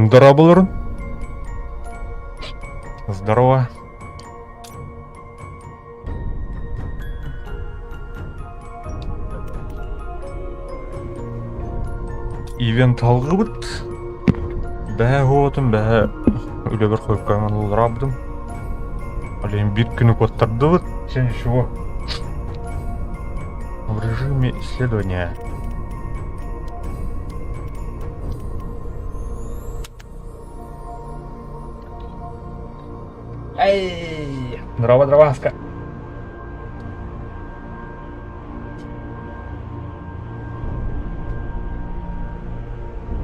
Здорово, Здорово. Ивент алгыбыт. Бэһэ уотум, бэһэ үлэбэр хойуккаҥан олорабытым. Олен бир күнү куоттардыбыт. Все ничего. В режиме исследования. Эй! Здорово, здорово,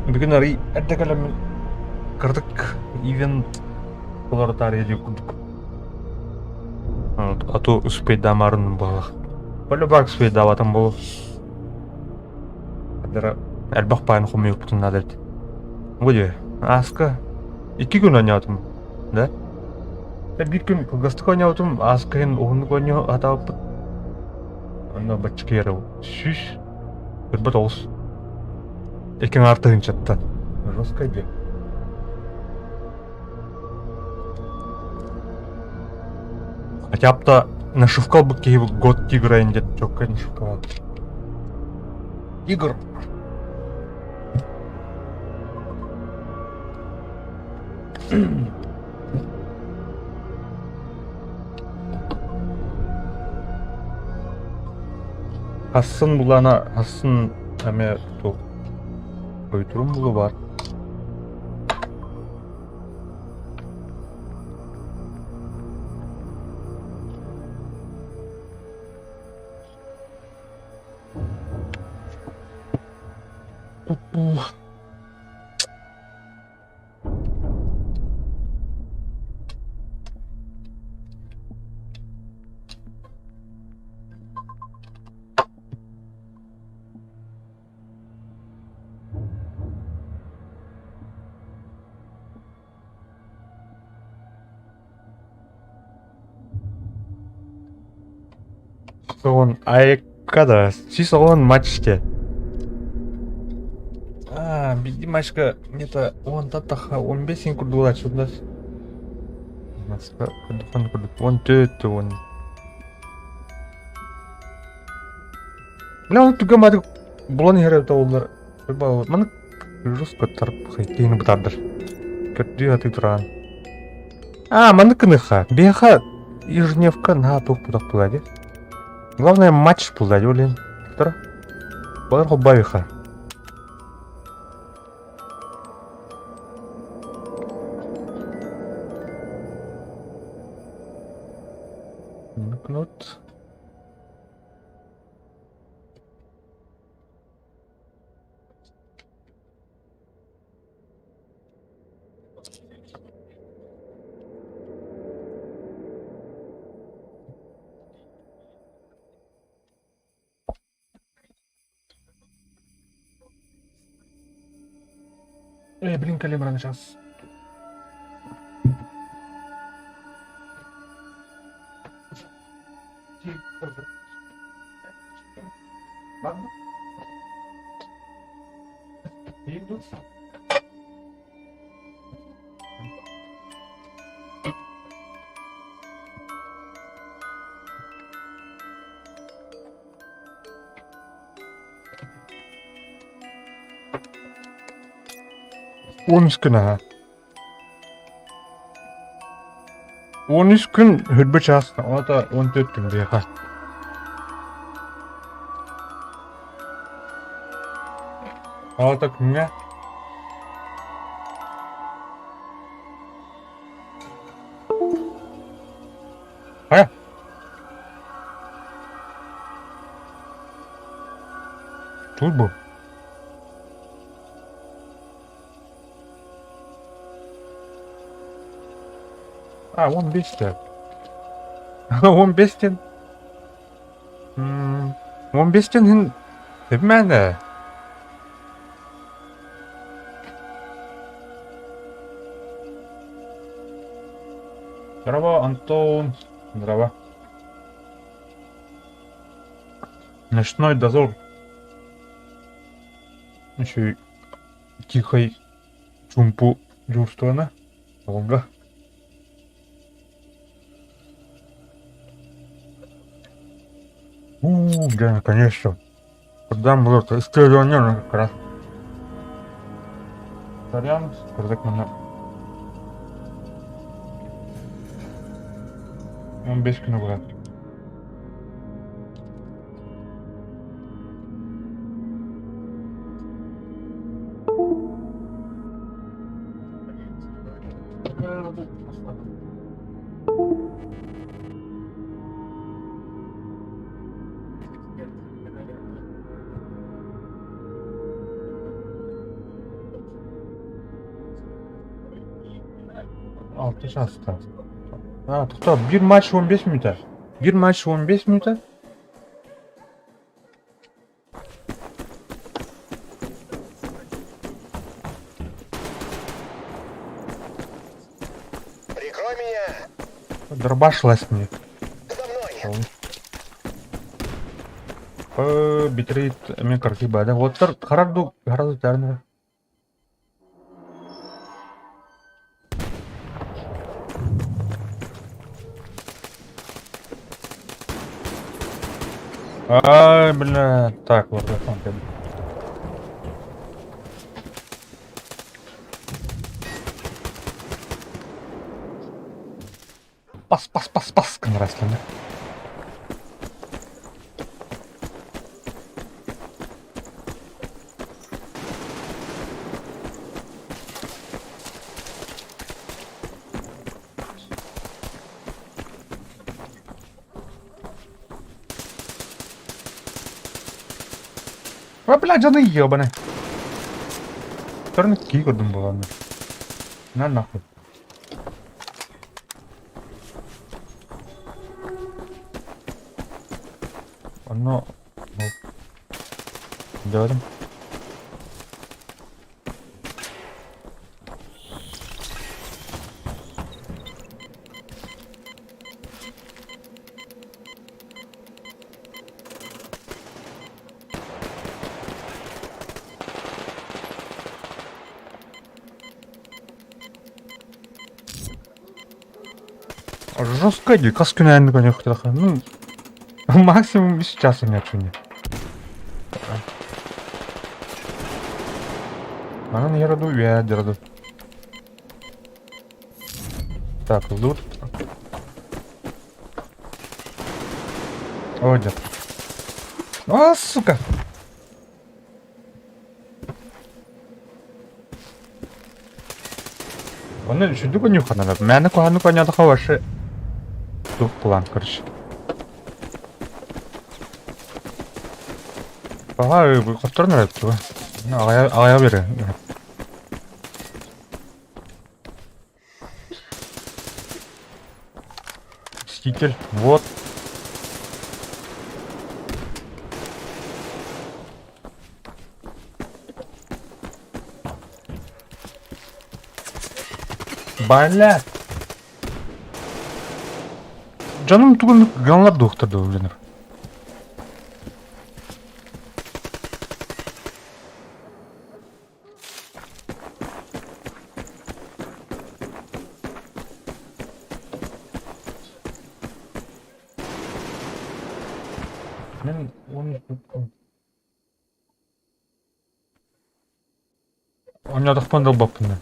Бүгүн арый эрдэ кэлэммин кырдык ивент олорутаарыйа диир курдук. А то успейдаамарын буоллах. Полюбак успейдаабатым буолуо. Элбэх паайын хомуйукпутун наада эбит. Бу дии, ааска икки күн оонньоотум, да? Биир күн кылгастык оонньообутум, ааска иһин уһуннук оонньуу сатаабыппыт. Онно бачча сүүс ырбат оҕус. Икки аҥаар тыһыынчаттан. Жесткай дии. Хотя бы нашивка ылбыт киһи год тигра диэн чоккай нашивкалаах. Тигр. Хассын булана хассын эмэ туох ойдурум булу бар. Соҕон айыкка да сис оҕон матчте. Биир матчка где-то уонтан тахха 15 син курдук ылааччылар. Курдук 14 уон. Бля, ол түгэн баатык булан иһэр эбитэ буоллар. Маннык жестко киһини бытаардар. Көрдүү сатыы тураан. А, маннык гыныхха. Биһиэхэ ежедневка наһаа туох бутах буолла дии. Главное матч буолла дии, блин. Тура. Балар холбоойуха. Кнут. Эй, блин, калибран сейчас. Ладно. 13 күн аһа. 13 күн хүрбэ чаас, ота 14 күн биэхэ. Аҕата күҥҥэ Хайа? Тур бу. А, 15-те. 15-тен. 15-тен хин эбимээнэ. Здорово, Антон. Здорово. Ночной дозор. Еще тихой чумпу дьуурстуона. Олга. У, да, наконец-то. Куда было исследование как раз. Сорян, сказать манна. 15 күнү быһа. Алта часта. А, тоқтоо, биир матч 15 мүнүүтэ. Биир матч 15 мүнүүтэ. Прикрой меня! Дробаш мне. За мной! Битрейт эмиэ кыракый баада. Уоттар харар ду харар ду таарнара. Ай, бля, так, вот это. Пас, пас, пас, пас, гыннарасланна. А, блядь, дьону ебаный. Второй кии көрдүм буоланна. На нахуй. Онно Дьэ Жестко дии, хас күн айаннык ойнуохтаах. Ну, максимум үс час ойнооччуну. Манан иһэр дуу, үөһээ дьара дуу. Так, лут. О, дьэ. А, сука! Оны үчүгдүк ойнуоххананар. Мээнэ куһаҕаннык оонньоотоххо вообще туох план, короче. Ага, хотторон эрэ туга. Аҕайа аҕайа бере. Мститель, вот. Бля! Дьонум тугун галлар дуохтар да үлэнэр. Мен он Оонньоотохпун да ылбаппын да.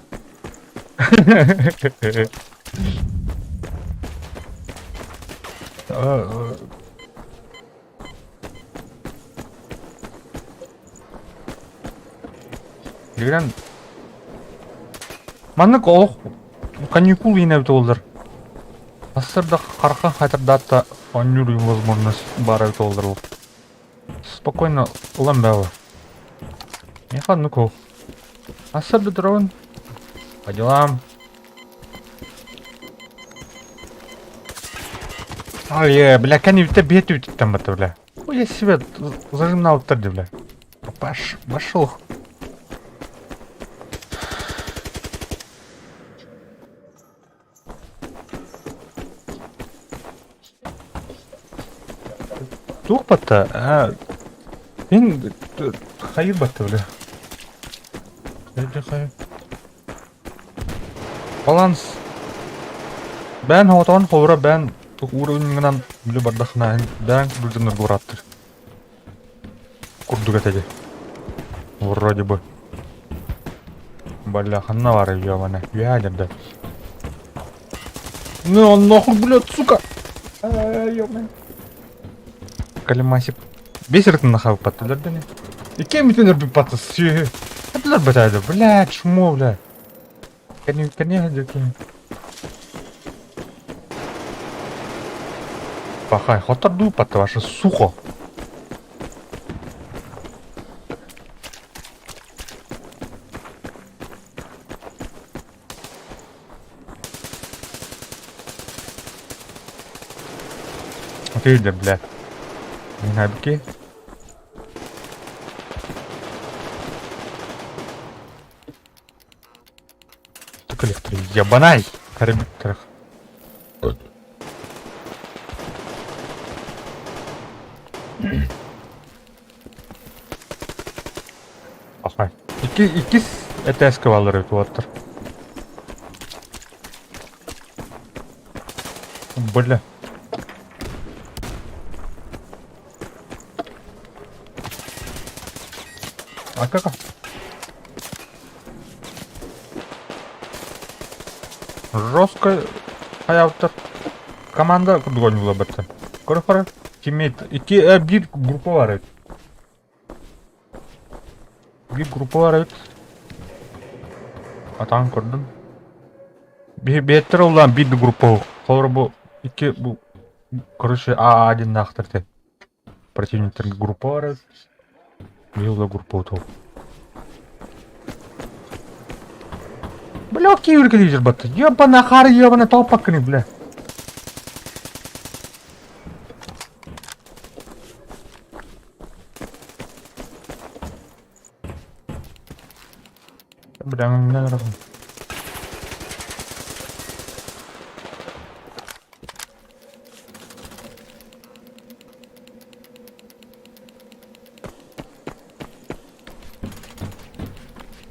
Дигрэн маннык олох каникул иинэ эбитэ буоллар. Сарсыарда харахха хайтардаат да оонньуур возможность баар эбитэ буоллар ол. Спокойно ылан бэҕэ. Миэхэ оннук ол. Сарсыарда турабын. По делам. Ай, бля, кэннибиттэ биэ түбүтүттэн батта, бля. Ой, я себя зажимнал дии, бля. Паш, пошел. Туох батта? А, мин хайыр батта, бля. Баланс. Бэйэн оҕотоҕун холобура бэйэн уровеньҥынан үлэ бардахына бэйэҥ курдук бырааттыр. Курдук этэ дии. Вроде бы. Бля, ханна баар ёбана. Үөһээ дьэрдэ. Ну он нахуй, блядь, сука! Ёбана. Калимасик. Бес ырытын нахабыппаттылар да не. Икки бүтүн ырбыппатты сүөһү. Хатылар бытайды, блядь, чмо, бля. Кәне Пахай, хотор дуу ваше сухо. Ты да, бля. Не набки. Коллектор, ебанай! Кариб. Пахай. Икки, иккис этээскэ бааллар эбит уолаттар. Бля. А как? Жестко хайаабыттар. Команда курдук оонньуулар бэртэ. Көрө-көрө. Тиммейт. Икки, биир группа бар эбит. Биир группа бар эбит. Атаҕын көрдүм. Биһиэттэр ыллаан биир да группа Холобура бу икки бу короче АА диэннээхтэр этэ. Противниктарга группа бар эбит. Быйыл да группа утуо. Бля, киир кэлиир батта. Ёбана хары ёбана тооппаккыный, бля. Бля, не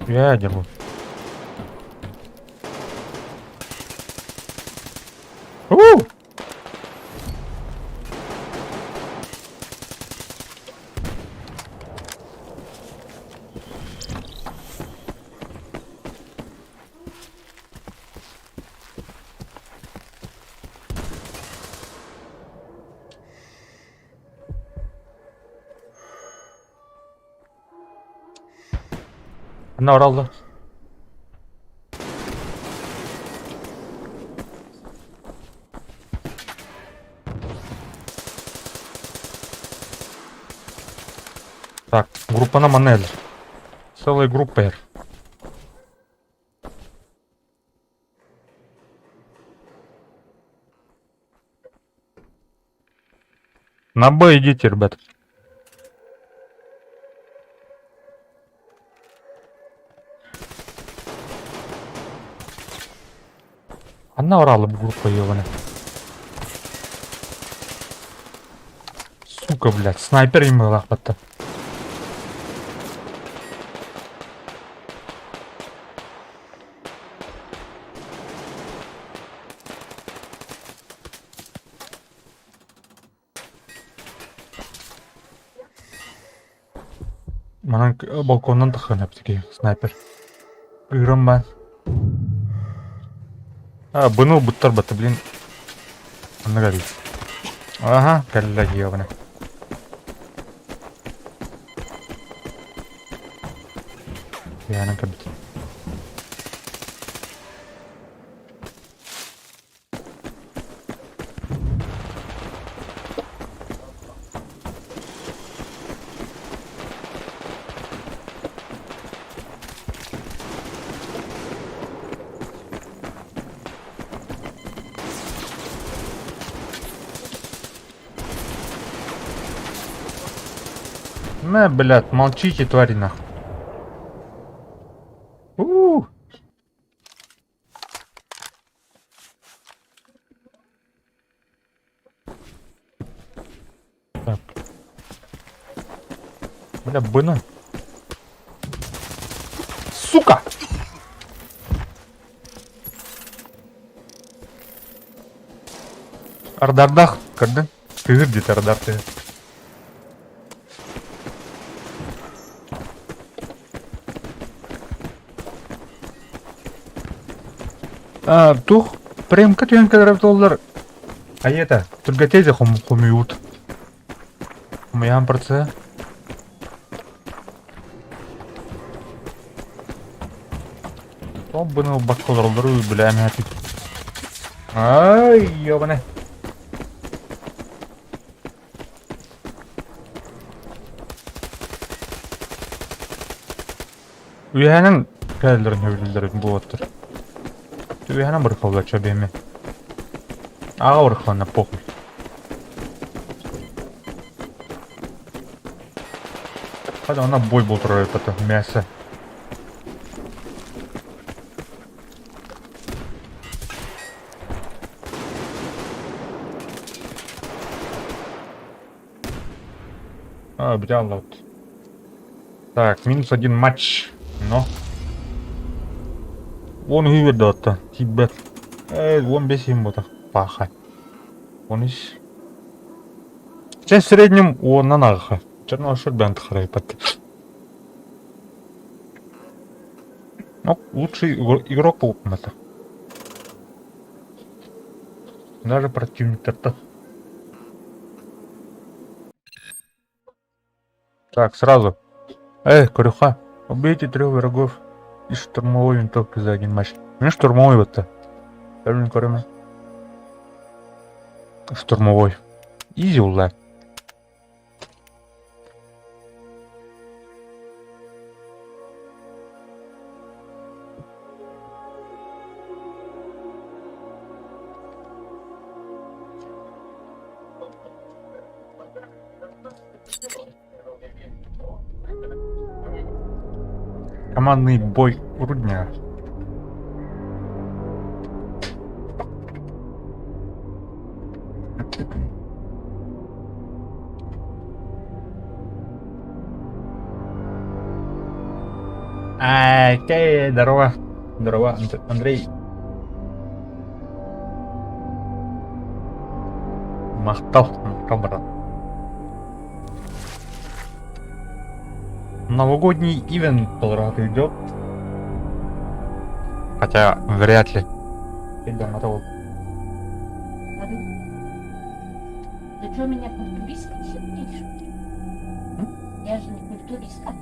Я держу. У! Анна оралла. Так, группана манна элэр. Целая группа эр. На Б идите, ребят. Анна орала бу группа ебаная. Сука, блядь, снайпер им лахпатта. Манан балконунан таххан эптики снайпер. Ыырам баар. А, быны ылбыттар батта, блин. Онно кэллэ. Аха, кэллэ дьиэҕинэ. Яна кэлбит. На, блядь, молчите, твари, нахуй. У-у-у. Так. Бля, бына. Сука! Ардардах, көрдүн? Кыһыр диэтэ ардар тыһы. А, тух, премка түһэн кэлэр буоллар айета, түргэтиэ хомуйуут. Хомуйаан процесс. Ол быны ылбакка олороллору бля эмээтик. Ай, ёбане. Үөһэнэн кэлэллэрин сөбүлүүллэрин буолуоттар. Үөһэнэн бырахаллар чэбиэми. Аҕа бырахаланна похуй. Хата она бой был турар это мясо. А, бля, вот. Так, минус один матч. Но. Он үһү Тибет. 15 им ботах паха. Он ис. Чэ, в среднем уоннан аҕа. Черношыр бән тахарайпат. Ну, лучший игрок это. Даже противниктар Так, сразу. Эй, Корюха, убейте трех врагов из штурмовой винтовки за один матч. Мне штурмовой вот-то. Штурмовой. Изи ула. Командный бой Рудня. Окей, здорово. Здорово, Андрей. Махтал, махтал, брат. Новогодний ивент полрата идет. Хотя, вряд ли. Ты что, меня культуристкой считаешь? Я же не культуристка.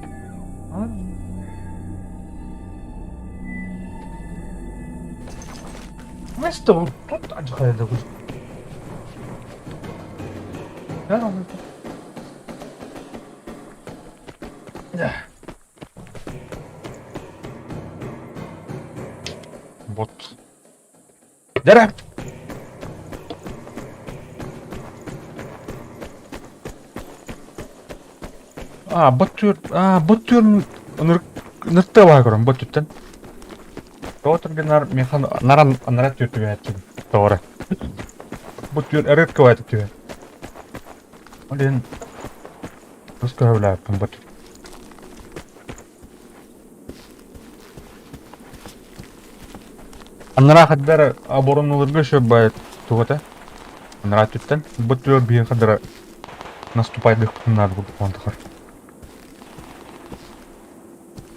Место вот тут адьхайда Вот. Дәрә! А, бот түр, а, бот түр ныртта баа көрөн бот түттен. Тоотургенар механ наран анара түр түбәтчи. Тоора. Бу түр эрет кыбайты түбэ. Ол Рус көһөбүлээппин бу. Анараа хаддар оборонуларга еще бай тугата. Анараа түттен. Бу түөр биир хаддара наступайдык надо курдук онтахар.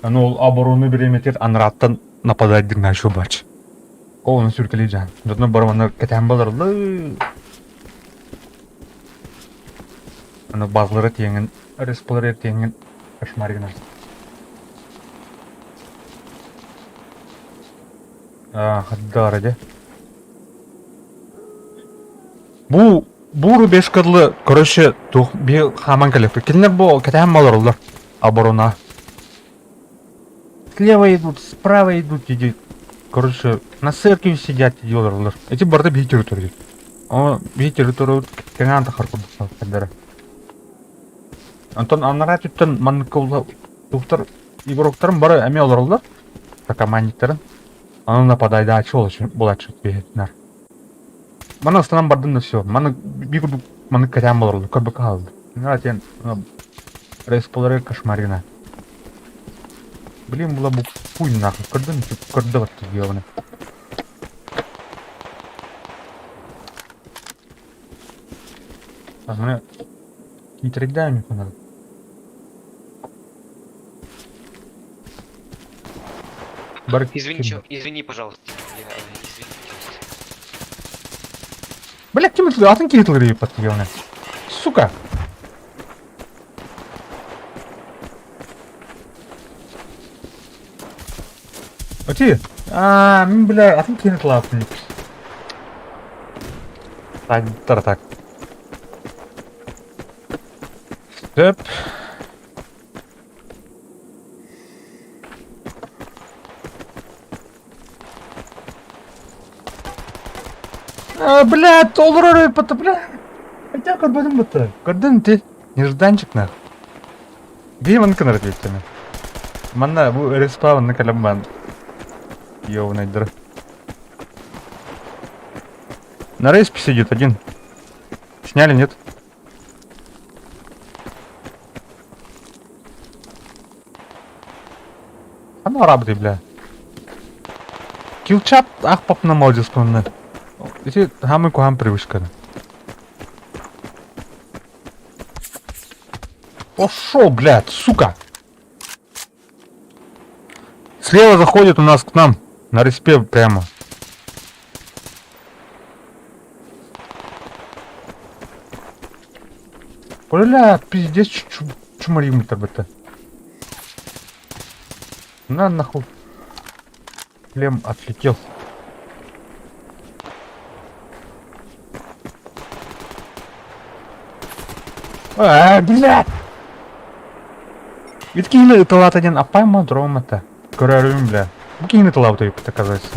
Аны ол оборону бириметер анарааттан нападать дигна еще бач. Ол оны сүркелей жан. Дотно барманы кэтэн баларлы. Аны базлары тиэҥин, респалары тиэҥин кошмар гынар. Аа, хаддаара дьэ. Бу бу рубежкадлы, короче, туох би хааман кэлэппит. Кинилэр бу кэтээн олороллор оборона. Слева идут, справа идут, иди. Короче, на церкви сидят, иди олороллор. Эти барыта биһи территория. О, биһи территория кэҥээн тахар курдук салхадара. Онтон анараа түттэн маннык туохтар игроктарым бары эмиэ олороллор. Командниктарын. Аны нападайдаачы буолааччы биһитинэр. Маны ыстанан бардым да все. Маны биир курдук маны кэтээн болорлор, көрбөккө хаалды. Тиэн респалары кошмарина. Блин, была бу хуй нахуй. Көрдүн, көрдө батты ёбаный. Так, мне киитэрдээн миэхэ надо. Бар Извини, ким? чё, извини, пожалуйста. Я, извини, пожалуйста. Бля, ким это? Атын киһи тылыр подтягивание. Сука! Ати! Аа, мин бля, атын киһини тылааппын. Так, так. Сөп. А, блядь, олорор өлбөтө, бля. Хотя көрбөтүм бутта. Көрдүн ти. Нежданчик нах. Бии маны кынар диэттими. Манна бу респаунна кэлэн бан. Ёбаный дыр. На респе сидит один. Сняли, нет? А ну арабы бля. Килчат ах папна молодец помню. Эти хамы кухам привычка. Пошел, блядь, сука! Слева заходит у нас к нам. На респе прямо. Бля, пиздец, чумарим это. На нахуй. Шлем отлетел. А, блядь! Ведь киһини ыталаата диэн аппайма дрома это. Көрөрүм, бля. Бу киһини ыталаабыт эбиппит оказывается.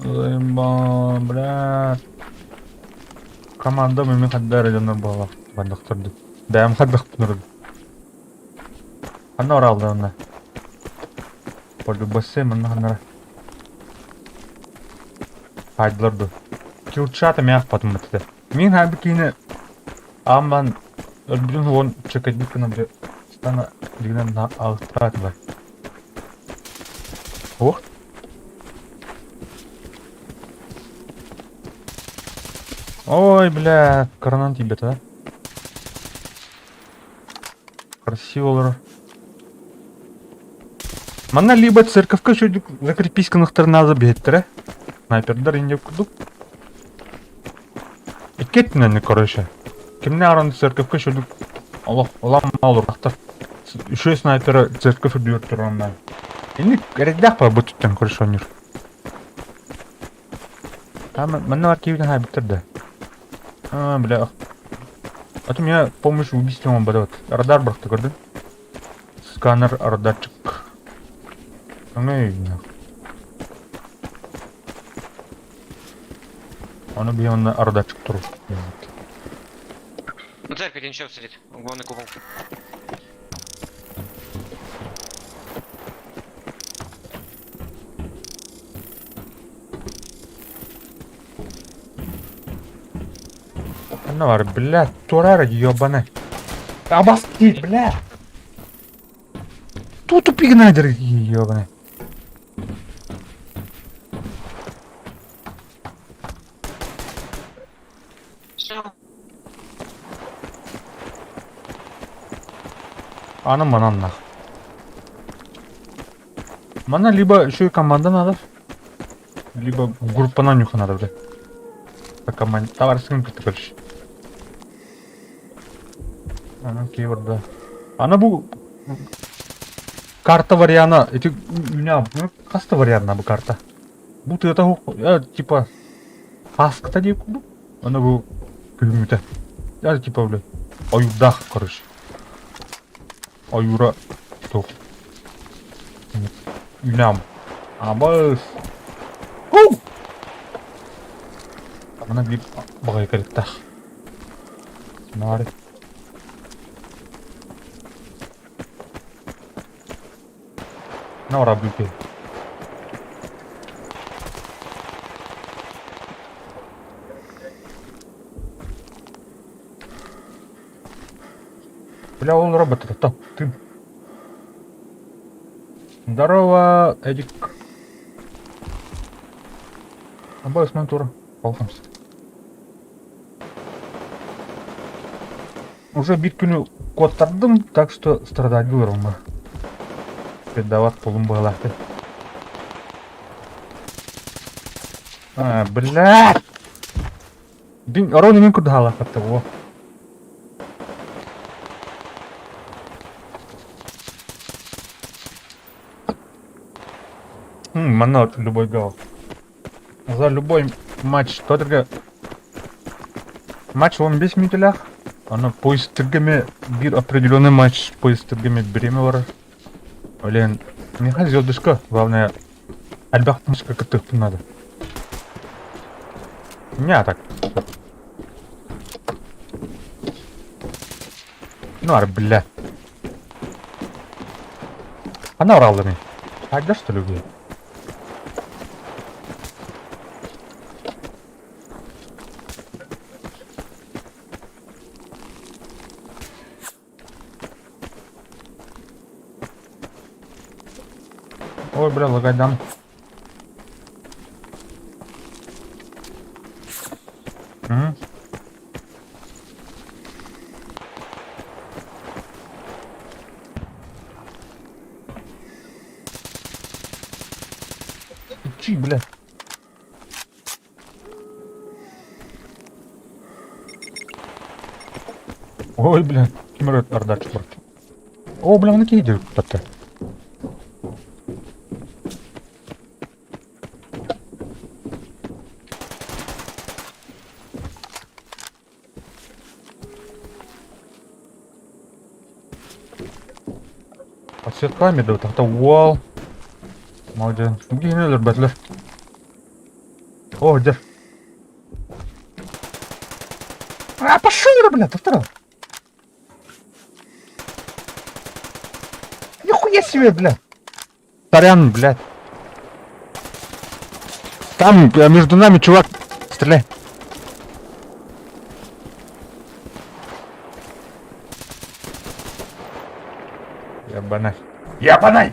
Заебал, бля. Команда мими хаддар дьоннор буолла. Бандахтарды. Бэйэм хаддахпын Ханна оралда онно? Полюбасы манна ханнара. Хайдылар ду. Килчата мях потом это. Мин хаби кини амман өлбүтүн уон чекедик гына бир стана дигинен алыстыраат бар. Ох. Ой, бля, коронан тиийбэтэ да. Красиво олорор. Манна либо церковка үчүгдүк закрепись гыныахтарын биһиттэрэ. Снайпердар инде курдук. Икки өттүнэн короче. Кимнээх аран церковка үчүгдүк. Олох улам олорбахтар. Үчүгэй снайпера церковь үрдүгэр туран Инник эрэйдээх баар бу түттэн көрүс оонньуур. Манна бар киһибитин хаайбыттар да. А, бля. А то меня помощь убийством он вот. Радар бырахта көрдүн. Сканер радарчик. Аңай Ону биһи онно радарчик турur. Ну церковь один чел сидит, главный купол. Ханна бар, бля, турар ебаный. Обости, бля. Ту тупик найдер, ебаный. Все. Аны манан нах. Манна либо еще и команда надо, либо группанан нюха надо, бля. По команде. Товарищ кытта короче. Аны кейборда. Аны бу карта вариана, эти у меня хаста варианна бу карта. Бу тыата типа хаскта диye курдук. Аны бу күһүҥҥүтэ. Я типа бля ойуурдаах короче. Ойуура суох. Үүнэм. Абыс. Уу! Мана биир баҕайы кэлиттээх. Наары. На бүке. Бля, ол робот это ты. Здорово, Эдик. Абайс Мантура. Балкамс. Уже биир күнү куоттардым, так что страдать буларым. Передавать полум быһалаахты. А, блядь! Бин, ровно мин курдук во. Манна любой гол. За любой матч только матч он 5 минутелях. Аны поезд бир определенный матч поезд бириэме барар. Блин, миэхэ звездочка, главное, элбэх кыттыахпын надо. Не так. Ну, ар, бля. Она уралдами. Тогда что ли убил? Ой, бля, лагайдан. М? Чи, бля. Ой, бля, ким эрэ ардаччы барда. О, бля, оны киһи куттатта. Подсветка да тахта уол. Молодец. Киһини өлөрбөтүлэр. О, дьэ. А, пошел, бля, повторял. Нихуя себе, бля. Сорян, блядь. Там между нами чувак. Стреляй. Ебанай. Ебанай!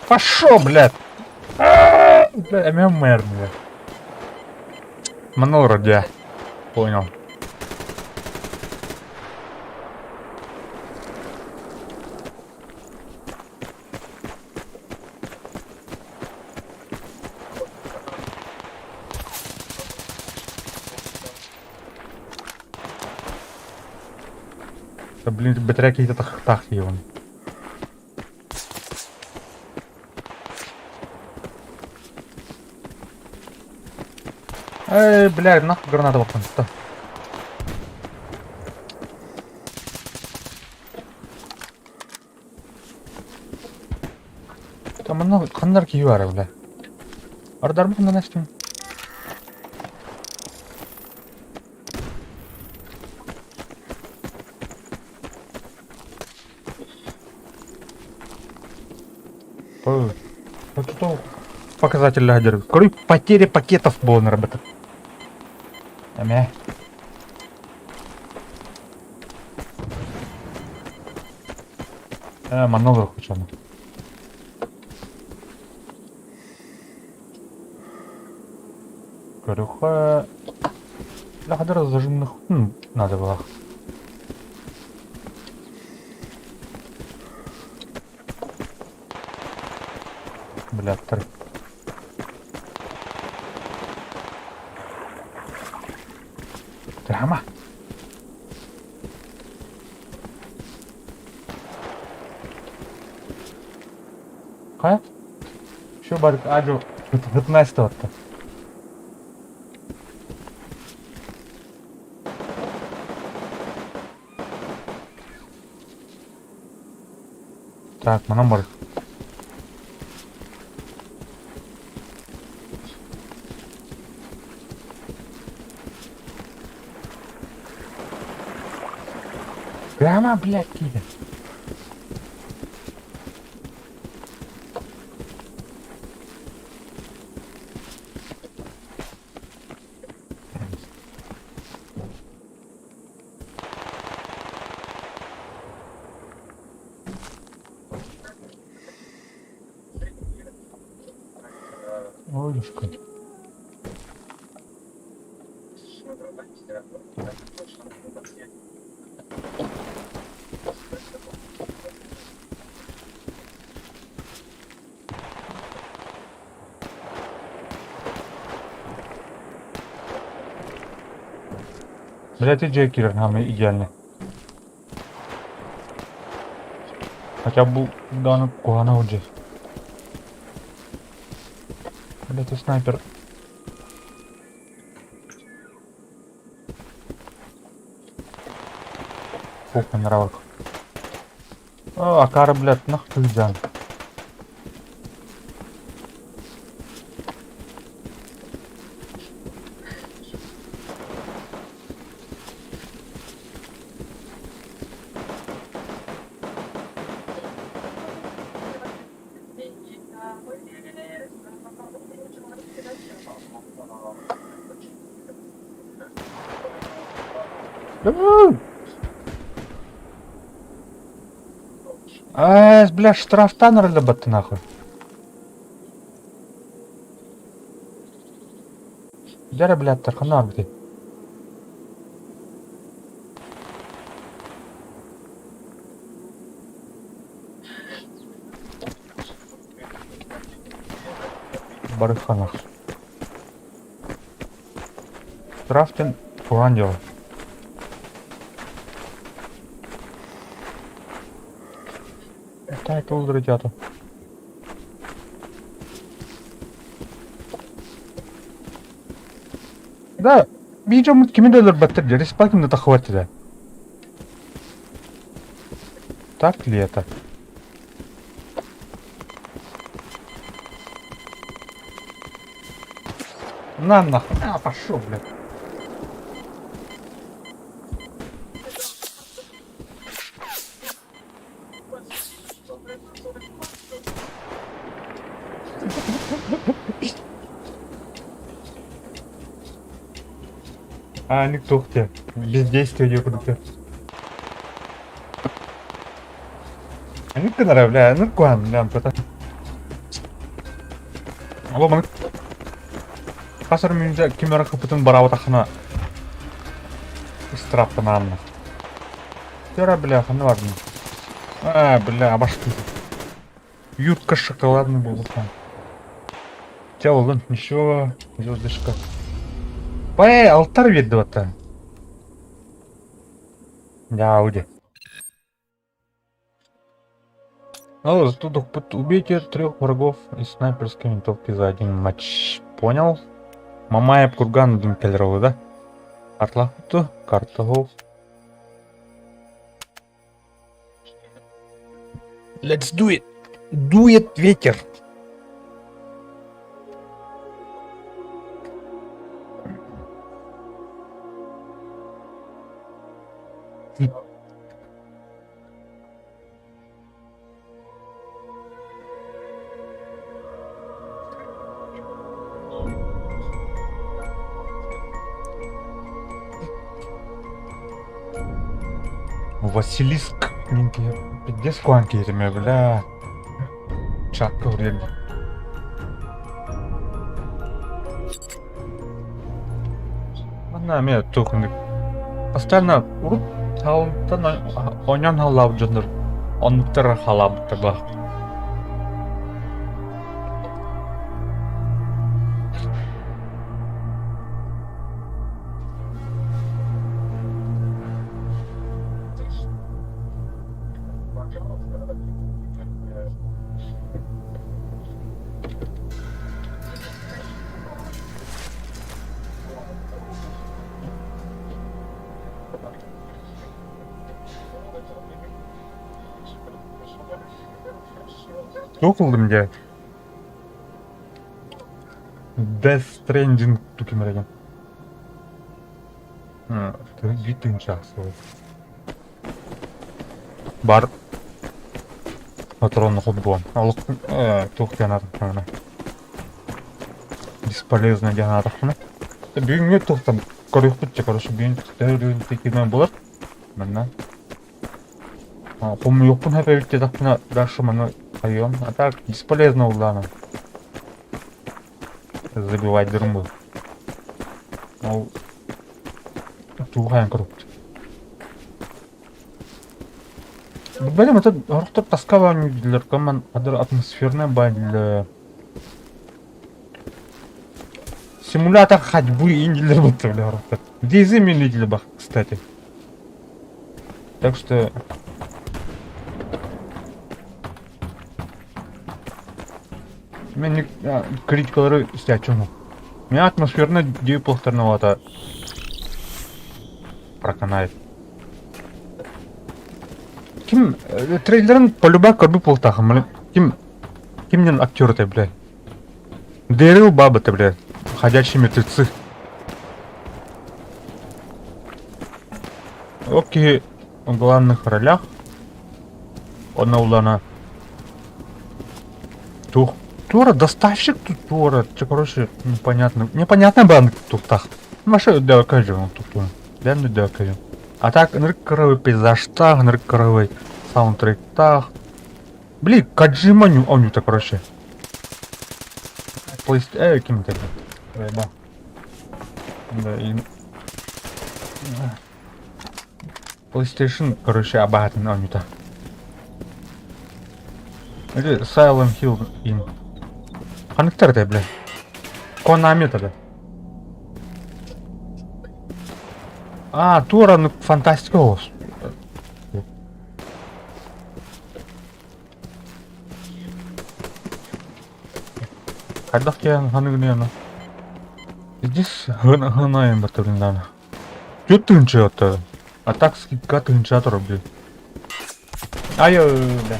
Пошел, блядь! Бля, ММР, блядь. Манул вроде. Понял. Блин, бэтэрээ киһитэ тахыктаах киһи Эй, бля, нахуй граната баппын. Манна ханнар киһи баара бля. Ардарбы ханнан эстим. Вот показатель лядер. Короче, потеря пакетов была наработана. Эмэ. Э, манна олорох кучаны. Көрүөххэ... Лахадара зажимных надо было. Бляттар. Драма. Хайа? Еще бар ажо 15-та. Так, манан бар. Прямо, блядь, кида. Олюшка. Блядь, и Джекер нам идеально. Хотя бы даҕаны куһаҕана сылдьар. Блядь, снайпер. Фух, нравок. О, Акара, блядь, нахуй взял. Ээс, бля, штрафтан рылыбатты нахуй. Дьэ блядь, ханна барбытый? Барыханах. Штрафтен куһаҕан дьыала. Так, ол ребята. Да, биир дьоммут кими да өлөрбөттөр дии, респа ким да тахсыбат этэ. Так ли это? На нахуй, а, пошел, блядь. А, никто тебе. Бездействие диир курдук. Они гынара, бля, ну куһаҕан, бля, это. Алло, маны хас эрэ мүнүүтэ ким эрэ кыппытын бараабатаххына ыстырааптанаанна. Тера, бля, ханна бардым? А, бля, абашты. Юртка шоколадный буолуохтаах. Чэ, буоллун, ничего, звездочка. Бай, алтар биэрди батта. Дьаа, Ну, тут убейте трех врагов из снайперской винтовки за один матч. Понял? Мамаев курган диэн кэлэр ол да? Артлаахпыт карта Let's do it! Дует ветер! Василиск пиздец куһаҕан киһитимэ бля чакка уруйан Манна эмиэ туох Постоянно урут хаалынтан оонньоон хааллаабыт дьоннор оннуктар хаалаабыттар баар. Туох ыллым дьэ? Death Stranding тукимэреген. Биир тыһыынча Бар патронну холбуом. Олох туох диэн аатахпына бесполезно диэн аатахпына. Бүгүҥҥү туохтан көрүөхпүт дьэ короче бүгүн төһө булар манна хомуйуохпун сөп эбит диэтэхпинэ дальше маны хайыам а так бесполезно улаана забивайдырым бу ол тугу хайан көрүппүт Блин, это орохтор тоска дииллэр коман адыр атмосферная баай Симулятор ходьбы индилер будто бля орохтор. Дизы мен видели бах, кстати. Так что Мен критикалары истячуму. Мен атмосферно дии плохтарновато проканает. Ким трейлерин полюба көрбүт буолтаахым. Ким кимнен актер это, бля? Дэрил баба ты, бля. Ходячие мертвецы. Окей, в главных ролях. Она улана. Тух. Тура, доставщик тут Тура. Че, короче, непонятно. Непонятно бан туктах. Маша да, кажу, тут. Да, ну да, кажу. А так, ынырык кыравый пейзажтаах, ынырык кыравый саундтректаах. Били, Каджима оонньуута, короче. Плейст... Э, ким это? Да. Да, и... PlayStation, короче, абаһатын оонньуута. Или Silent Hill in. Ханныктар это, бля? Konami тогда. А, тура, ну, фантастика оҕус. Хайдах диэн ханыгыныана? Здесь хынаайын батырындаана. Түөрт тыһыынча отто. А так скидка тыһыынча турар блин. Ай бля.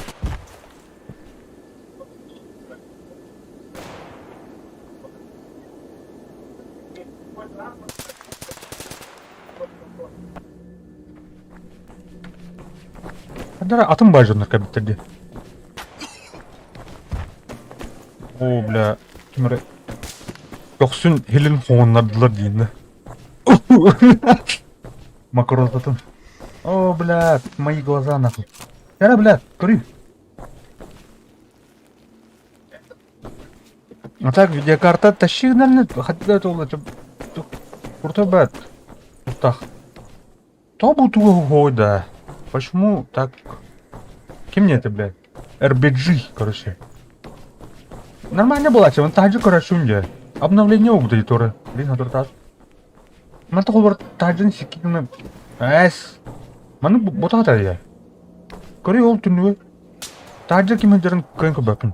Хадара атын баар дьоннор кэлбиттэр дии. Оо, бля, ким эрэ көхсүн иһилин хоҥуннардылар диин да. Макротатын. О, бля, мои глаза нахуй. Кэрэ, бля, көрүй. А так, видеокарта тащи, наверное, хотя это крутой бэт. Так. То бутылку да. Почему так? Кем мне это, блядь? RPG, короче. Нормально была тема, таджи, короче, унде. Обновление угда торы. Блин, а таз. Мата холбор таджин сикина. Эс. Маны ботата я. Көрүй ол түнүгө. Таһырдьа ким сылдьарын кыайан көрбөппүн.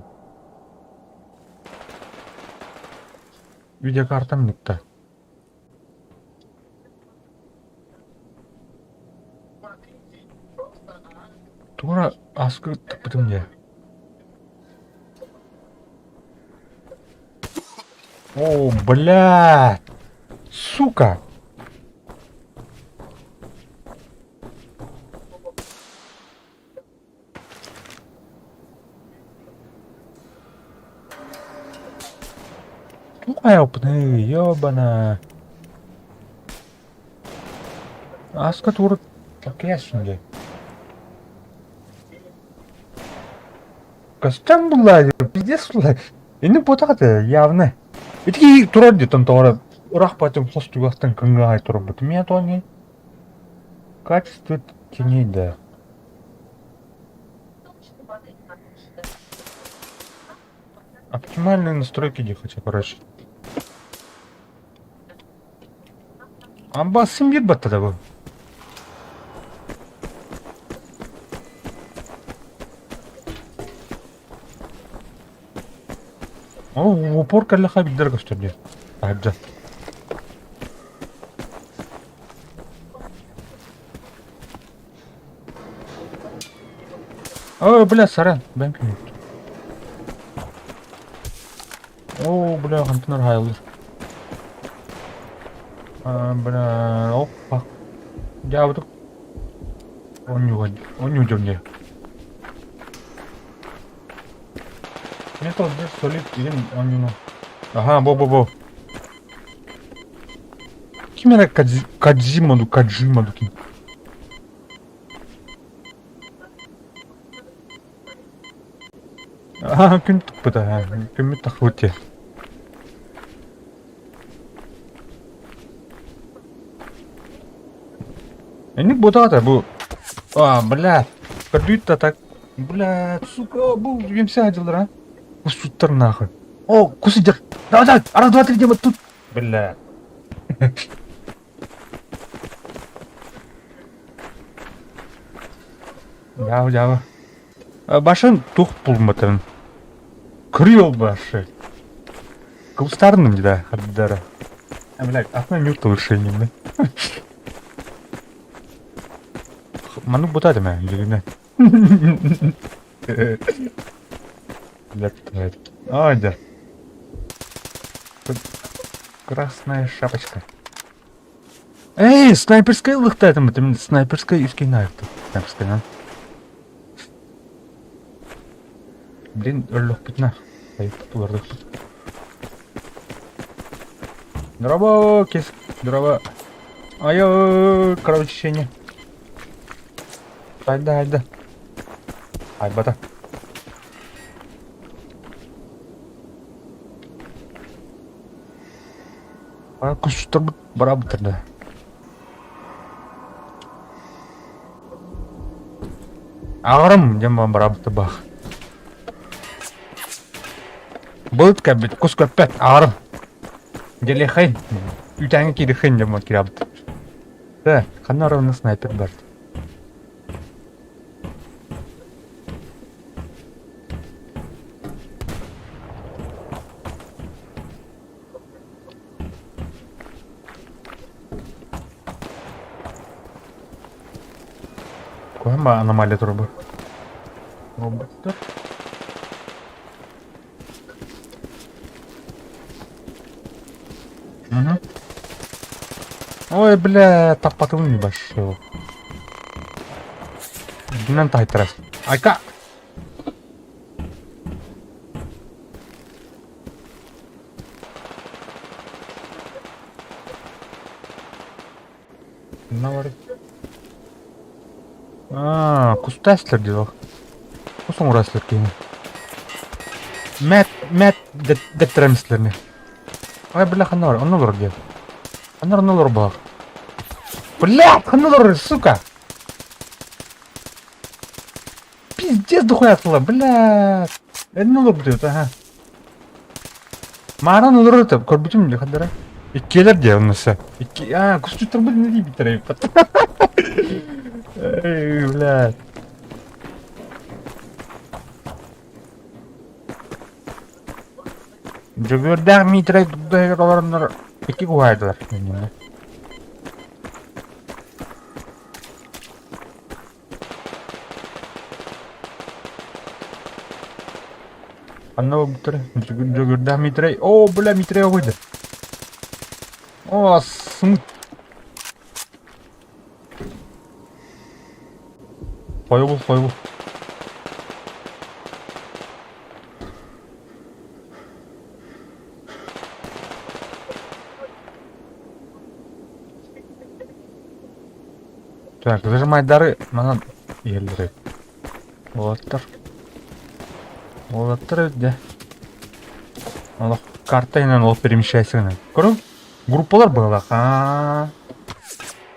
Видеокартам никта. Тугу ааскы тыкпытым дии. О, блядь! Сука! Туох айылпыный, ёбана. Ааска туора таккыйассың дии. Көстөн булла пиздец булла. Инник буотах этэ явно. Ити киһи турар дии тонтоҕор ыраах баатым хос түгэхтэн кыҥыаһай турбут. Миэ тони качество теней да. Оптимальные настройки где хотя, короче. Амба син биир баттада бу. О, в упор кэллэхэ билдэр көстөр диэн. Таһырдьа. Ой, бля, саран, бэм күнүт. Оо, бля, хантан архайыллар. Бля, опа. Дьаабытык. Онньуга, онньуу дьон дьэ. Metal Gear Solid диэн оонньууну. Аха, бо-бо-бо. Ким эрэ Кадзима ду, Каджима ду ким. Аа, күн туппута, күммүт тахсыбыт дии. Инник буотаҕа бу. А, бля, көрдүүт да так. Бля, сука, бу емсе сылдьаллар а. Кусуттар нахуй. О, кус сылдьар. Давай, давай, раз, два, три, вот тут. Бля. Дьаабы, дьаабы. Башын тух булматын. Кырыйыл башы. Кылыстарным да, хардара. А, блядь, атна нюрта улучшение, да? Маннык бутат эмэ, дьигинэ. Блядь, Ой, да. Красная шапочка. Эй, снайперская ылыхтаатым, это снайперская үскей наайты. Снайперская, Блин, өллөхпүтүнэ. Улардыкпыт. Здорово, кис. Здорово. Айо, кровотечение. Айда, айда. Айбата. Кустарбыт барабыттар да. Аҕарым диэн баран бараабыта баах. Былыт кэлбит, кус көппөт, аҕарым. Дьэлиэхэйин, үүтээҥҥэ киириэхэйин диэн баран киирээбит. Э, ханна ровно снайпер бар. Куһаҕан аномалия турбут. Роботтар. Угу. Ой, бля, таппатым небольшой. Дынан тайтарас. Айка! Ханна барый? Аа, кустаастар дии ол. Кус оҥороостар киһини. Мэт, мэт дэттэрэмислэрни. Ай, бля, ханна бар? Онно олорор диэн. Ханна онно олорор буолар. Блядь, ханна олорор, сука! Пиздец дохуя тыла, блядь. Энне олорбут эбит, аха. Мааран олорор этэ, көрбүтүм дии хаддара. Иккиэлэр дии оннуса. Икки, аа, кусчуттарбыт не диэбиттэр эбит. Эй, блядь. Дьөгүөрдээх Миитэрэй дугда иһигэр олороннор икки куһаайдылар иннинэ. Ханна буолбуттара? Дьөгүөрдээх Миитэрэй. Оо, бля, Миитэрэй оҕуйда. Оо, сымыт. Хойобул, хойобул. Так, зажимайдары манан иһэллэр эбит. Уолаттар. Уолаттар эбит дьэ. Олох карта иһинэн олох перемещайся гынан. Көрүҥ, группалар быһалаах. Аа.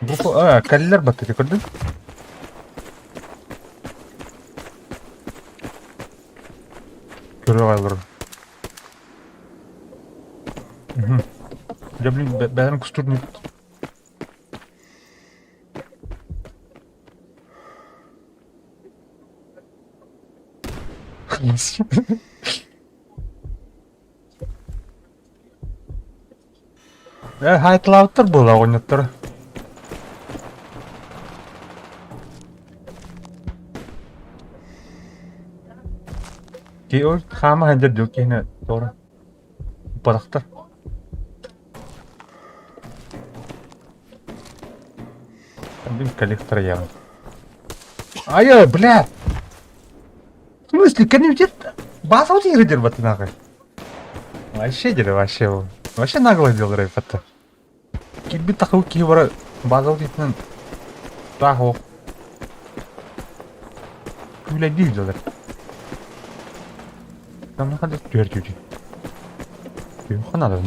Группа, а, кэллилэр баттати көрдүҥ? Көрүөх олорон. Мгм. Дьэ, блин, бэйэм кустур Э, хаайталаабыттар буолла оҕонньоттору. Ки ол хаама сылдьар дьыл киһини туора Уппатахтар. Блин, коллектор явно. Ай, бля! В смысле, комитет базовый лидер вот нахуй. Вообще дело, вообще. Вообще нагло делал рэп-то. Кирбит тахыл киһи бара базовый дейтинен таах ох. Күүлэйдии дьалар. Там ханнык түһэр түүтүй. Түһүөххэ наада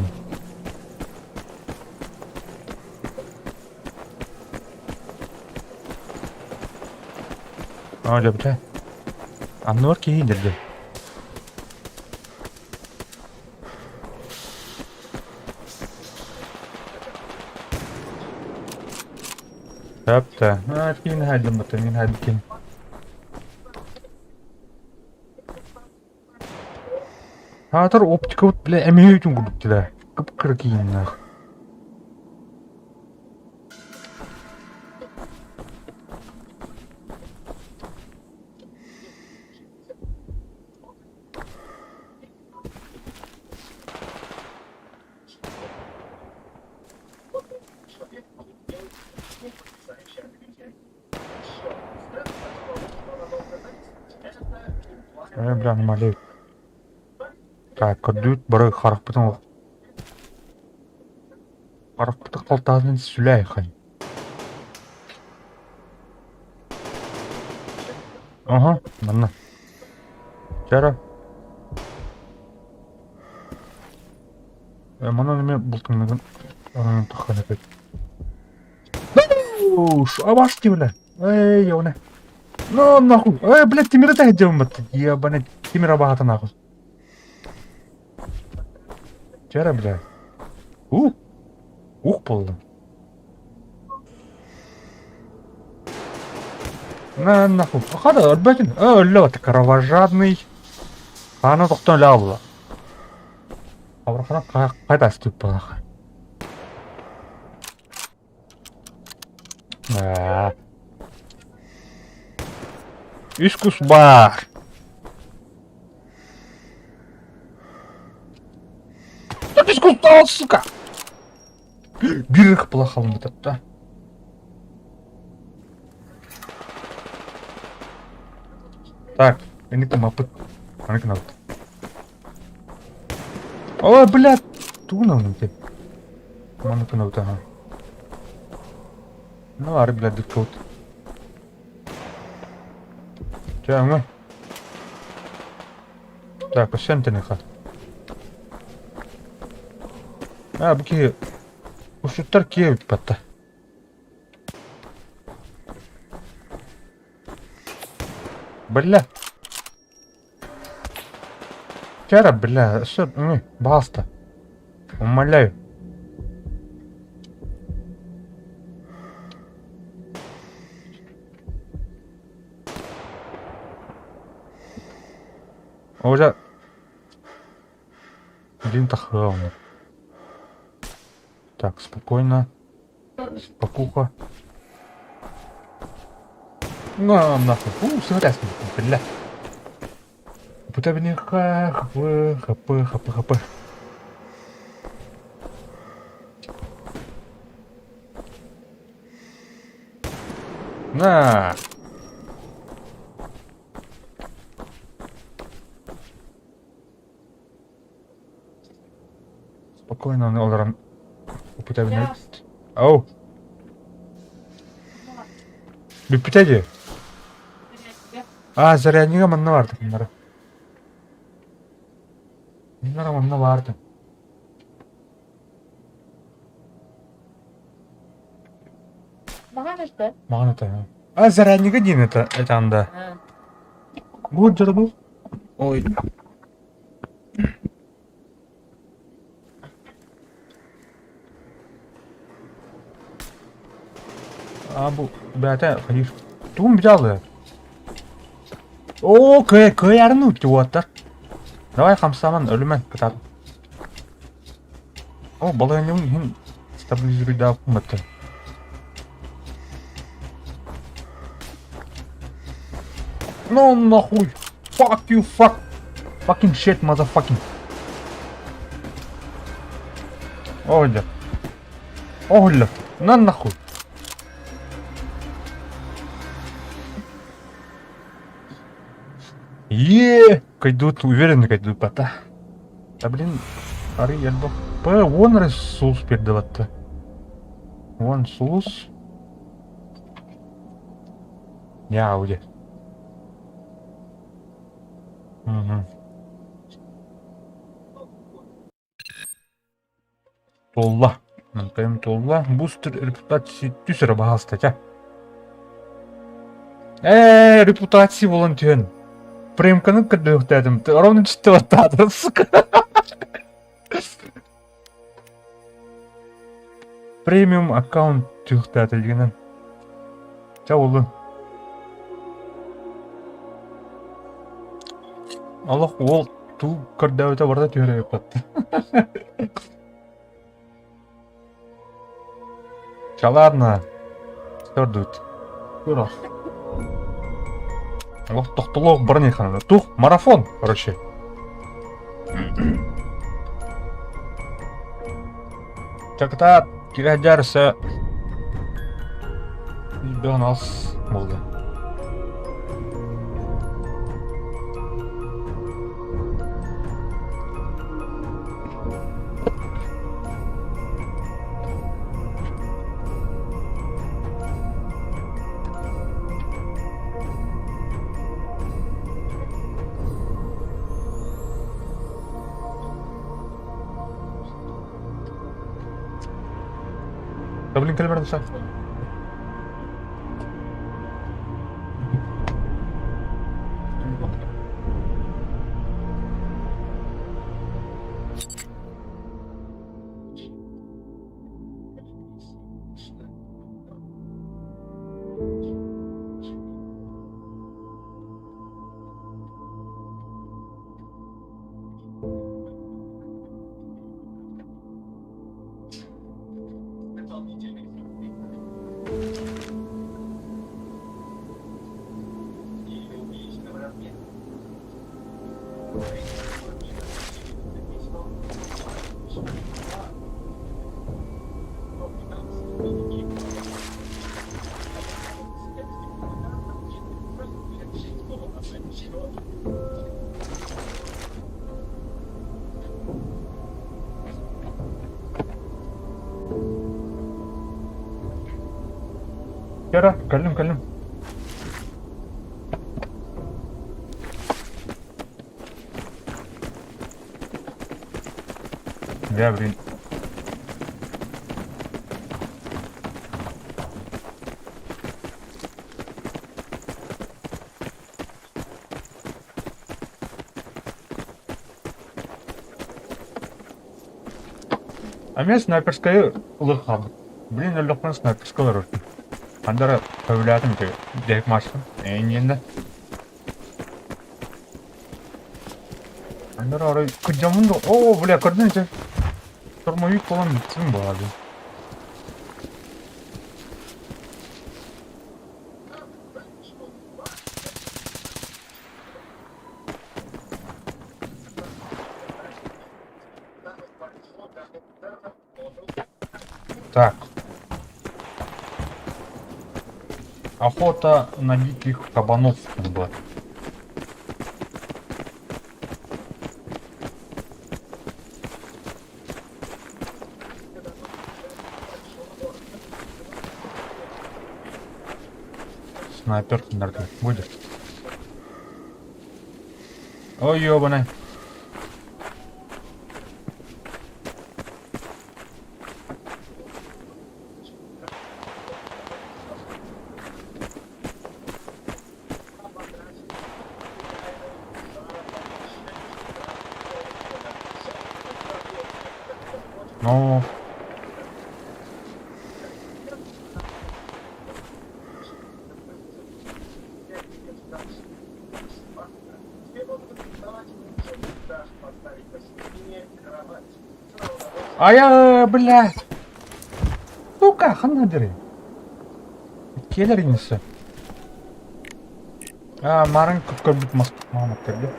Аа, дьэ бүтэ. Анныгар киһи индирдэ. Сөп да. Киин хайдым бата, мин хайдым. Саатар оптикабыт бile эмиэ үтүн курдук дилэ. Кып-кыра кииннээх. Э, бля, аномалия. Так, көрдүүт бары харахпытын харахпытын халтаатын сүлээйхай. Ага, манна. Чара. Э, манан эмиэ бултуҥнагын таххан эпит. Абашки, бля. Эй, ёбана. Ну, нахуй. Эй, блядь, тимир это где он Ебаный тимир абаата нахуй. Чара, бля. Ух. Ух буолла. На, нахуй. Хада, өлбөтүн. Өллө, кровожадный. Хаана тохтон өлө була. Абрахана қайда істеп балақ. Үс кус баар. Үс кустаах, сука! Биир ых халыммыт да. Так, инник маппыт. Аны гынабыт. Ой, блядь! Тугун ыллым ти? Маны гынабыт аха. Ну, ары, блядь, дыккабыт. Чэ, өҥө. Так, өссө эмтэниэххэ. А, бу киһи кусчуттар киэ эбит Бля. Чара, бля, өссө өҥөй, баҕаста. Умоляю. Уже. Блин, тахыа Так, спокойно. Спокуха. На, нахуй. У, сыграть, бля. Бутабини х, хп, хп, хп, хп. На! Спокойно олорон Бүтэбин Ау! Бүппүтэ дии. Аа, заряднига манна баарда маннара. Маннара манна баарда. Маҕан это? Маҕан это. А, заряднига диэн это это анда. Бу дьарбыл. Ой. А бу бэйэтэ хайыыр тугун бүтэ алыа Оо кыай кыайарын уоттар Давай хамсааман өлүмэн кытаат О балаһыанньабын иһин стабилизируйдаабыппын баттан Ну нахуй Fuck you fuck Fucking shit motherfucking Оля Оля на нахуй Е, кайдут, уверенно кайдут бата. Да блин, ары элбэх. П, вон ресурс передаватта. Вон сулус. Яуди. Угу. Туолла. Мантайым туолла. Бустер репутации түс эрэ баһаалыста чэ. Ээ, репутация буолан түһэн. Премканы көрдөөхтөөтүм. Ровно чисто баттаатым, сука. Премиум аккаунт түһүхтээтэ дигинэн. Чэ буоллун. Олох уол туу көрдөөбүтэ барыта түһэрэ ыппатта. Чэ ладно. Көрдүт. Көрөр. Олох тохтолоох баран иһэн. Тух марафон, короче. Чакытаат, кирэһдьаарса Бөҕөн ас буолла. Да блин, кэлбэрин Кера, кэллим, кэллим. Дьэ, блин. А мен снайперскайы ылыр хаалбыт. Блин, өллөхпүнэ снайперскай олорор. Ханна эрэ сөбүлээтим ити дэһик маска. Эйиэннэ. Аннары арай кырдьаммын да оо бля көрдүн ити штурмовик буолан бүтсүн баҕа Так. Охота на диких кабанов была. Снайпер наверное, будет. Ой, ёбаный. Ну. Айа, блядь! Сука, ханна дери. Келер инisi. Аа, марын көрбүт мас маамат көрдө.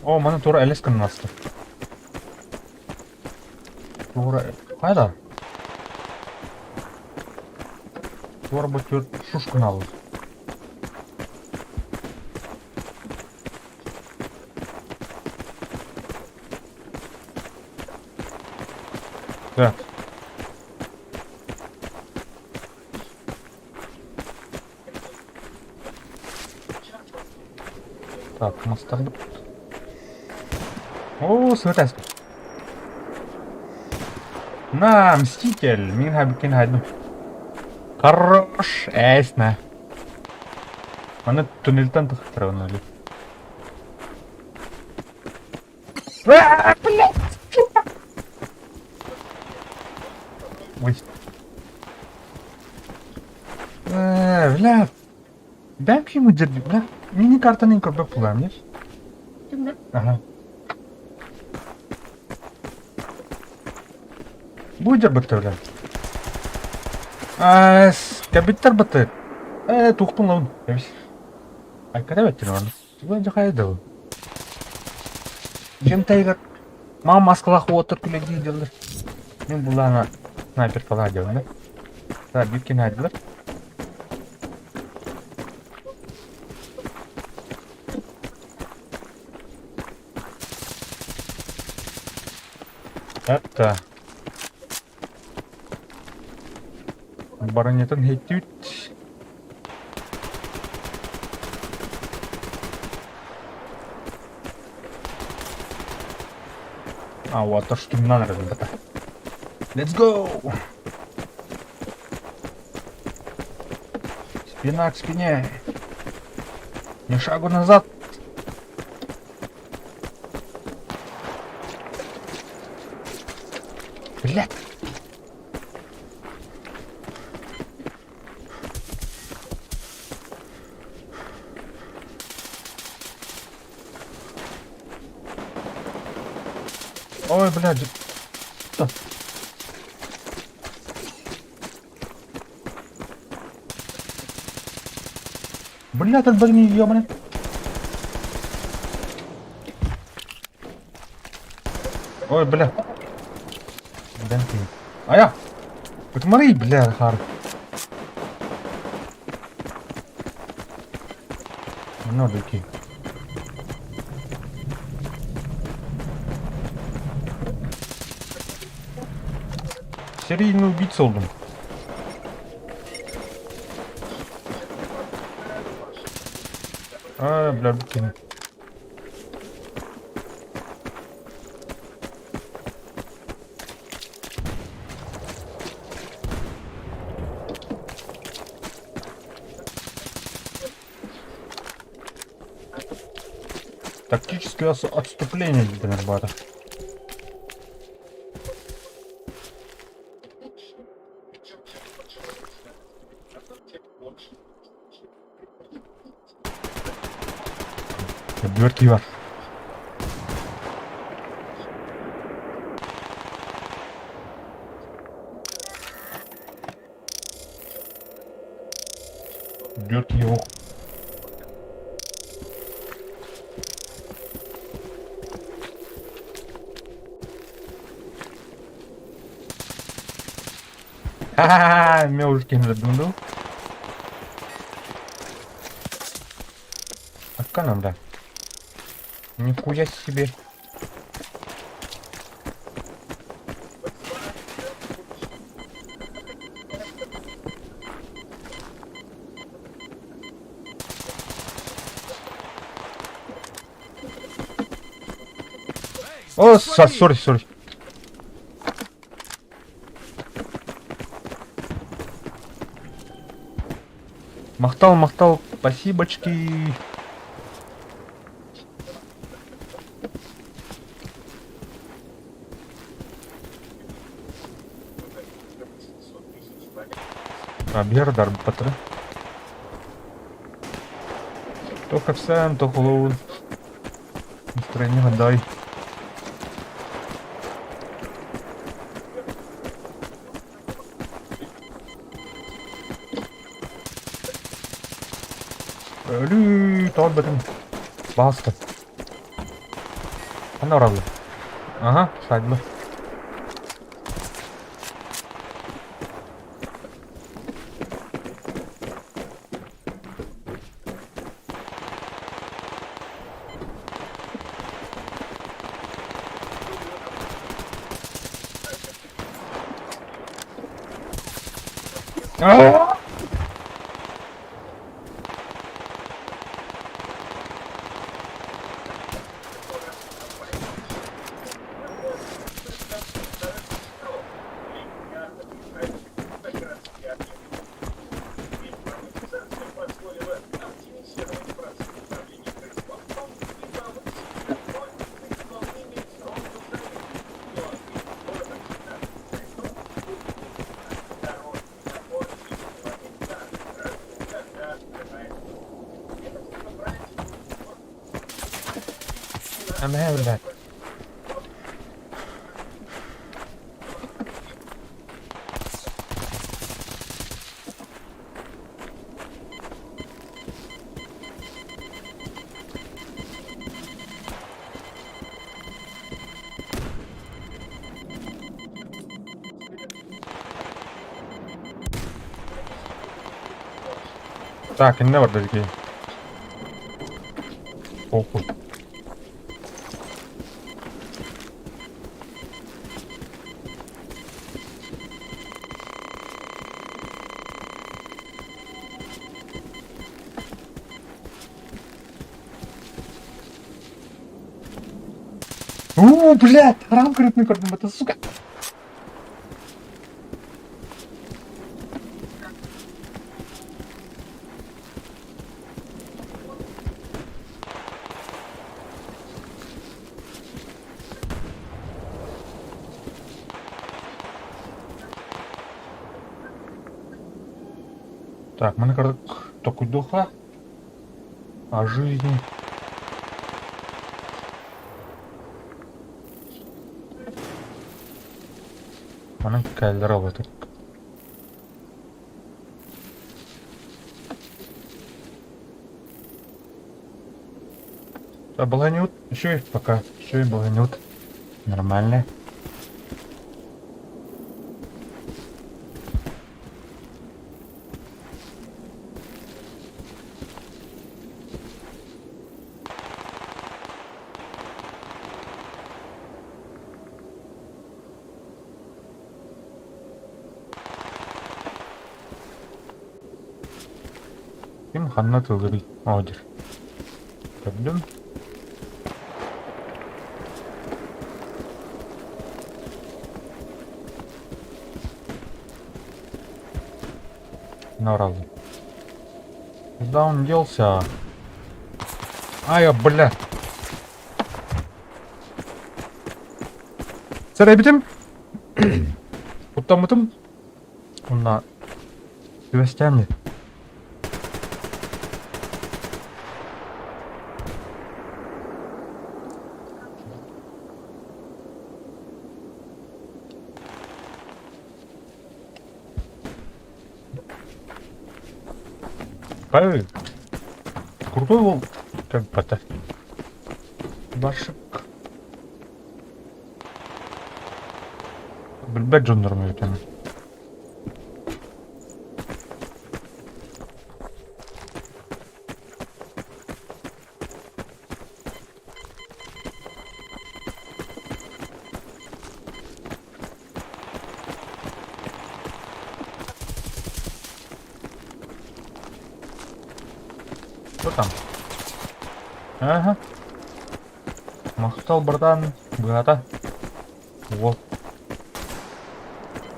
О, маны тура элес гынан аста. Тура хайда? Тура бу түр шушкун алыр. Так. Так, мастарбыт. Оо, сытас. На, Мститель! Мин хабикин хайдым. Хорош, эсна. Маны туннельтан тахтырабын өлі. Блядь! Ой. Э, бля. Бэм ким дирби, бля. Мини картаны көрбөк булам, не? Кимде? Ага. Бу дьарбытта, бля. Аас, кэбиттэр быты. Э, туохпун лабын. Эбис. Айкара бэттин оны. Туган жахай да. Жем тайгар. Мам маскалах уоттар күлэ дии Мин булаана снайперкалаа диэн да. Так, биир хайдылар. Это баронетын хеттүүт. А, вот, то что надо, ребята. Let's go! Спина к спине. Ни шагу назад. Блядь. Ой, блядь. Да. Блядь, этот блин, ёбаный. Ой, бля. Бля, А я! Посмотри, бля, хар. Ну, такие. Серийный убийца oldum. А, бля, букины. Тактическое отступление, блин, ребята. Үрдүгэр киһи бар. Үрдүгэр киһи суох. Ха-ха-ха, эмиэ урут киһини өлөрдүм дуу? Акка надо. Нихуя себе. О, сори, сори. Махтал, махтал, спасибочки. А, биэр дарбыттара. То кэпсээн, то холоун. Настроение дай. Өлүү, тоҕо Баста. Ханна бараллар? Аха, саадьылар. Аа! Эмэһэ биллэр. Так, иннэ барда дии. Похуй. У, блядь, харам көрүтүн көрдүм, это сука. Так, маны кырдык токуйдуха о жизни. Манан кэллэр обытык. Баланют, еще и пока, еще и баланют. Нормально. Ким ханна тылырый? Оо диир. Көрдүм. Норал. Куда он делся? Ай, бля. Сэрэйбитим. Куттаммытым. Онно түбэстээн Ай, крутой уол кэлбэтэ. Баршик. Билбэт дьоннорум эбит аны. Что там? Ага. Махтал, братан. Быһата. Вот.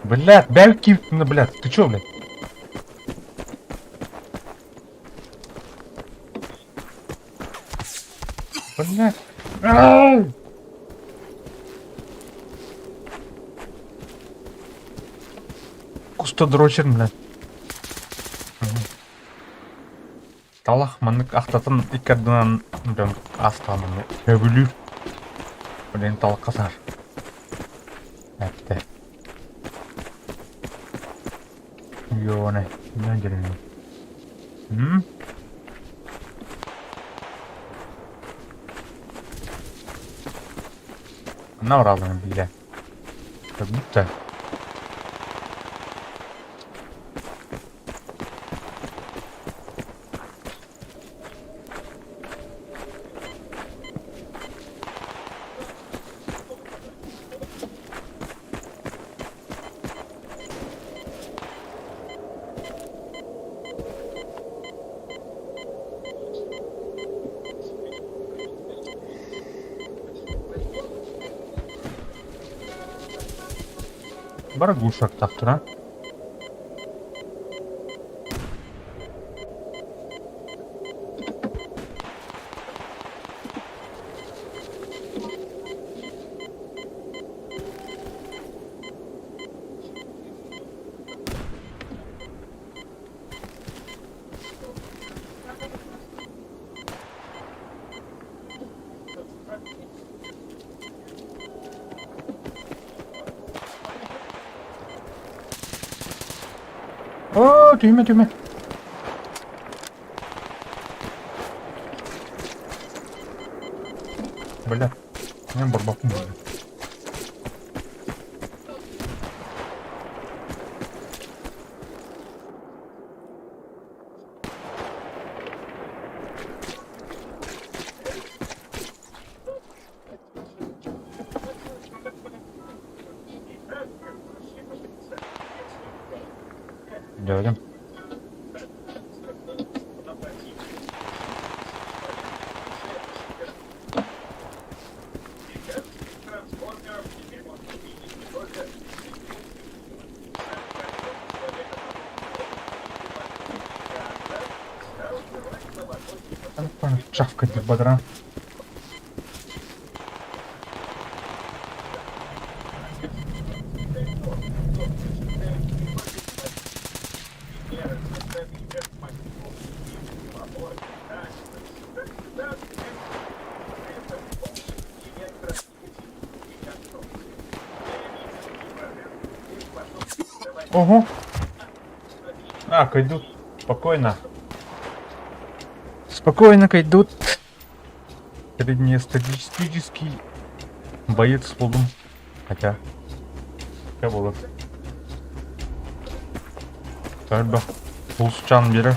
Блядь, бэлки, ну, блядь, ты чё, блядь? Блядь. Ай! Куста дрочер, блядь. Талах маннык ахтатын икки ардынан дьон астаанын сөбүлүүр. Блин, талахха саар. Эттэ. Йоне, мен дьэринэ. М? Манна баралларын билэ. Көрбүт да. Бары глушактаах Оо, түһүмэ, түһүмэ. Бля, мен барбаппын бля. Gördüm. Чавкать бадра. Ого. Так, идут спокойно. Спокойно идут. Среднестатистический боец с лугом. Хотя. Я буду. Элбэх улусчаан биэрэр.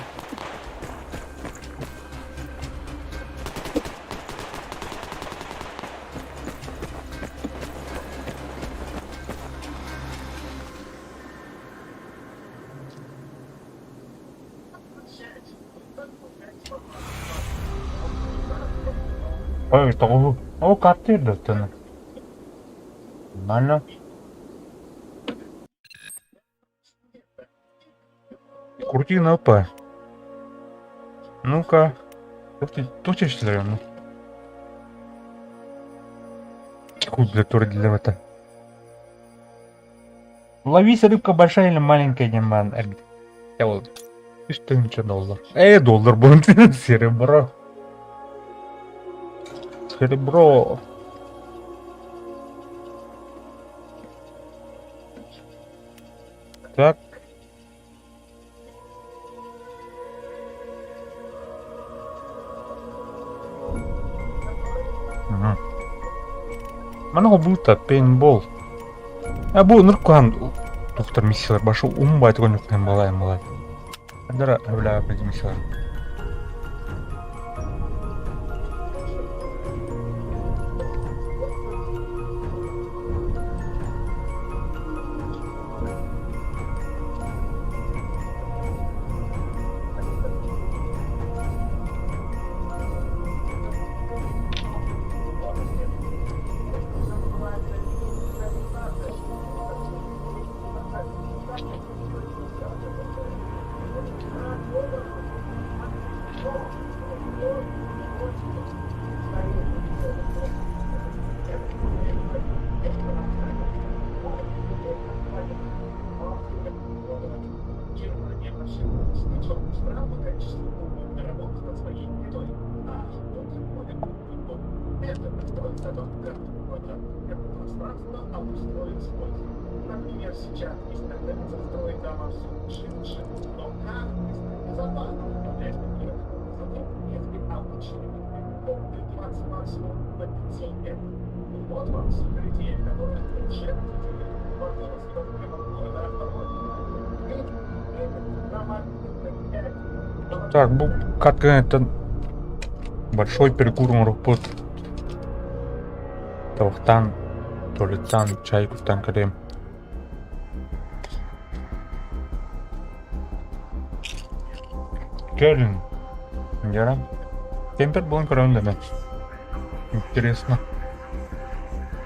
Ой, тоҕуһу. Оо, картыр да Нормально. Крути на П. Ну-ка. Туох ну? Хуй, бля, тур для это. Ловись, рыбка большая или маленькая, не ман. Я вот. Үс доллар. Эй, доллар будет. Серебро. Серебро. Так. Маны холбуута пейнтбол. А бу ынырык куһаҕан тохтор миссиялар башы ум баайты көнньүктэн балайым балай. Андара өбүлээбэт миссиялар. Так, бу катканыттан большой перекур оҥорбут. Табахтаан, туалеттаан, чай куттан кэлиэм. Кэлин. Дьара. Кемпер буолан көрөбүн да мен. Интересно.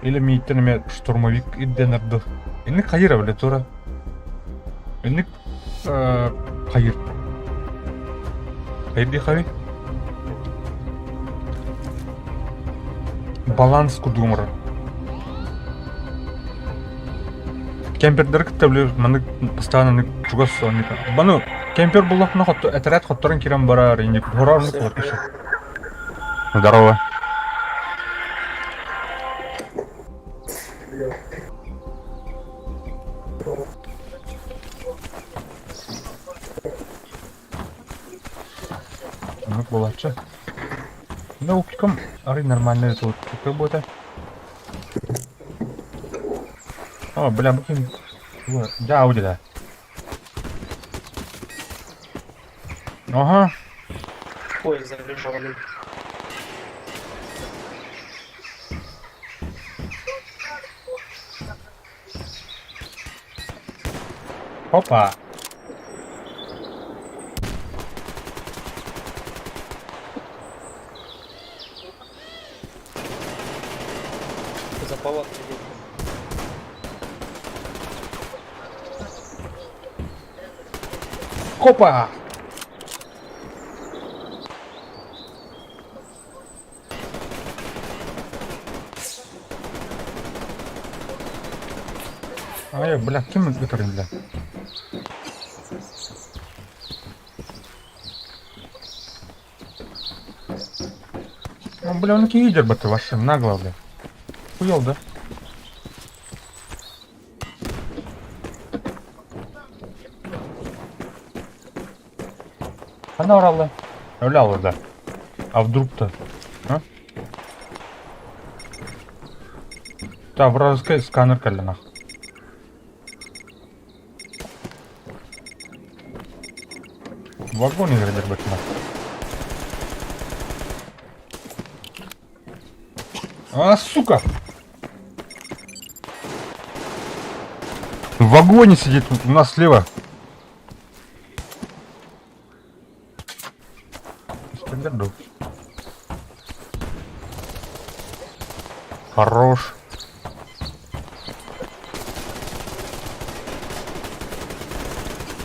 Или мииттэн эмиэ штурмовик ирдэнэр дуу. Инник хайыр эбилэ тура. Инник хайыр. Хайыр дии хайыр. Баланс курдук оҥорор. Кемпердери кытта били маннык постоянно маннык чугас оннук. Баны кемпер буллахпына хотто этэрээт хотторон киирэн барар инник хороор оннук буолар киһи. Здорово. Оннук буолааччы. Да оптикам арый нормальный тут буолта. О, бля, бу ким? Дьэ, Ауди да. Ага. Поезд забежал. Опа. За палаткой идет. Опа! Ай, бля, ким ытырын, бля? Ну, бля, он лидер бы ты вообще, нагло, бля. Хуел, да? Она орала. Öyle да. А вдруг-то? А? Да, вражеский сканер кэллэ нах. Вагон игры нах. А, сука! В вагоне сидит у нас слева. Хорош.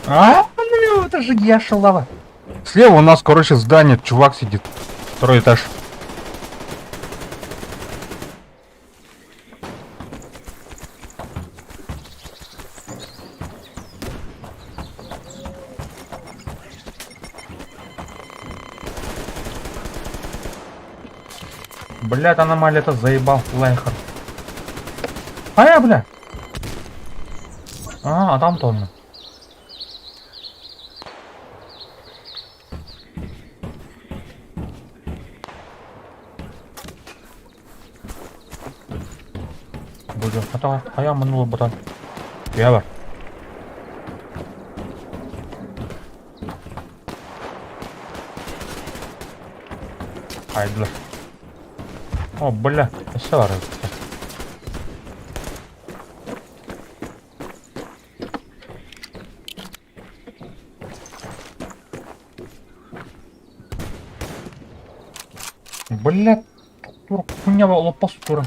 А, ну это же я шалава. Слева у нас, короче, здание, чувак сидит. Второй этаж. Блядь, аномалия это заебал Лайхер. А я, бля. А, там тонна. Ата хайаан манна олорботон. Үйэ бар. Хайдылар. О, бля, өссө бар эбит. Бля, тур хуйня лопас тура.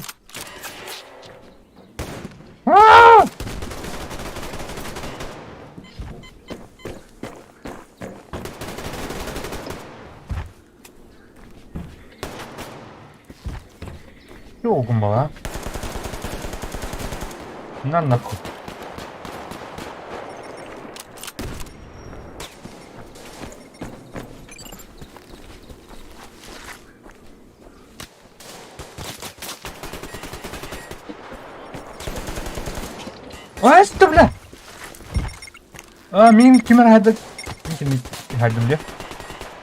Yoğgun bala. На нахуй. Аас, бля! А, мин ким эрэ хайда ким хайдым дии.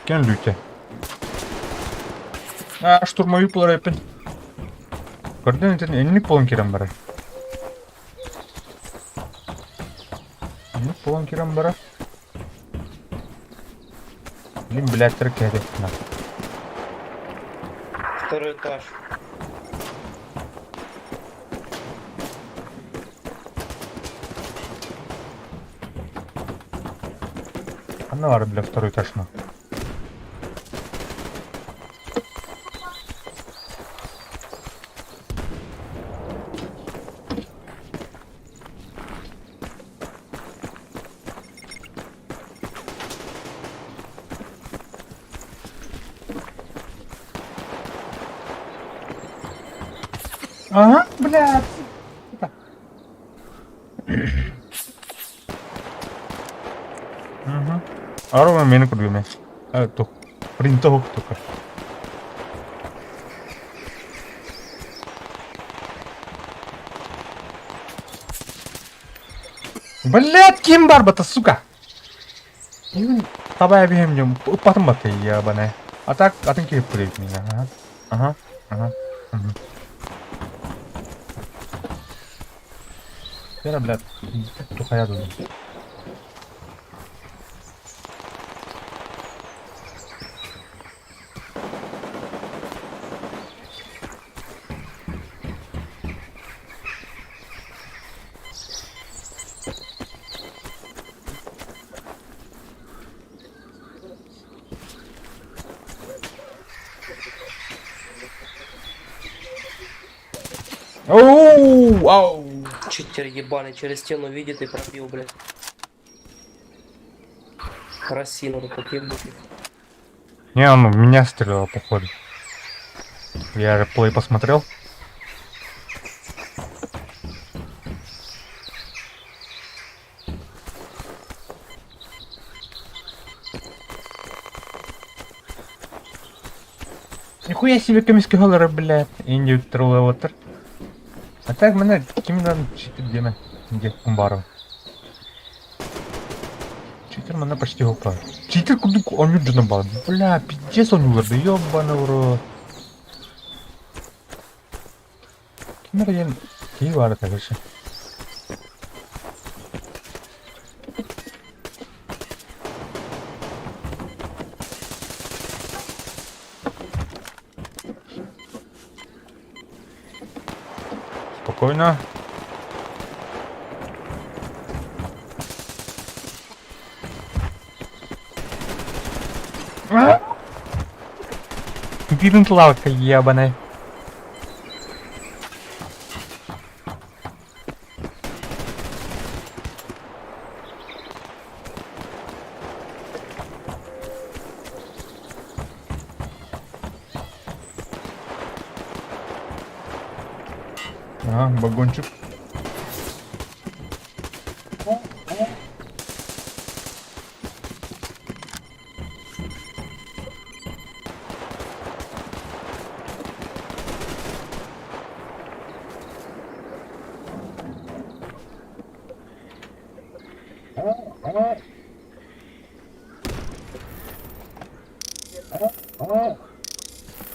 Кем лүүтэ. А, штурмовик буолар эппин. Көрдөн итин инник буолан киирэн барар. Инник буолан киирэн барар. Блин, блядь, кэһэтиэхпин Второй этаж. Ханна баар бля второй этажна? Ага, блядь. Угу. Арова мени курдук тух. Принтовок только. Блядь, ким барбата, сука! Таба эбиһим дьон ыппатым батта ебаная. А так атын киһи пырыйт меня. Ага. Ага. Ага. Угу. Вера, блядь, тухая дудум. Оу, ау. Читер ебаный через стену видит и пробил, блядь. Росину тут ебучий. Не, он в меня стрелял, походу. Я реплей посмотрел. Нихуя себе комисский голлары, блядь. Индию троллеватор. А так мене кимнан читер деме. Где кумбаров. Читер мене почти гупа. Читер кудук он юджина бал. Бля, пиздец он уларды, ёбаный в рот. Кимер ен кии бары тагышы. Спокойно. Винтлавка ебаная. Ага, вагончик.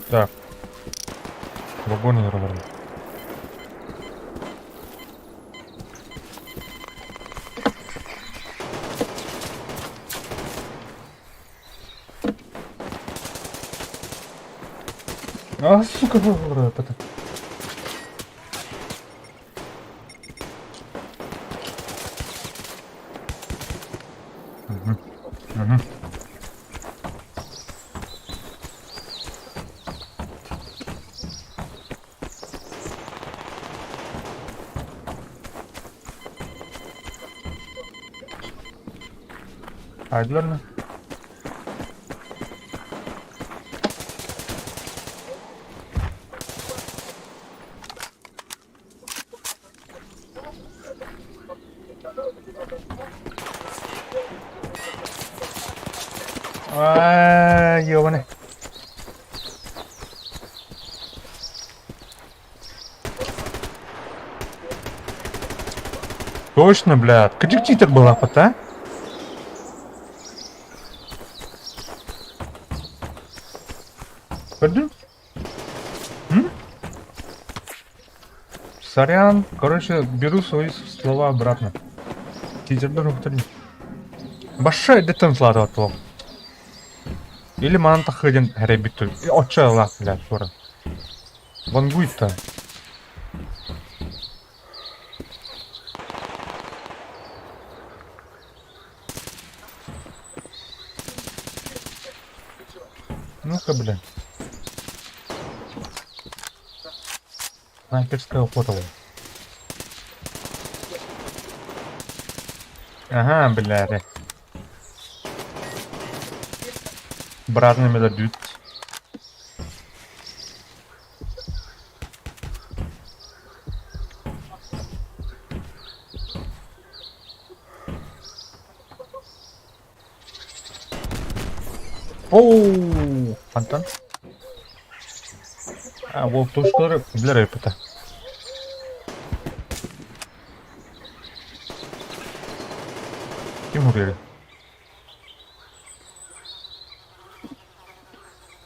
Так. Вагон не. А, сука, это. Мгм. Мгм. Айдылар ма? Аа, ёбаный. Точно, блядь. Кырдьык читер была а? Көрдүң? М? Сорян. Короче, беру свои слова обратно. Читердер уктарин. Башша эдеттен сылаатыбат туох. Или манан тахыден хэрэйбит Оччо ылаах, блядь, сура. Вангуй-то. Ну-ка, бля. Снайперская охота. Ага, бля. Братный медодют. Оу, фонтан. А, ол точкалары билэр эппитэ. Ким уруйар?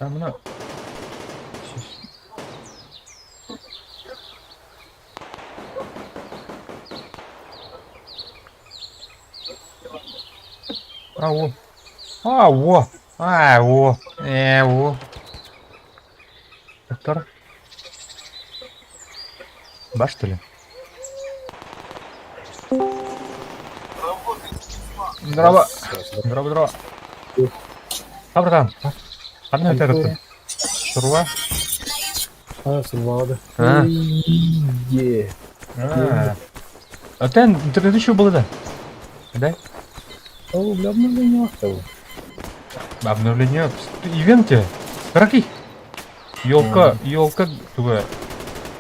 А мына А, о. А, о. А, о. Э, о. Доктор. Бар, что ли? Здорово. Здорово, здорово. А, братан. Ханна өтәріттің? Шаруа? А, сурвалады. А. Е. А. А тен интернет еще было, да? Да? Ол, бля, обновление оставил. Обновление. Ивенте. Дорогие. Елка, елка, туга.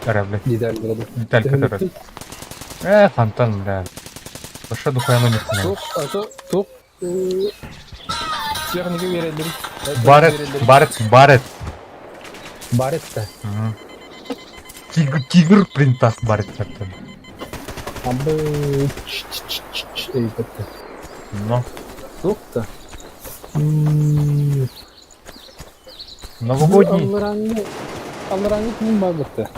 Ара, блядь, Деталь, брат. деталь, которая. Э, фонтан, бля. Вообще духуя номер. Тук, а то, тук. Техника бередим. Барет, барет, барет. Барет та. Тигр, тигр принтас барет фонтан. Абы эйбетте. Но. Тук та. Новогодний. Алларанны, алларанны ким барбытта.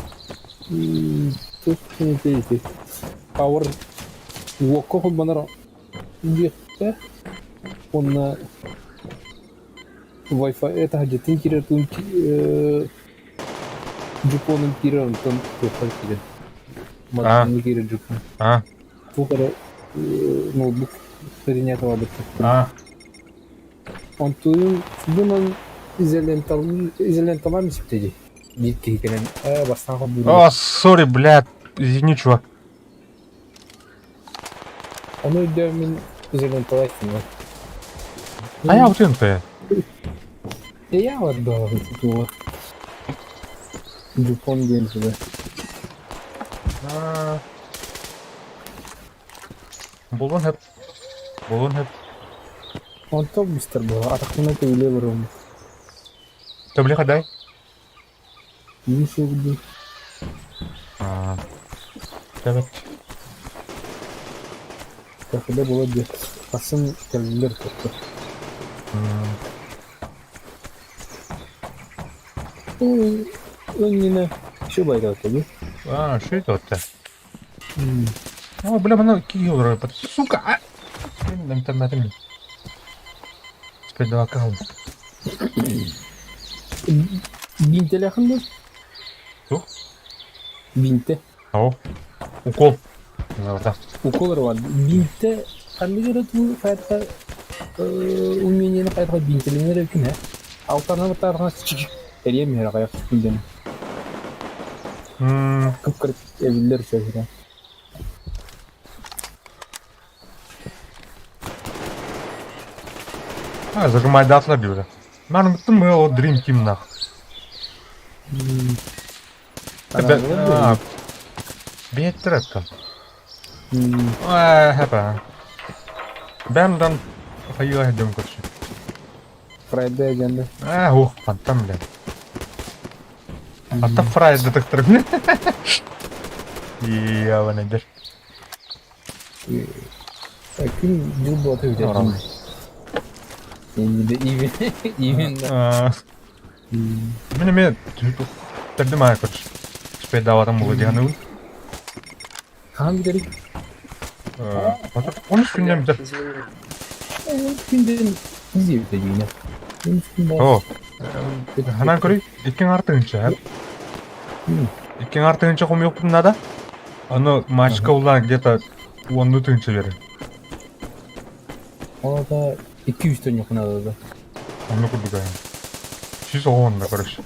Тук ким Power уокка холбонор диэхтэ уонна Wi-Fi таһырдьатын киирэр туун дьупуонун киирэр онтон туохха киирэр массыына киирэр дьупуон А, туох эрэ ноутбук соединять барбыттар а. Онтуйун бунан изоленталаан испитэ дии биир киһи кэлэн ээ бастаан холбуур О, сори, блядь. Извини, чувак. Ону өйдөөммүн изоленталай гынна. А я вот это. Я вот да, тула. Дюпон диэн сүбэ. Булун хэп. Булун хэп. Онтон мистер була атахпына төбүлэ барыам. Төбле хадай. Мин суурдум. А. Давай. Кафеде буолар диэ. Тахсан кэллилэр кытта. Иннинэ еще байдаата дии. А, что это вот-то? О, бля, мана киһи Сука! А! Интернетим. Теперь давай кал. Биинтэлээххин дуо? Туох? Биинтэ. Оо. Укол. Да. Укол эрэ баар. Биинтэ ханнык эрэ туу хайатха умениены хайатха биинтэлэнэр эбиккин ээ. Алтарна баттаарҕа эрийэн иһэр аҕыйах күндэн. Кып-кырык эбиллэр сөбүрэ. А, зажимайдаатылар диэбитэ. Манныктын мы ол Dream Team нах. Биэттэр эттэн. Хэпэ. Бэмдан хайыа хэдем көрсү. Фрайде генде. Аа, ух, фантом блин. Ата фрайде тыктырым. Ияван эдер. Күн дьыл буолта бүтэр. Именно. Мин эмиэ төрдүм аайы көрүс. Спейдаабатым буолуо дии саныыбын. Хаһан бүтэрий? 13 күннэн бүтэр. 13 күнден изи бүтэ диинэ. 13 күн Оо. Ханан көрүй? Икки аҥаар тыһыынча. Икки аҥаар тыһыынча хомуйуохпутун наада. Ону матчка улаан где-то уоннуу тыһыынча биэрэр. Ол ата 200 төнньөххүн наада да. Онно курдук ээ. 110 да көрүс.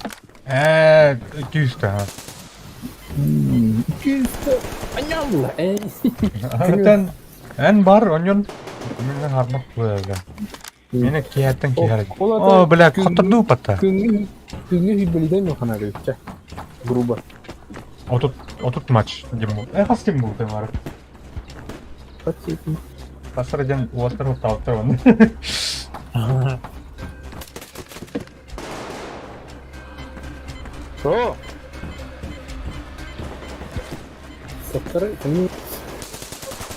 Ээ, 200 да. 200 аньалла. Эн эн бар оньон миннен харбах буолар. Мені киһэттэн киһэр. О, бля, хоттордуу патта. Күҥҥэ күҥҥэ хүббэлитэн мөханары үччэ. Грубо. 30 матч дем бу. Э, хас ким булды бар? Хасар дем уоттар уттаабыттар онно. О! Саттары, они...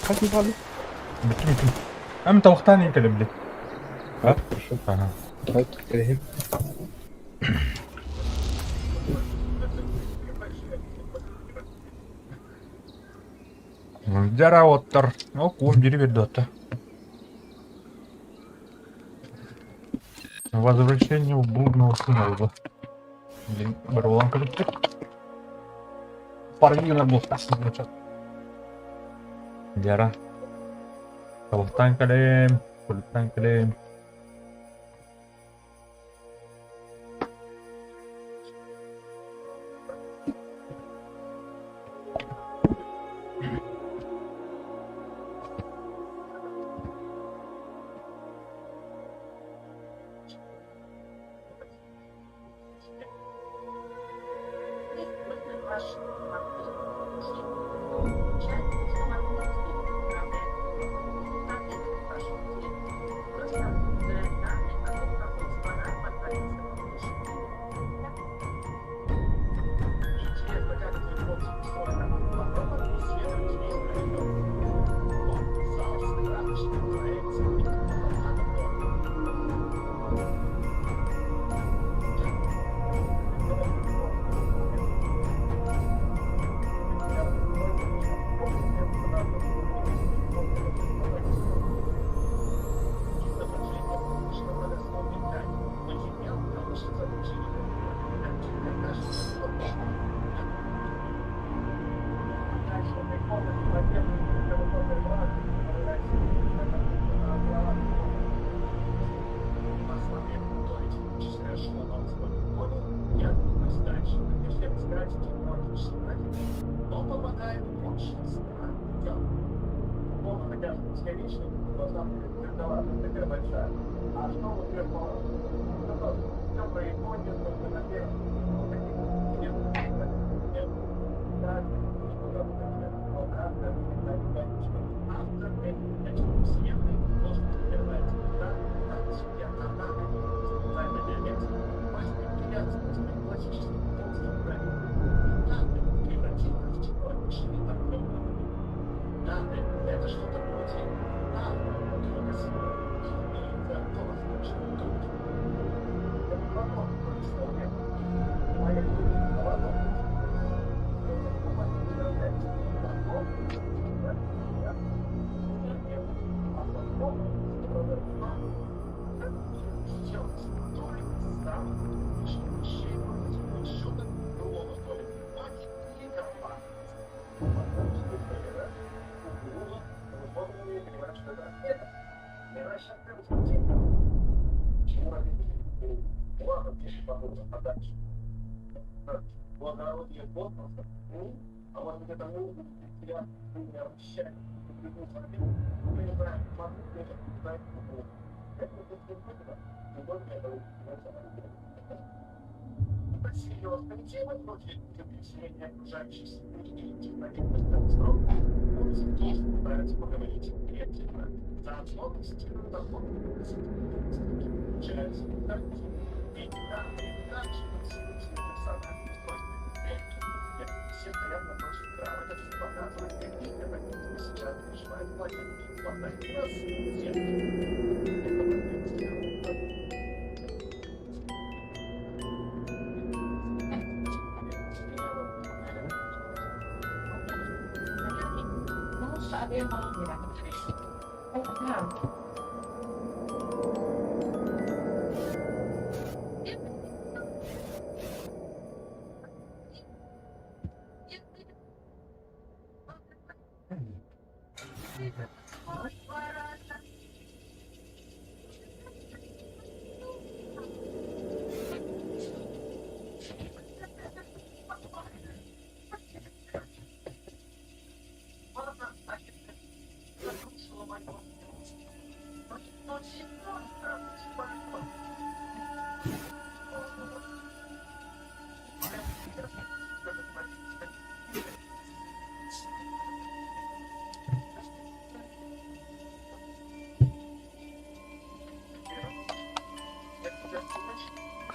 Как не падают? Бүттүм бүттүм. Эм тавахтаан иин кэлим били. А? Хорошо. Ага. Давай, кэлэһим. Дьара оттор. Ол куум дири берді отта. Возвращение в блудного сына было. Блин, барулан көрүптүк. Парнина буолтасын Дьара. Табахтаан кэлэм, кулуттаан кэлэм.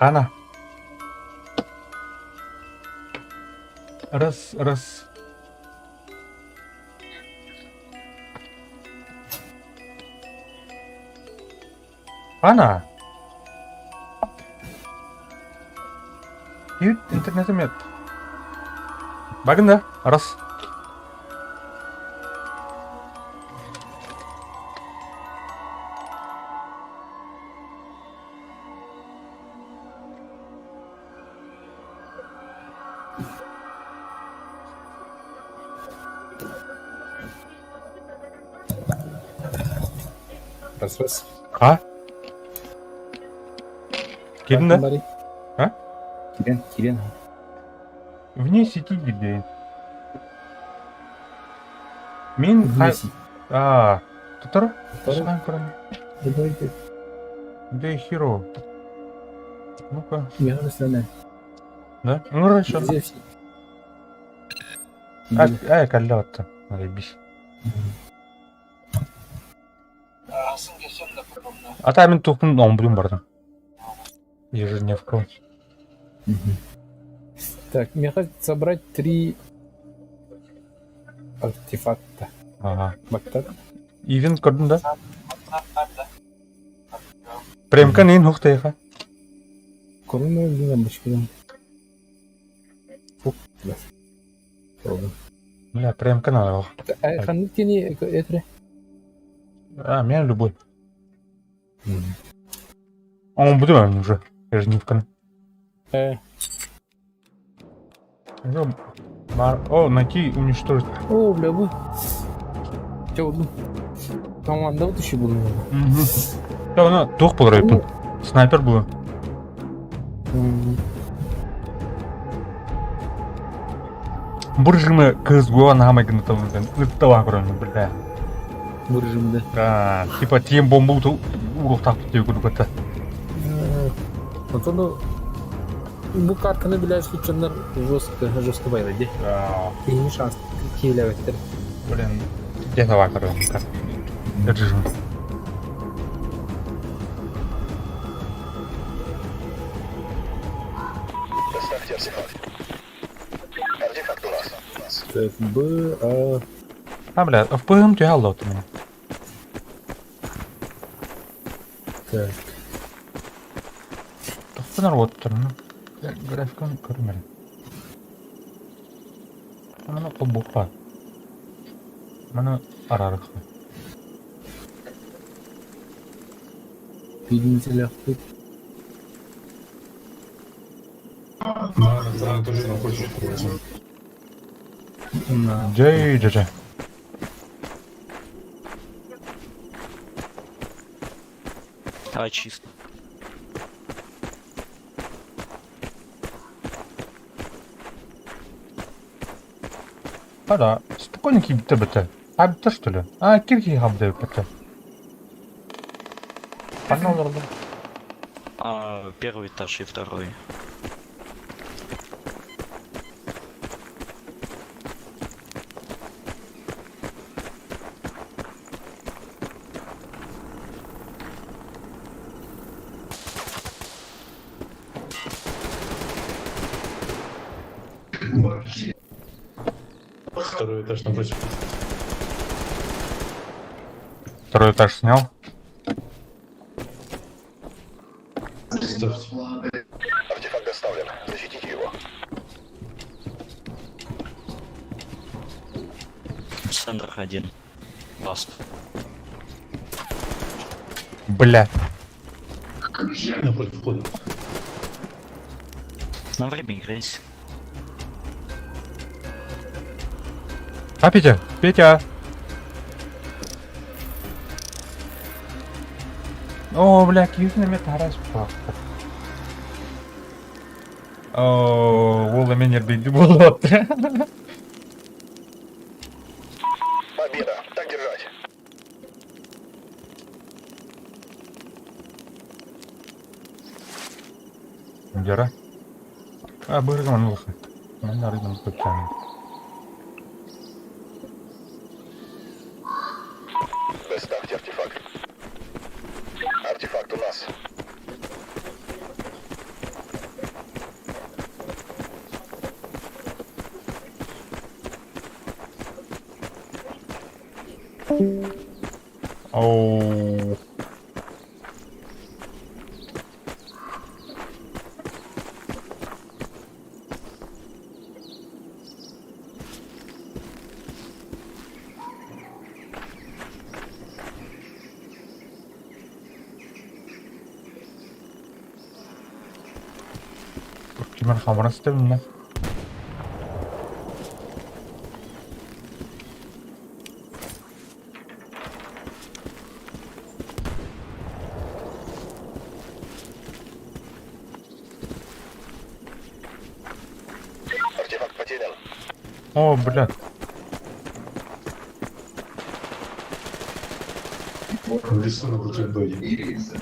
Хана. Раз, раз. Хана. Киирт интернетим нет. Багын да? Раз. Раз раз. А? Киирдин да? Барый. А? Кирен, кирен. Вне сети диэн. Мин Вниз. А, тутар? Тутар. Давайте. Где херово? Ну-ка. Я на Да? Ну, хорошо. Здесь. А, а, каллётта. Заебись. А там мен тухпун омбудун бардым. Ежедневку. Так, мне хотят собрать три артефакта. Ага. Бактар. Ивент көрдүм да? Премка нин хуктайха. Корона билген башкадан. Фук, бля. Пробуем. Бля, премка надо. Ханнык тени этре? А, меня любой. Он буду уже. Ежедневка. О, найти, уничтожить. О, бля, бу. Чэ, буллум. Команда вот еще буллум. Угу. Она туох буолар эбиппин. Снайпер буолуо. Бу режимы CSGO наһаа майгыннаталлар ытталаан көрөммүн бля. Бу режимде. А, типа тиэм бомба уруохтаахпыт диye курдук этэ. Оттон бу картаны билээччи дьоннор жестко жестко байла дии. Киһини шанс киилээбэттэр. Блин, где давай көрөммүн режим. Доставьте артефакт. Артефакт у нас. Так, Б, А. А, бля, FPM түһэ алла меня. Так. Тохтонор уоттарына. Графиканы көрмөрүм. Маны холбуохха. Маны араарыахха. Билинтелэхпит. Втором этаже напротив входа. Дьэ, дьэ, дьэ. А, чисто. А да, спокойно киирбитэ бөтө. Аабыта что ли? А, кир киһи хаалбыта эбиппит. Ханна олордум? А, первый этаж и второй. Второй этаж напротив. Второй этаж снял. Ставьте. Артефакт доставлен. Защитите его. Центр один. Ласт. Бля. Напротив входа. На время играйся. А, Петя? Петя! О, бля, киһи эмэ тарас О, уол эмиэ нербийди буолуот. Победа! Так держать! Дьара. А, быргаман улахан. Манна арыйдан көччаан. Доставьте артефакт. Артефакт у нас. Оу. Кимэн хамран сытэбин Артефакт потерян. О, бля. В лесу напротив Б1.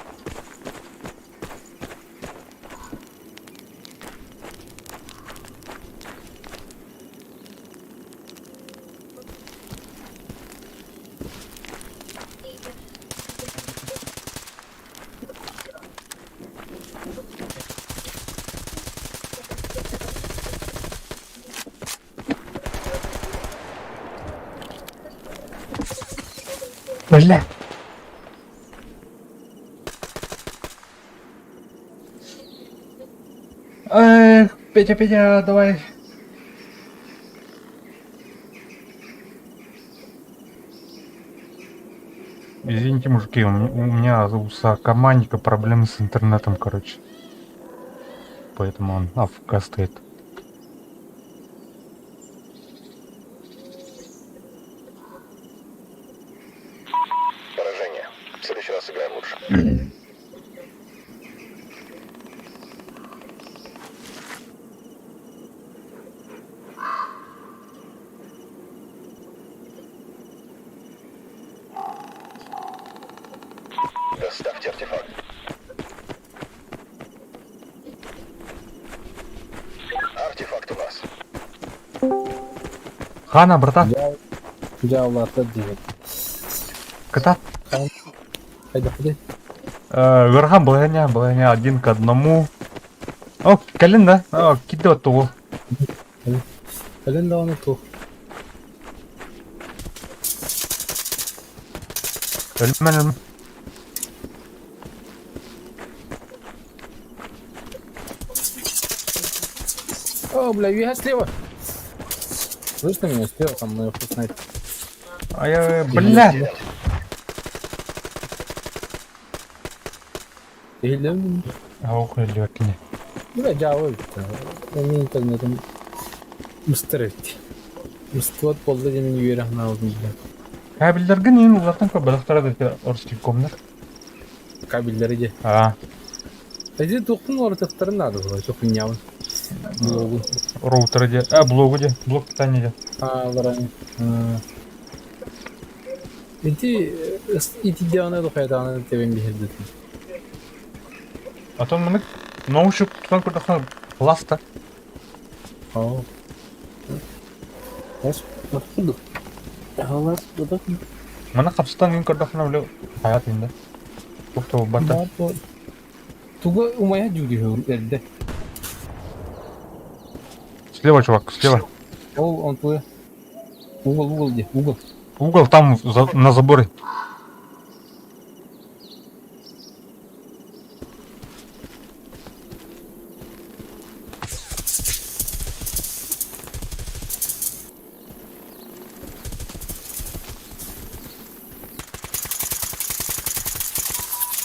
Бля. Эх, Петя, Петя, давай. Извините, мужики, у меня у сокомандника проблемы с интернетом, короче. Поэтому он AFK стоит. Поражение. В следующий раз сыграем лучше. Доставьте артефакт. Артефакт у нас. Хана, братан, Дьэ, дьэ, улаатар диэбит. кытаат. Хайдах Ыарахан балаһыанньа, балаһыанньа один к одному. О, кэлин да? О, киирдэ оттугу. Кэлин даҕаны туох. Өлүмэн өлүмэн. О, бля, вига слева. Слышно меня слева, там наверху снайпер. Ай, бля. Иһиллэбин. Ох, өлүөккини. Бля, дьаабы эбит. Мин интернетим быстар эбит. Быстыбат буолла диэн мин үөрэ санаабытым билэн. Кабеллэргин иин уларытан көрбөтөхтөрө да Орскикомнар. Кабеллэри дьэ. Аа. Эти туохпун уларытыахтарын наада буолуо, чохунньаабын. Блогу. Роутеры дьэ. А, блогу дьэ. Блок питания дьэ. Ааларан. Ити итиддэҕинэ духайдаҕына тэбэн биһирдэтин. Отон мынык наушник тутан көрдөххө пласта. Оо. Курдук. Маны хапсытан мин көрдөххүнэ били хайа тыында. Туох да буолбата. Туга умайа дьүүлүһү эрдэ. Слева, чувак, слева. Ол он твой. Угол, угол где? Угол. Угол там за, на заборе.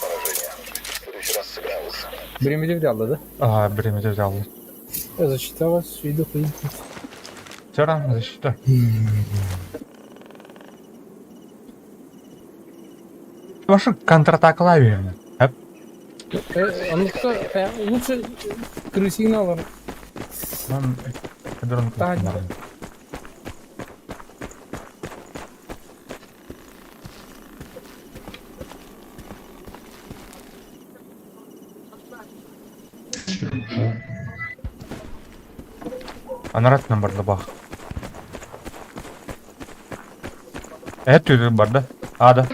Поражение. В следующий раз сыграем лучше. Биримити взял, да? А, время взял. Защита вас, иду ходить. Вчера защита. Ваша контратака лавина. А ну-ка, лучше крысиналар. Нам дрон Да, Анарат барда бах. Это барда. Ада.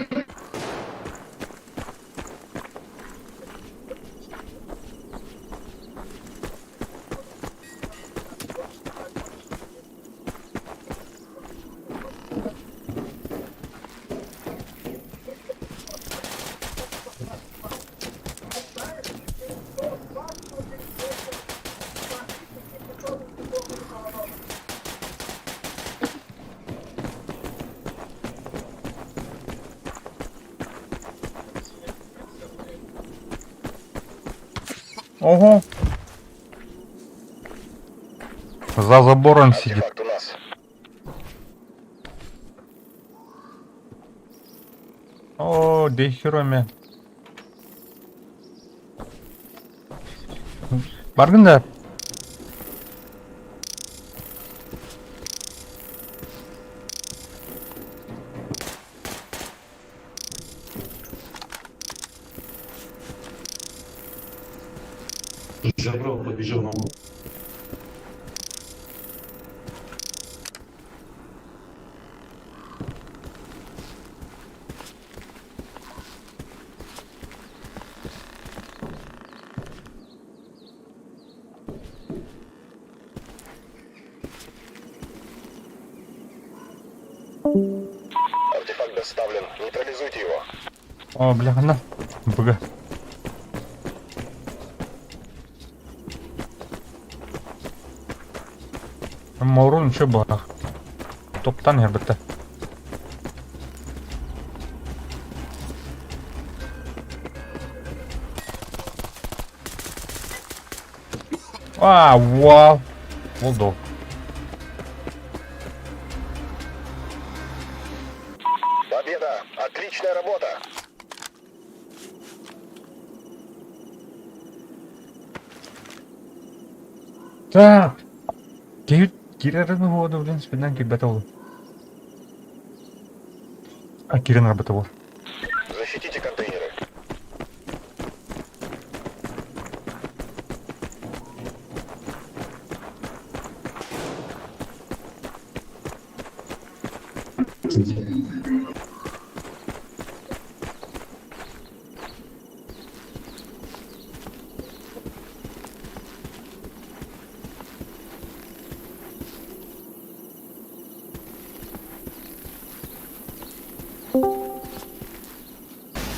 Ого. За забором сидит. Артефакт у нас. О, дехероме. Баргын да. Забрал, побежал на угол. Артефакт доставлен. Нейтрализуйте его. О, бляха, на. Бга. Маурун еще была. Топтан herбетте. А, вау. Волдо. Победа! Отличная работа! Так. Кирерин воду, блин, спинан кирбетол. А Кирин работал. Защитите контейнеры.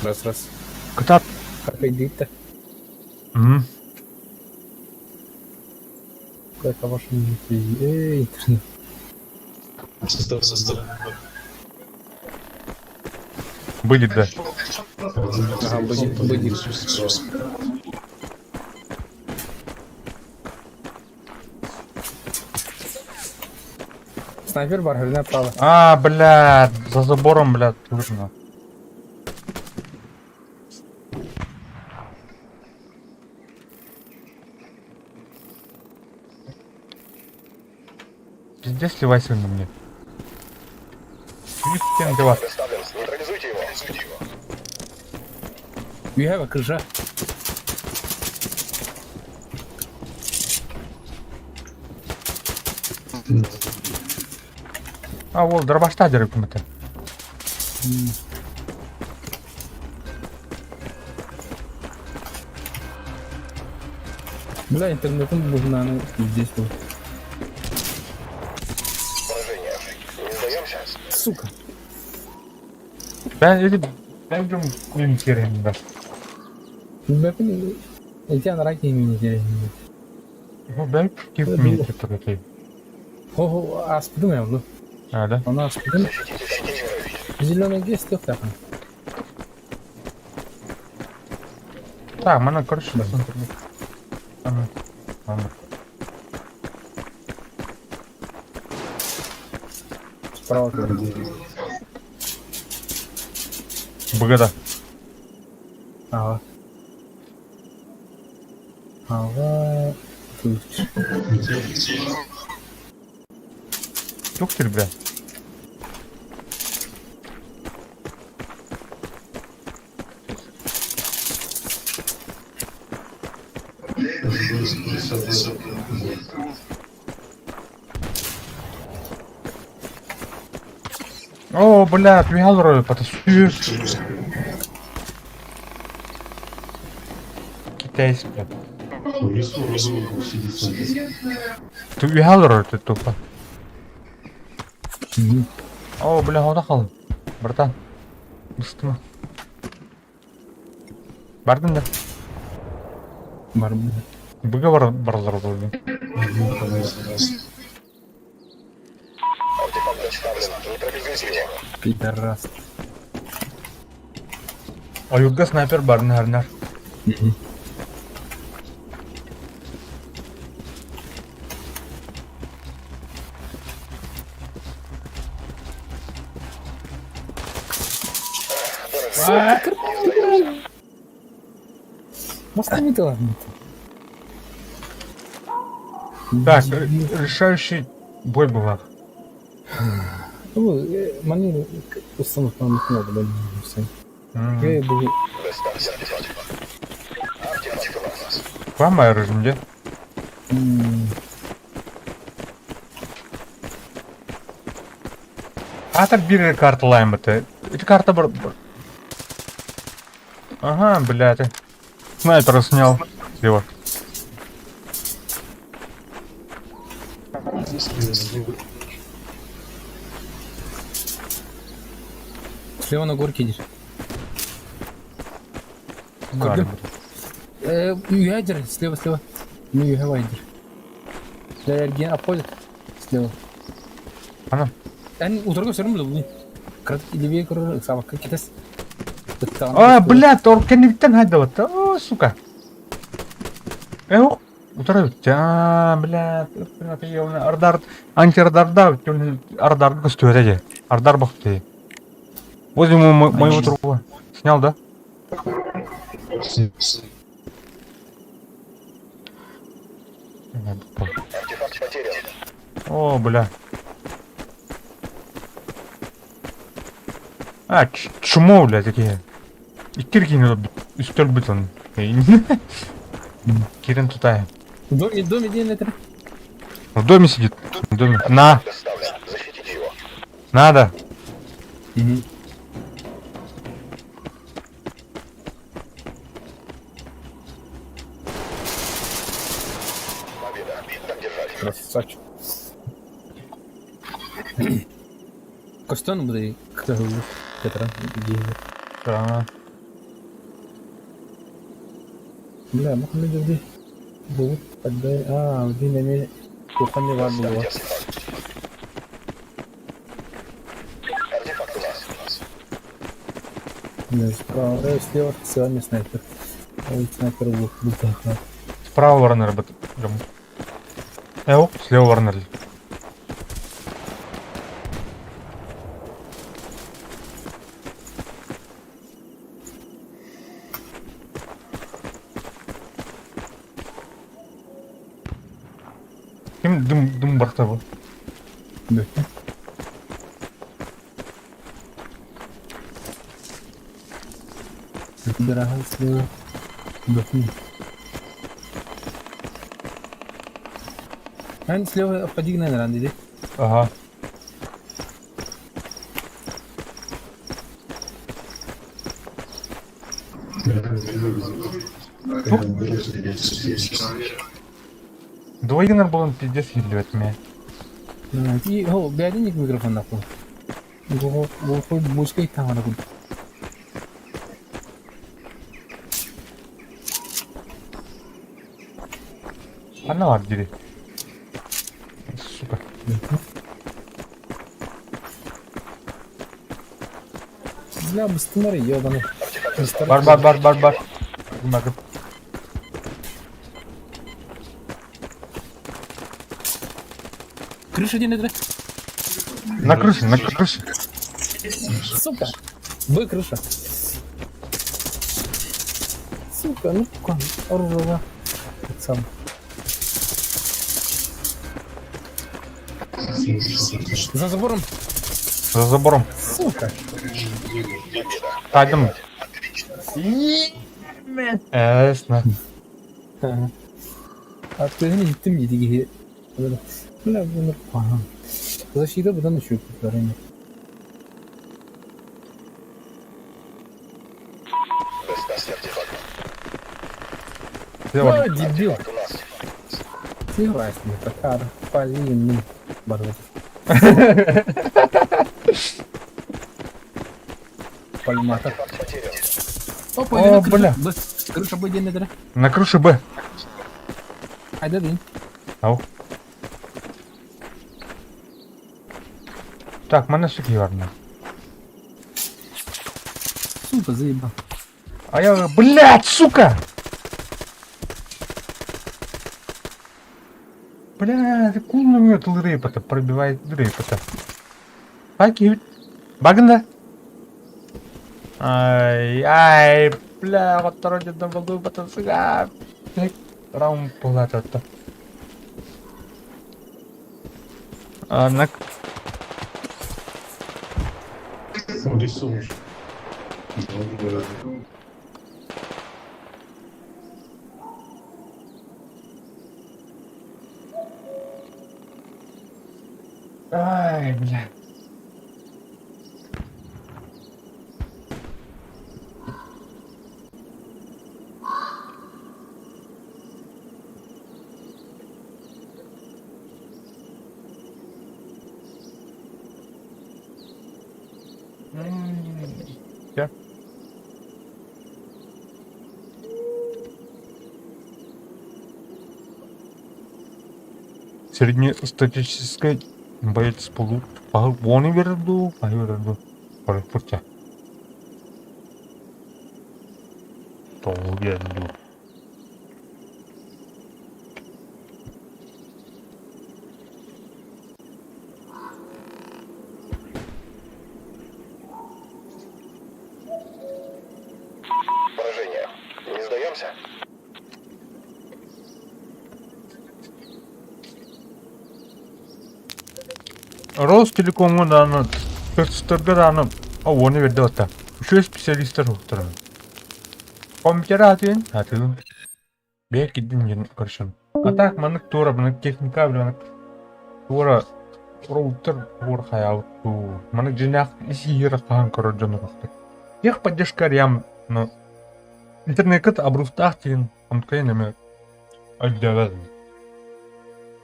Раз, раз. Кытат. Как идти-то? М. Как о вашем Эй, интернет. Состав, состав. Были, да. Ага, будет, будет. Снайпер бар, хрена право. А, блядь, за забором, блядь, слышно. Пиздец сливайся на мне. Кем дела? Доставлен. Нейтрализуйте его. Үһэ крыша. А, ол дробашта дерек это. Бля, интернетым быһынаны здесь был. Поражение. Не сдаемся. Сука. Ben öyle ben diyorum koyayım керемді. Бэпин эти анараки имени керемде. Ben кеп мен деп тұр Хо-хо, аспыдым я ну. А, да? Она аспыдым. Защитите контейнеры. Зеленый гест yok такын. Так, мана, короче, Ага. Ага. Справа тоже. БГда. Ага. Ага. Тут. Yok değil бля. О, бля, твигалрой потасуешь. Китайский, бля. В лесу разумно сидит. Твигалрой ты тупо. О, бля, ода қалдым. Братан. Быстыма. Бардың да. Бар. Бүге бар барлар болды. Артефакт доставлен. Нейтрализуйте его. Пидорас. Аюгга снайпер бар нәрнәр. Москвы ладно. Так, решающий бой была. Ну, маны установка надо, блин, все. Я буду Доставьте артефакт. Артефакт у нас. Вам режимде. Атар бир карта лайм это. Эти карта бар. Ага, блядь. Снайпера снял. Слева. Слева на горке идешь. Ядер, слева, слева. Ну, ядер. Эрген обходит слева. Ана. Эн уторго все равно был. Крат левее крор савакка кетес. А, блядь, оркенниктен хайдават. О, сука. Эх, утырып. А, блядь, ардар, антирадарда, ардар көстүөтэ Ардар бахты. Возле моего трупа. Снял, да? Артефакт потерян. О, бля. А, чмо, бля, такие. Иккиргин үстөл бүтін. Кирин тутая. В доме, в доме день это. В доме сидит. В доме. На, Доставлен. Защитите его. надо. Угу. Победа. Так держать. Красавчик. Костян буде кто Петра Да. Бля, Мухаммед где? Был тогда. А, в день они кухонный вар был. Доставьте артефакт. Артефакт у нас. Да, справа, слева с вами снайпер. Ой, снайпер был. был Справа Варнер бит. Эу, слева Варнер. Ким дым дым барта бу? Бүттэ. Дорогой Бүттүм. Эн слева обходи наверное, иди. Ага. Двойгынар буолан пиздец иһиллибэт мэ. И ол бэйэтин микрофоннаахпын. Глухой таҥара курдук. Ханна бар дири? Сука. Бля, быстымар ебаный. Бар бар бар бар бар. Макып. Крыша диэн этэ. На крыше, на крыше. Сука. Б крыша. Сука, ну кон, оружие. Сам. За забором. За забором. Сука. Тайдым. Эсно. А ты не иттим дии Бля, bunu Защита бұдан еще көтерін. Все, дебил. Согласен, такар, полин, барбат. Пальмата. О, бля. Крыша Б диэн этэрэ. На крыше Б. Айда дин. Ау. Так, мене суки гарно. Сука, заебал. А я, блядь, сука! Бля, кул на тыл пробивает рейпата. Паки, багында. Ай, ай, бля, вот второй дедом волду потанцуга. Раунд пулата. А, на... В лесу уже. Ай, бля. Я. Среднестатистической боец полу вони верду, а верду. Фуртя. Толгенду. Поражение. Не сдаемся? Ростелекомҥа даҕаны, спецтарга даҕаны уону биэрдэ батта. Үчүгэй специалистар уһуктаран. Компьютер аатын, атыын. Бэйэ кирдин диэн көрсөн. А так маннык туора маннык техника маннык туора роутер туора хайаабыт дуу. Маннык дьиҥнээх ис иһигэр хаһан көрөр дьон урахтар. Техподдержка арыйам, но интернеккэ обрывтаах диэн онтукайын эмэ өйдөөбөт.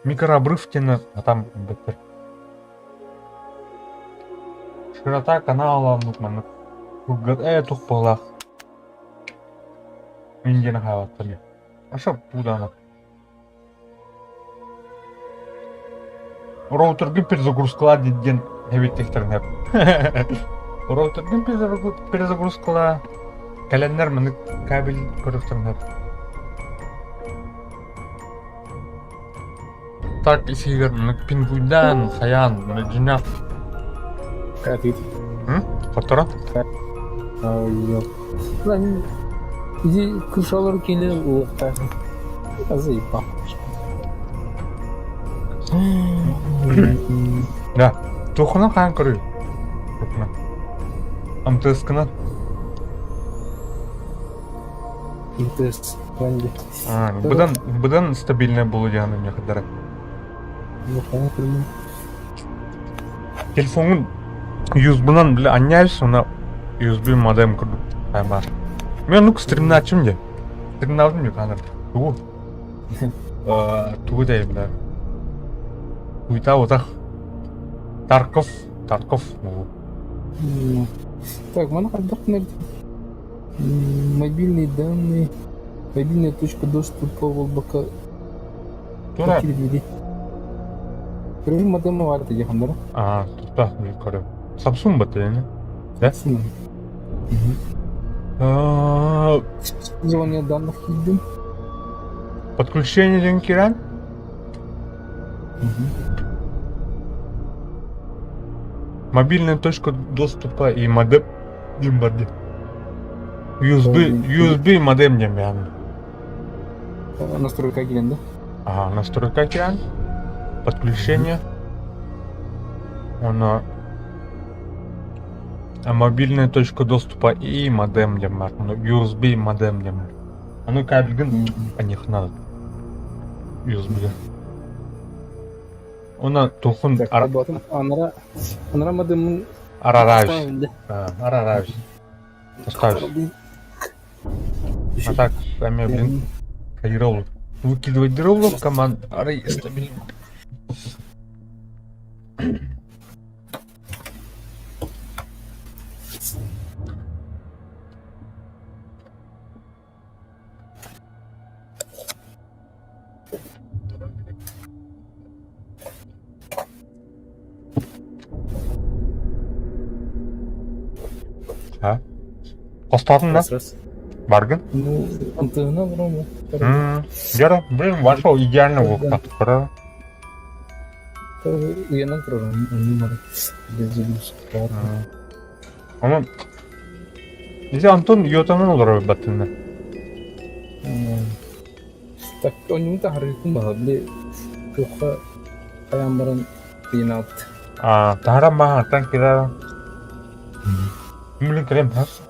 Микрообрыв диэни сатаан билбэттэр. Широта канала оннук маннык кылгас ээ туох быһыылаах мин диэни хаалаттар диэн. Аша туудаана. Роутергын перезагрузкалаа диэн эбиттиэхтэрин сөп. Роутергын перезагрузкалаа кэлэннэр маннык кабель көрүөхтэрин сөп. Так исигэр маннык пингуйдаан, хайаан, маны дьиҥнээх Катит. Хотторон? Иди крышалар кини улуктаахын. Заебал. Да. Туоххунан хаан көрүй? Туоххунан. МТС-кынан. МТС. Ванди. А, быдан, быдан стабильная буолу диэн миэхэ Телефоҥҥун USB-нан бile анньаайыс уонна USB модем курдук баар. Мен оннук стримнааччым дии. Стримнаабытым дии хаанар. Тугу? Тугу дейм да. Уйта утах. Тарков, Тарков муу. Так, маны хайдах гынар Мобильные данные, мобильная точка доступа буолбакка Тура. Көрүм модема бар дии Аа, тутта көрүм. Samsung бат Да? Использование данных киирдим. Подключение диэн киирэн? Мобильная точка доступа и модем диэн бар дии. USB, USB модем диэн бэйэм. Настройка киирэн да? Ага, настройка киирэн. Подключение. Оно мобильная точка доступа и модем диэн баар. USB модем диэн баар. Ону кабельгын них надо. USB. Она тухун Анара анара модемын арараабис. Арараабис. Оставишь. А так, эми, блин, хайрол. Выкидывать дрова команд, арай стабильно. А? Хостоотун да? Баргын? Ну, антыгына олорон Дьэ, блин, вошел идеально буолбат. Уйанан турар, оннун Онон Дьэ, Антон Йотанан олорор баттынна. Так, онньуҥ таһарыытын баҕа, били туохха хайаан баран ыйанаабыт. А, таһаран баһаартан кирэ. Блин, кэлэн хас.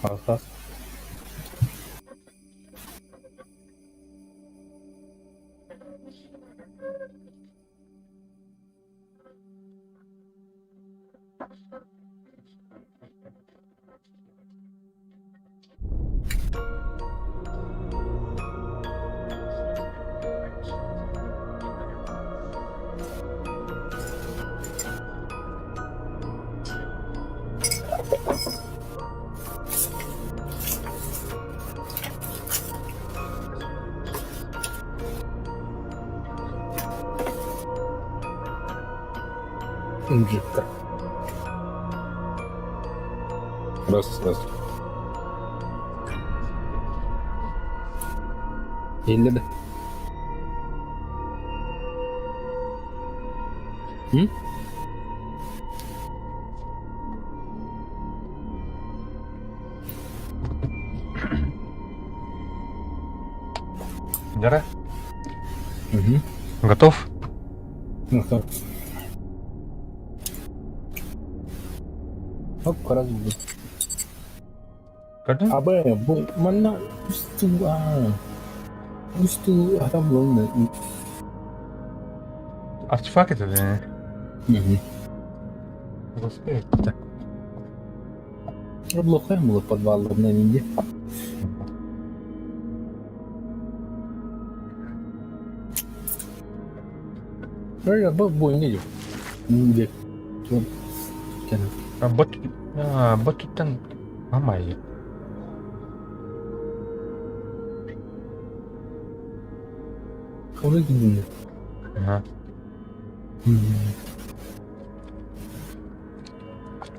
Хас Инжектор. Раз, раз. Иһиллэр да? М? Дара, Угу. готов? Ну, Хоп, раз будет. Көрдүн? Абы, бу манна усту аа. Усту атам булна. Артефакт это, да? Угу. Господи. Блохаем было подвал на нинде. Бу бу не Где? Бот, ботуттан мамай. Хавры кидин. Ага.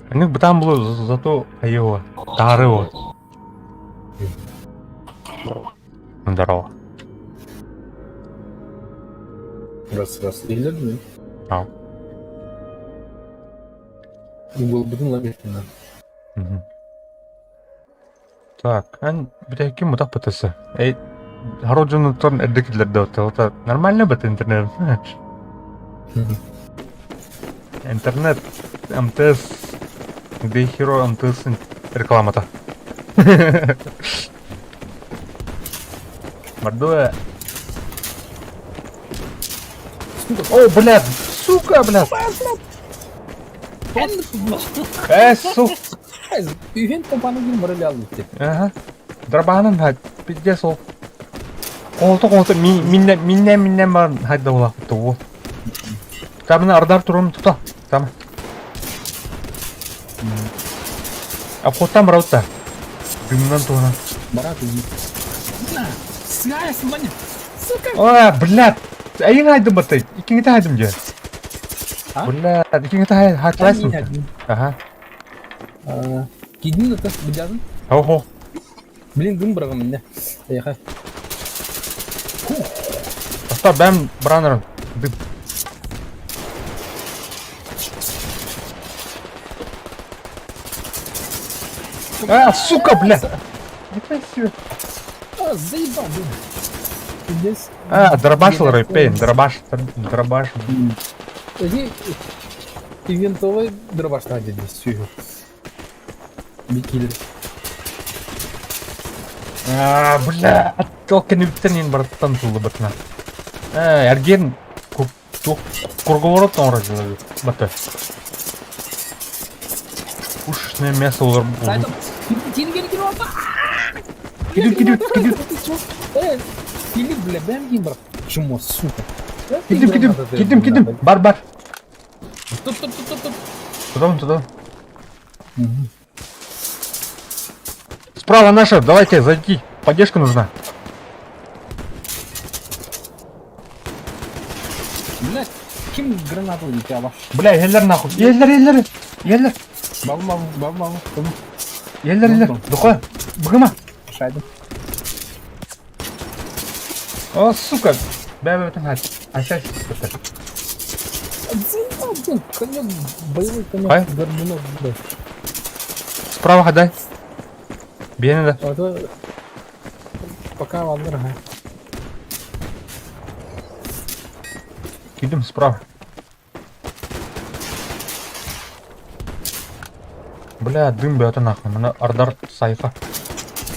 Они бы там было зато его Тарыо. Здорово. Раз раз или А. Угол ламетина. Так, ан битәкки мутак бытысы. Эй, Хароджунуттан эрдекилер да нормально бит интернет. Интернет, МТС, где херо МТС рекламата. Мордуя. О, блядь, сука, блядь. Сука. Үйен компания мораль алды. Ага. Дробанын хать, пиздец ол. Қолты қолты миннен миннен миннен бар хайда була туу. Тамына ардар турум тута. Там. Обходтан барабыт Дымнан туһунан. Барат. На, сгая, Ваня. Сука. А, блядь. Эйин хайдым батай. Икиңите хайдым же. А? Блядь, икиңите хайтлайсың. Ага. Кидин это бедязын. Хо-хо. Блин, дым брагам мне. Ехай. Оста бэм бранер. Дым. А, сука, блядь. Некрасиво. А, заебал, блин. Здесь. А, дробаш рэпейн, дробаш, дробаш. Эти ивентовый дробаш надо здесь все. Бикилер. А, бля, только не битен бартан тулы бытна. А, эрген курговорот оңрожу баты. Пушечное мясо олар. Кидут, кидут, кидут. Или, бля, бэм ким бар. Чмо, сука. Кидим, кидим, кидим, кидим. Бар, бар. Стоп, стоп, стоп, стоп, стоп. Туда, туда. Справа наша, давайте, зайди. Поддержка нужна. Блядь, ким гранату летела? Бля, еллер нахуй. Еллер, еллер. Еллер. Бабу, бабу, бабу, бабу. Еллер, еллер. Духай. Бгыма. Шайдым. О, сука. Бля, бля, бля, А сейчас. Заебал, блин, конек, боевой конек, Ай. горбунок, блядь. Справа ходай. Бейні да. А то пока вам дорога. Кидим справа. Бля, дым бөтө нахуй. Мына ардар сайфа.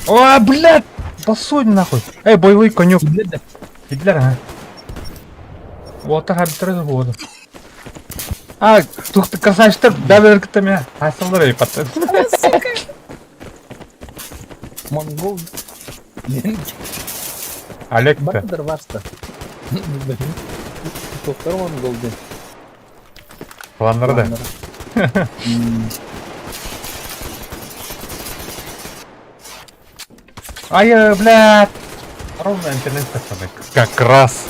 О, блядь! Бассой нахуй. Эй, боевой конек. Кидлер да. Кидлер, а? Уота хабитра буолу. А, тух ты красавчиктар бәбелер кытта меня. Асылдар эй паттı. Монгол. Олег та. Бардыр барста. Тохтар монгол ден. Планнары да. Ай, блядь. Ровно интернет пацаны. Как раз.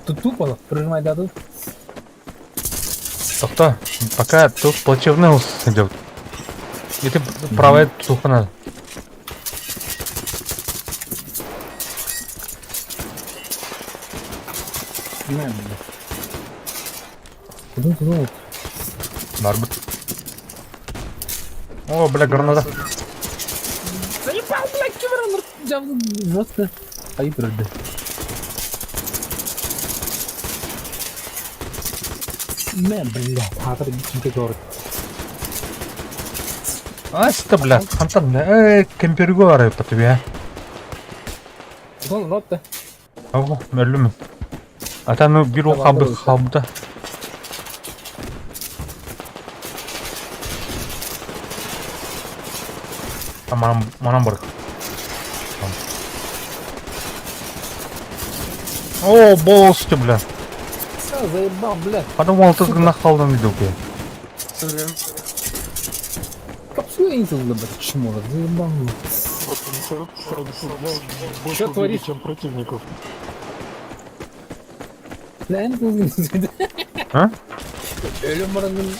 Тут тупо, прижимай дату. Тоқта, пока тут плачевный идет. И ты правая сухо надо. На, блядь. Куда ты Барбыт. О, бля, граната. Заебал, блядь, кибер, жестко. Айып үрді. Мә, блядь, хатыр кимге город. Аста, бля, хантан, бля, кемперге барайып по тебе, а. Сон ротта. Ого, мөрлүмүн. Ата ну бир ол хабы хабда. Манам, манам бар. О, болсты, бля. Все, заебал, блядь. Подумал, ты нахалдан видел, бля. Капсула не блядь, чмо, заебал. Больше Что творишь? чем противников. А? Ölüm oranın...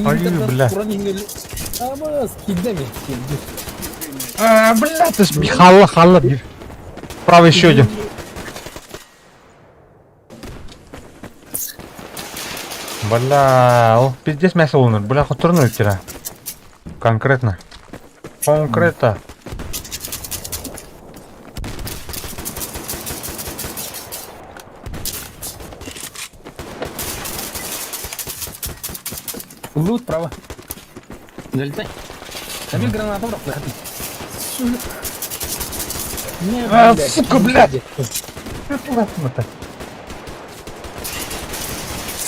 Ай, бля. Ama кидами, кидми. А, бля, ты ж халла, халла. Правый еще один. Бля, ол пиздец мясо олнур. Бля, хотурну вчера. Конкретно. Конкретно. Лут право. Залетай. Там граната в А, сука, блядь.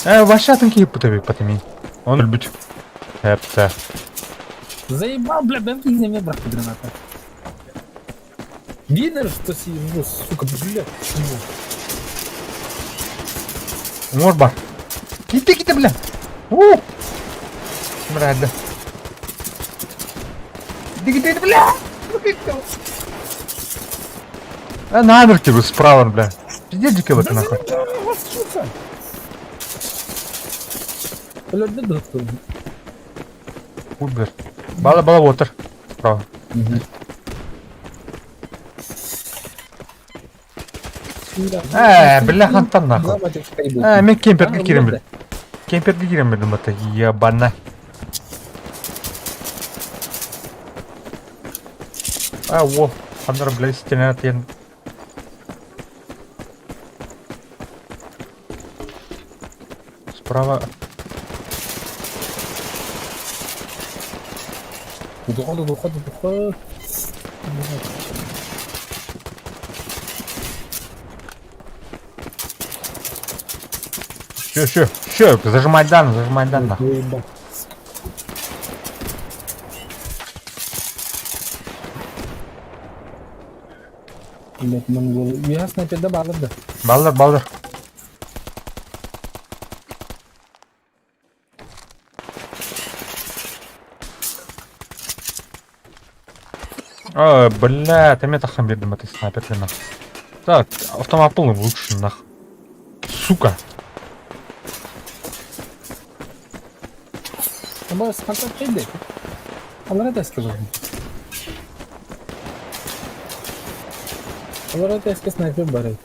Вашатын киіп бұта потами. Он любит. Эпта. Заебал, бля, бля, не мне брат граната. Видно, что сижу, сука, бля, чмо. Мор бар. Ките, ките, бля. У! Бля, да. Ките, ките, бля. А на тебе справа, бля. Пиздец, дикий вот нахуй. Сука. Өлөрдө достум. Хуй, бля. Бала, бала, отыр. Справа. Бля, хантан нахуй. Мен кемперге кирем бил. Кемперге кирем билдим бата. Ебана. А, о, хандар, бля, стена тен. Справа. Духо, духо, духо. Все, все, все, зажимай дан, зажимай дан, нахуй. Блять, монгол. Ясно, опять добавил, да. Балдыр, балдыр. Ой, бля, ты меня тахам бердим, это снайпер, нах. Так, автомат полный лучше, нах. Сука. Бас, контакт иди. Алар сказал. Алар это снайпер барый.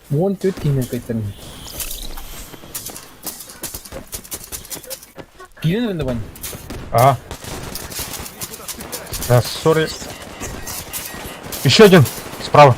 14 киһини кыайтарым. Киирэн эрэллэ бань. А. Да, сори. Еще один. Справа.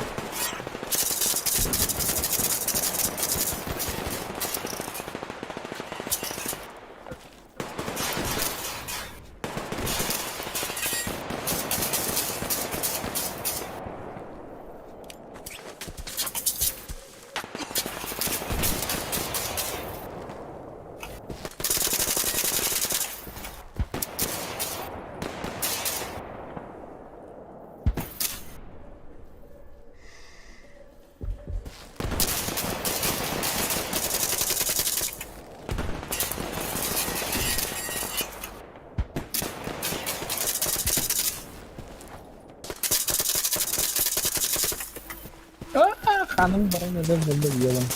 Ханым баран өлөр буолла диэҕин.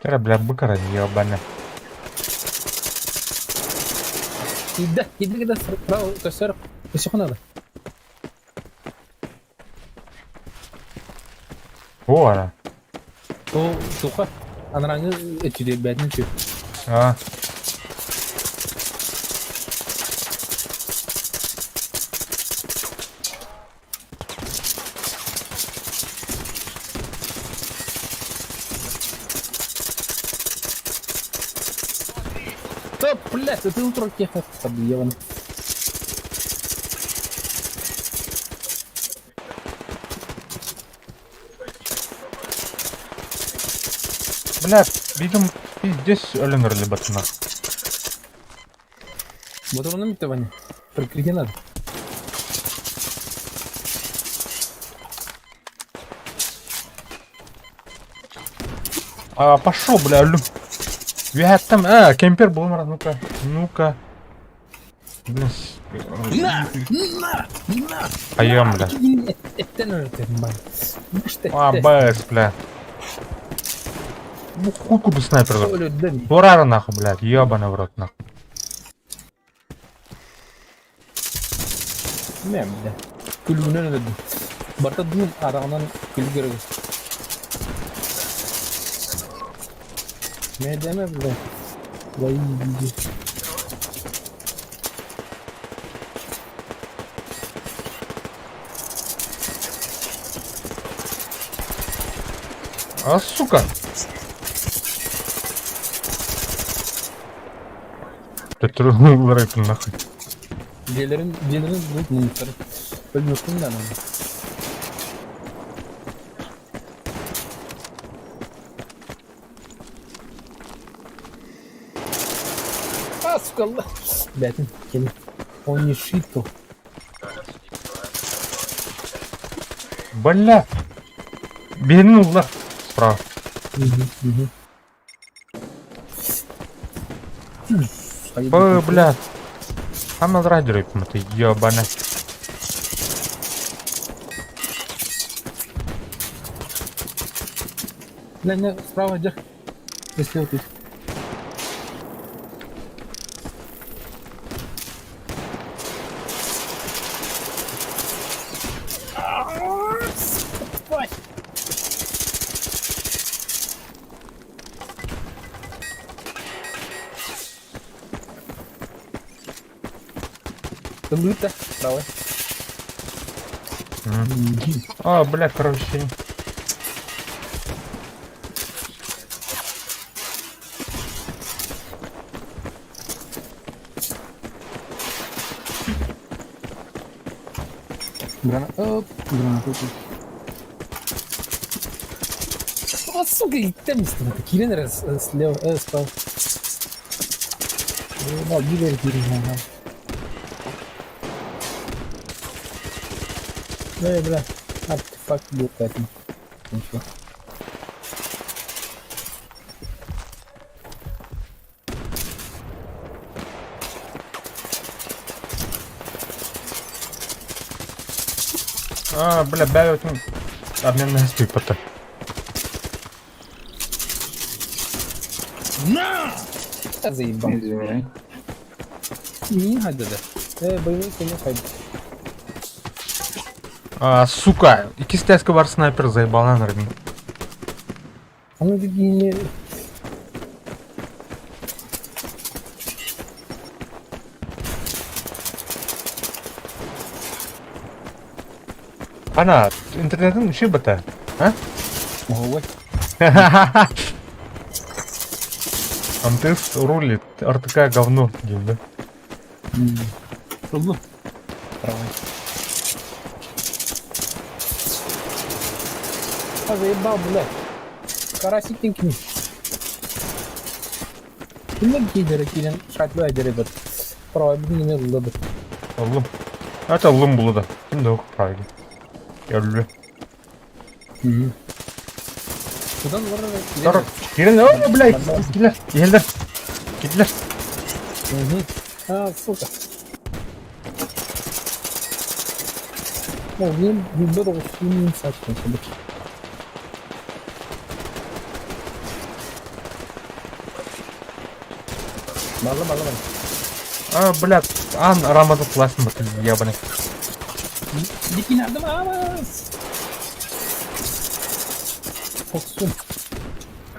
Тера, бля, быкара ебаная. Киирдэ, киирдэ киирдэ справа көстөр, көстүөххэ наада. О, она. О, туха. Анарааҥҥы өттүгэр бээтин үтүө. А. Да, блядь, это утро теха подъелом. Бля, видим, пиздец өлөн өлө батына. Моторону битте Ваня. Прикрытие надо. А, пошел, бля, өлүм. Үһэттем, а, кемпер буолмара, ну-ка, ну-ка. Блин, На! На! На! Айым, бля. Эттен өлтөрүм бай. А, БС, бля. Ну, хуй куду снайпер. Өлөрдөн. Урара нахуй, блядь, ебаный в рот нахуй. Мен бля. Күлүгүнэн өлөрдүм. Барта дым араҕынан күлүк өрөгө. Мэдэме бля. Лай види. А, сука! Төттөрү нахуй. Дьиэлэрин дьиэлэрин булт муннуктары. Өлмөккүн да ананы. А, сука, алла. Бәтин, кини. Он не шито. Бля! Биһини улла. Справа. Б, бля. Хамал радио ты ебана. Не, не, справа держ. Если вот тут. Лыта, давай. А, бля, короче. Гранат. Оп, гранат. О, сука, и там Кирин слева, справа. Ну, Гибер, Кирин, ага. Эй, бля, артефакт был этим. Ничего. А, бля, бля, обмен на спипота. На! Заебал. Извиняй. Не хайда да. Боевой коня хайда. А, сука, иккис тээскэ бар снайпер заебалан армин. Аны дигине Ана, интернетин үші бата. А? Ой. МТС рулит, РТК говно, диэн да? Ыллым. Правый. А заебал, блядь. Карасик кини. Кимнер киидere киирэн шатлы айдere бит. Правый бүгүн ылла бит. Ыллым. Это ыллым булу да. Ким да правильно. Өллү. Кудан барар Сорок. Кирен, о, блядь, килер, иһэллэр. Кидлер. А, сука. О, мен бір осының сатқан кебек. Бала, бала, бала. А, блядь, ан рамазы пласın бат, ебаный. Дикинардым амас. Токсун.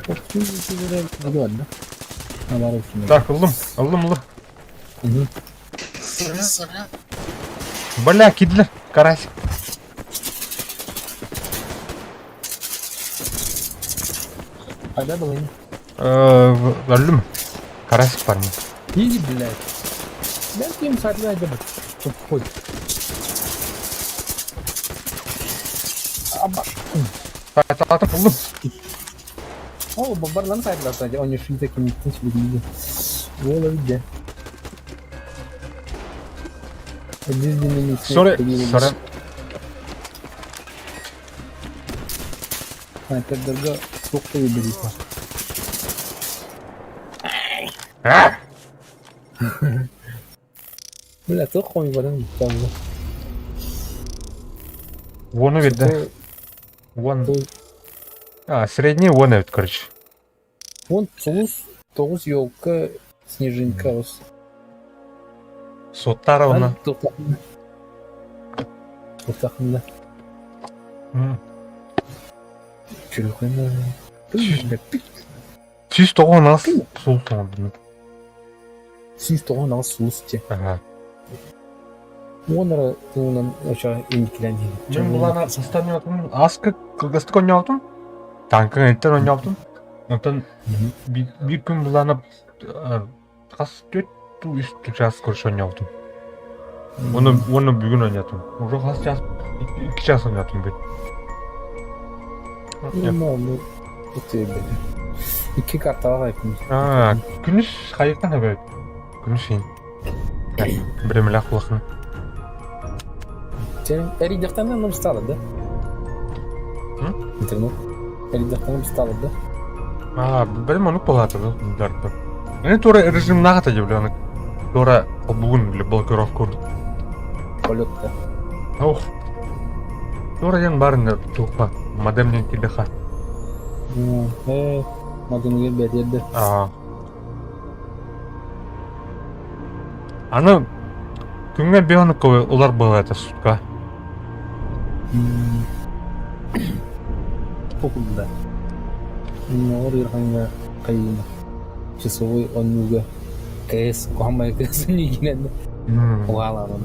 Токсун да? Так, ыллым, ыллым, ыллым. Бля, кидлер, карась. Қайда бұл енді? Өллүм. Карасик парни. Иди, блядь. Бәлки им сатып айда бір. Тупой. Аба. Атым ыллым. О, барлан сайтла, он еще таким не Вола виде. Сори, сори. Снайпердерге тоқтай берейік. А! Бля, тоқ қоймадан там. Вон видно. Вон. А, средний вон это, короче. Вон соус, тоғыз елка, снежинка ос. Соттаровна. Тоқтақында. Сүүс тоҕон ас суул тоҥордум. Сүүс тоҕон ас суус те. Ага. Онара туунан оча иникилен Мен булана составнятым аска кылгастык ойноотум. Танкын эттен ойноотум. Онтон биир күн булана хас төрт үс час көрүш ойноотум. Оны оны бүгүн ойнотум. Уже хас час 2 час ойнотум бүт. Ну, Икки картаға айттым. А, күнүс хайыктан эбет. Күнүс ин. Биремелях улахан. Сен эридехтан нам стало, да? Интернет. Эридехтан стало, да? А, бирем ону болат да. Эни тура режим нагата деп аны. Тура бүгүн биле блокировка курдук. Полетта. Ох. Тура ден барын тухпа. Модемнен килдеха. Модемге береді. А. Аны күнгө бионык улар было это сутка. Покулда. Нор ирханга кайына. Часовой оннуга. КС, кохамай КС нигинен. Угаламын.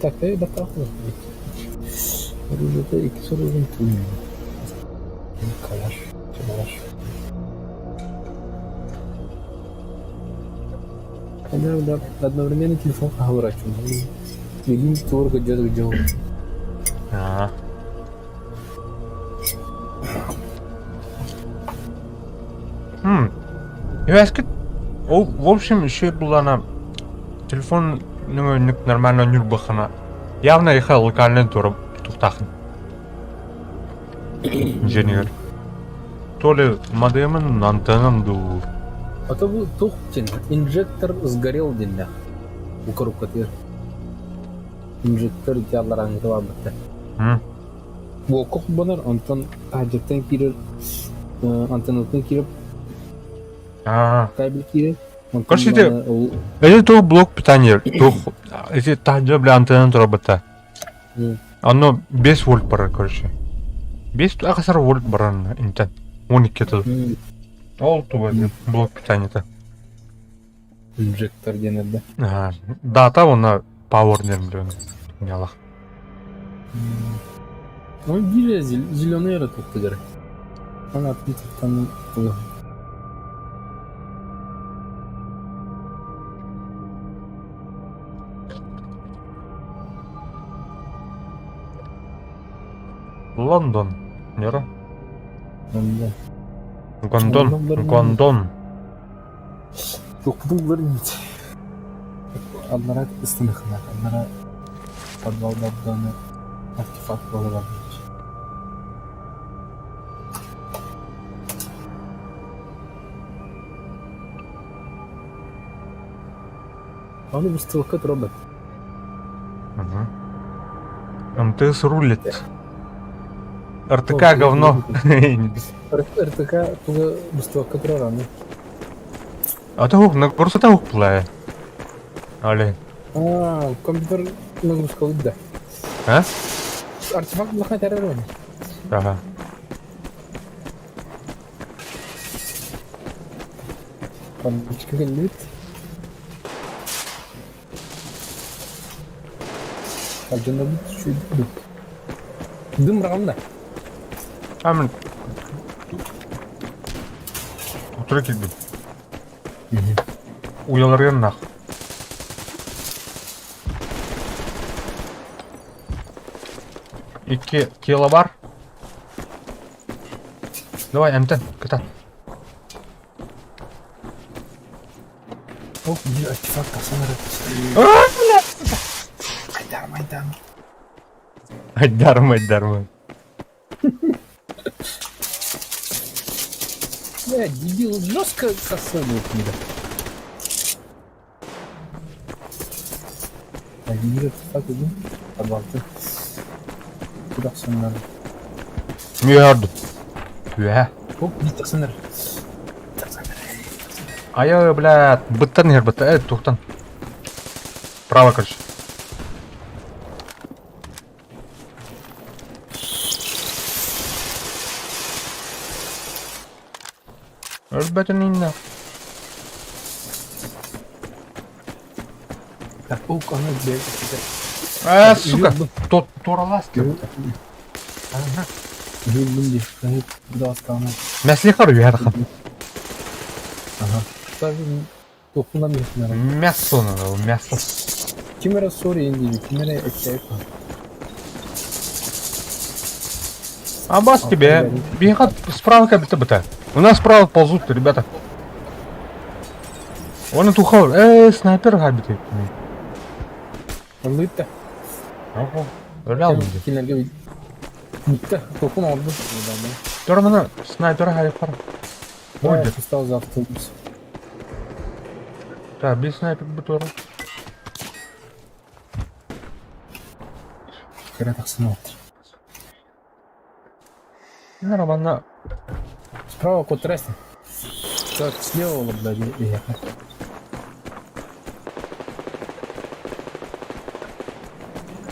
Так, баттақ. Оружие икки оружие туйм. Калаш, калаш. Да, одновременно телефон говорачу. Един турга дед где. А. В общем, еще была на телефон нормально нюрбахана. Явно их локальный тур тухтахын. Инженер. То ли модемын антеннам ду. А то бу тух тен инжектор сгорел динде. У коробка тер. Инжектор диалар аңгыла бітті. Блокка холбонор, онтон таһырдьаттан киирэр, антеннаттан киирэр Аа. кабель киирэр. Онтон Короче, ити аны ол это туох блок питания, туох ити таһырдьа бля антенна турабыта. Оно 5 вольт барар, короче. 5 ахасар вольт барар интен. 12 тыл. Ол туга блок питания-то. Инжектор диэн эрдэ. Ага. Дата уонна power диэн блин. Нялах. Ну, биир зеленый эрэ туттулар. Аны атын туттан Лондон. Нера? Лондон. Гондон. Гондон. Тохтууллар ини. Аллара ыстыныхынар, аллара подвалдардан артефакт буола барбыт. Аны быстыбакка турар Угу. МТС рулит. РТК говно. РТК туга быстыбакка турар аны. А то нагрузка пулая. Але. А, компьютер нагрузка да. А? Артефакт блокнот эрэр Ага. Табличка кэллибит. Алдьанабыт үчүгэйдик. Дым быраҕам да. Амин. Утура киирбит. Уйаларыгар нах. Икки тело бар. Давай, МТ, кыта. Ох, биир артефакт тахсан эрэр. Айдарма, айдарма. Айдарма, айдарма. Бля, дебил, жестко косой был книга. Так, биир артефакт один. Подвалты. Куда надо? Миярду. Үө. Оп, биир тахсан эрэр. Айа, блядь, быттан иһэр бытта. Э, тухтан. Право, короче. Өлбөтүн инна. Так, ок, аны бля. А, сука, тот туралас деп. Ага. Үһүллүм дии. Куда астаҕына. Мәслихар үһәрхан. Ага. Тохтунан билсинэр. Мясо надо, мясо. Ким эрэ сори диир, ким эрэ эттээх. А бас тебе. Бихат справа как будто бы У нас справа ползут, ребята. Он тухал. Снайпер габит. Ыллыытта. Ого. Өлі Кинилэргэ бүттэ. Тохтун оҥорду. Тормана снайпер габит пар. Ой, стал за автобус. Так, без снайпер бутор. Кыра тахсан олор. Нормально. Справа код тресни. Так, слева, блядь, и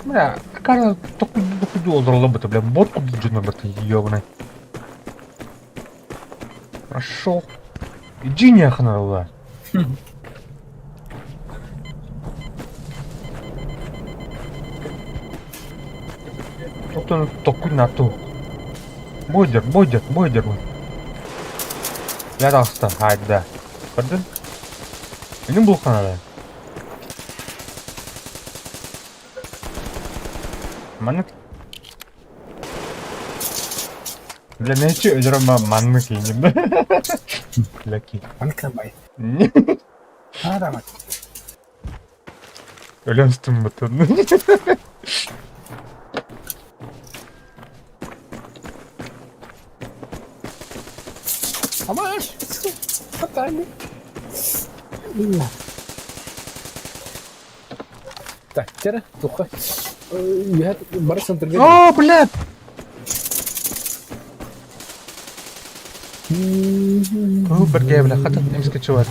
Бля, какая такую олдырла быта, бля, бот кудуджина быта, ёбаный. Прошел. Иди нехна, ла. Тут такой на ту. Бойдер, бойдер, бойдер. Я далста, хайда. Көрдүн? Иним булханада. Маннык. Бля, нече өлөрөм маннык иним. Ляки. Маннык бай. А, давай. Өлөмстүм бутун. Амаш! Хатами. Так, тера, туха. Я бар центрга. О, блядь! Кыыл бэргээбилэ хата эмискэ чугас.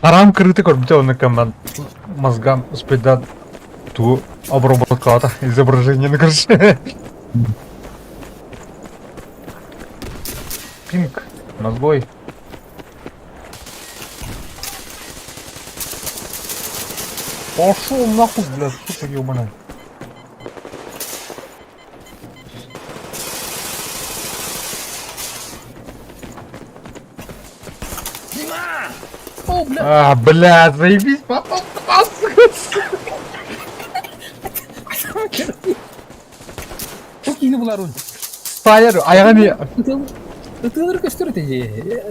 Араам кырыыта көрбүтэ онно кэммэн мозгам успейдаан туу обработкалата изображениени короче. Пинг, мозгой. Пошел нахуй, блядь, сука ебаная. О, бля! А, блядь, заебись, попал, попал, сука. Çok iyi bular onu. Стайер, айғани. Ытыылар көстөр эти.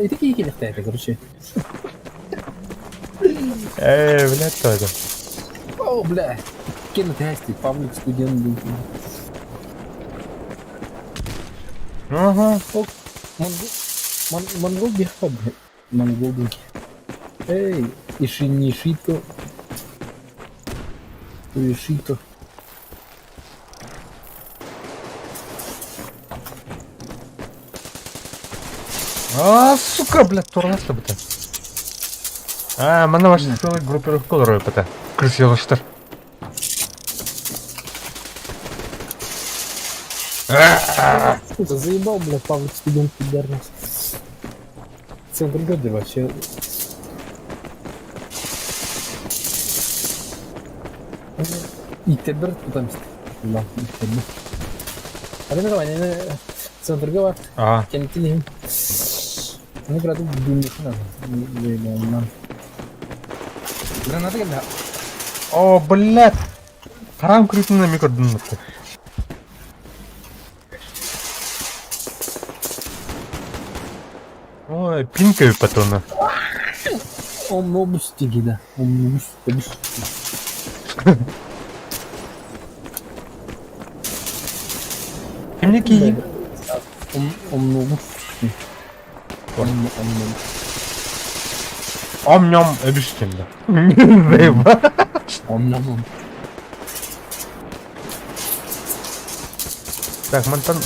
Ити кии келихтээте, короче. Эй, блядь, что это? О, бля. Кем это Павлик студент был. Ага. Монгол, монгол бихпа, бля. Монгол динки. Эй, иши не шито. Ишито. А, сука, блядь, турлас быта. А, манна ваша целая группировка олорор быта. Крысёныштар. Сука, заебал, бля, Павлик студент пидорас. Центр города вообще. Иттер тутам Да, иттер. Аны давай, центр города. А, Кентини. Аны граду думнухна. Граната кэллэ. О, блядь. Харам крытына микродун. Ой, пинкаю патроны. Омнобус тигида. Омнобус. Обус. Кимне киин? Омнобус. Омнобус. Ом-нем өбүстүм да. Омнобус. Так, мантан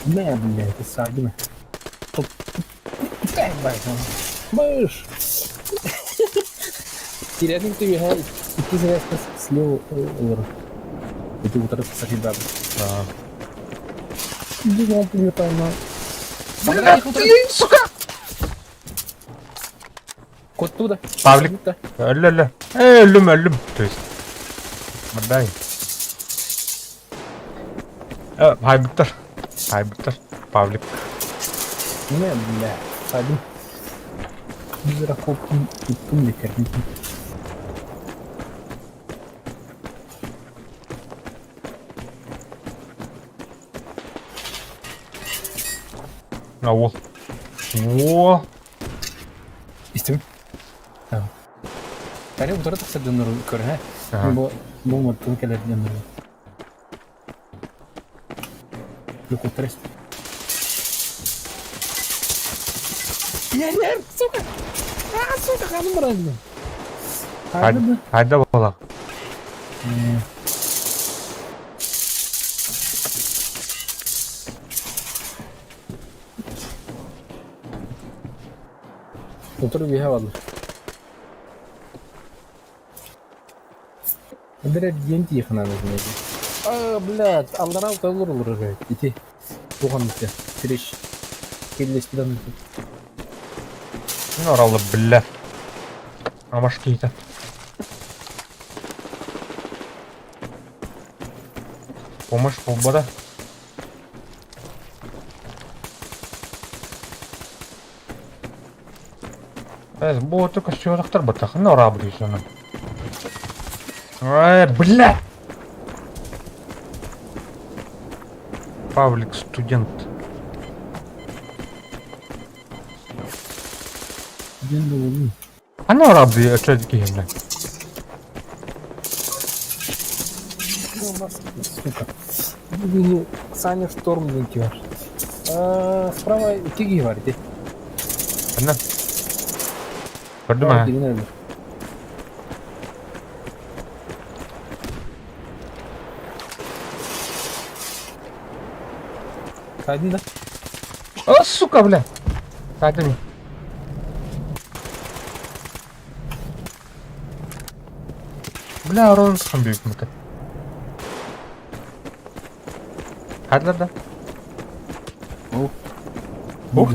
Не, блядь, это сагина. Мыш! Терятник ты бегай, и ты завязка слева олор. Это вот раз сагида. Бегом прилетаем на... Блядь, ты, сука! Кот туда. Павлик. Өлө-өлө. Э, өлүм, өлүм. То есть. Мырдай. Э, хайбыттар. Хайбыттар. Павлик. Не, бля, садим. Зракопкин и тумликерники. А, о. О. Истим. Кare утары тахсар дьоннору көрө, Бу бу маттан кэлэр дьоннору. Люкутрес. Ярер, сука! А, сука, ханым барады. Хайда буолла. Утары биһэ бааллар. Бэрэ диэн тииханан А, блядь, аллара уталлар олорор ити. Тухан битэ. Тиреш. Келлеспиден. Ну, оралды, бля. Амаш кейті. Помощь болбада. Э, бу только сүйөктөр бата. Хана орабы дейсің. Ай, бля! Павлик студент. Ден болду. Хана орабы өчөдү кийимде. Сука. Саня Шторм ден бар. А, справа тиги бар ити. Хана. Көрдүм а. Сайдын да? О, сука, бля! Сайдын. Бля, орон схан büyük мыты. Хайдылар да? О. Ух.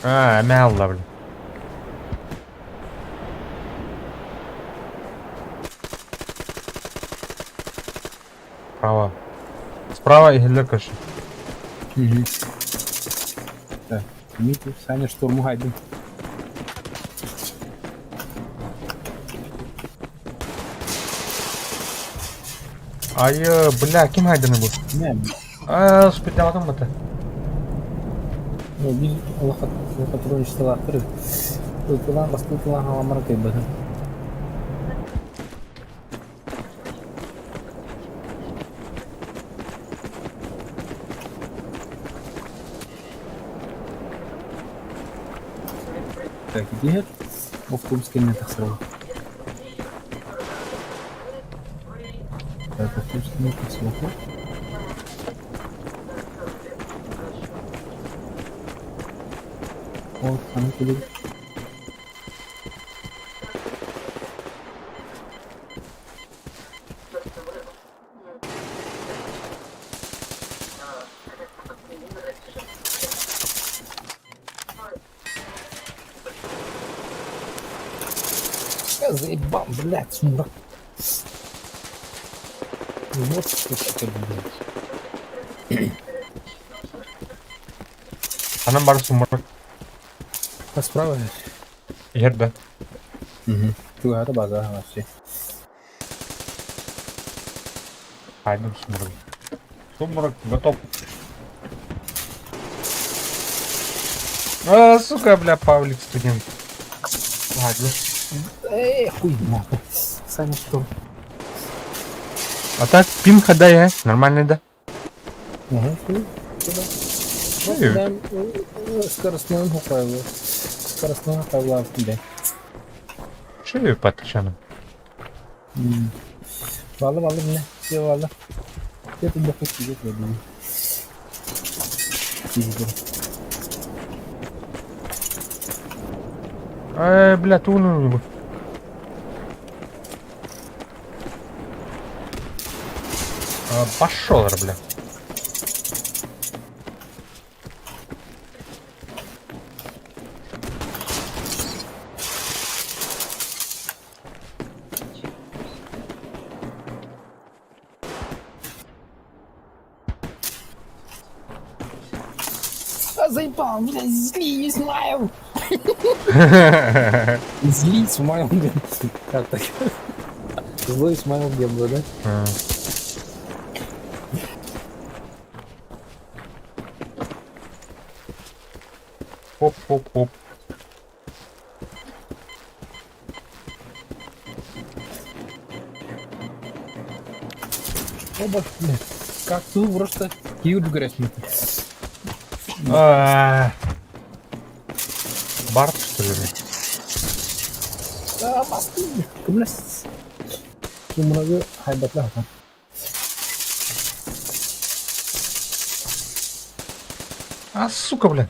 А, эмэ алла, бля. Справа. Справа иһиллэр көрсө. Мгм. Так, Дмитрий, Саня штурму хайдын. Айы, бля, ким хайдыны бу? Не, Аа, спиддаватым бата. ну, биир лохотрон-чталаахтар ытылаан бастыы ытылаан халамара кыайбатым. Так, иди автобус кэннэ тахсарбыт. Так, автобус кэннэ тахсыбакка. Ол ханан кэлэр Я заебал, блядь, сумрак. Вот что это, блядь. Ханан бар сумрак. А справа? Иһэр да. Угу. Тугата база вообще. Хайдым сумрак. Сумрак готов. А, сука, бля, Павлик студент. Ладно. Эй, хуй нахуй. Саня что? А так, пин ходай, э? Нормальный, да? Угу. Эй. Скоростной хукайлы. Скоростной хукайлы бля. Шею патчаным. Валы валы мне. Все валы. Это боху сидит, я думаю. Сидит. Эй, бля, туну. А, пошел, бля. А заебал, блядь, зли, смайл. Зли, смайл, блядь. Как так? Злой смайл где был, да? А. Хоп-хоп-хоп. Оба, блядь. Как тут просто киют грязь. А. Барт, что ли? блядь? А, басты. Кымлас. Кымрагы хайбатла. А, сука, бля.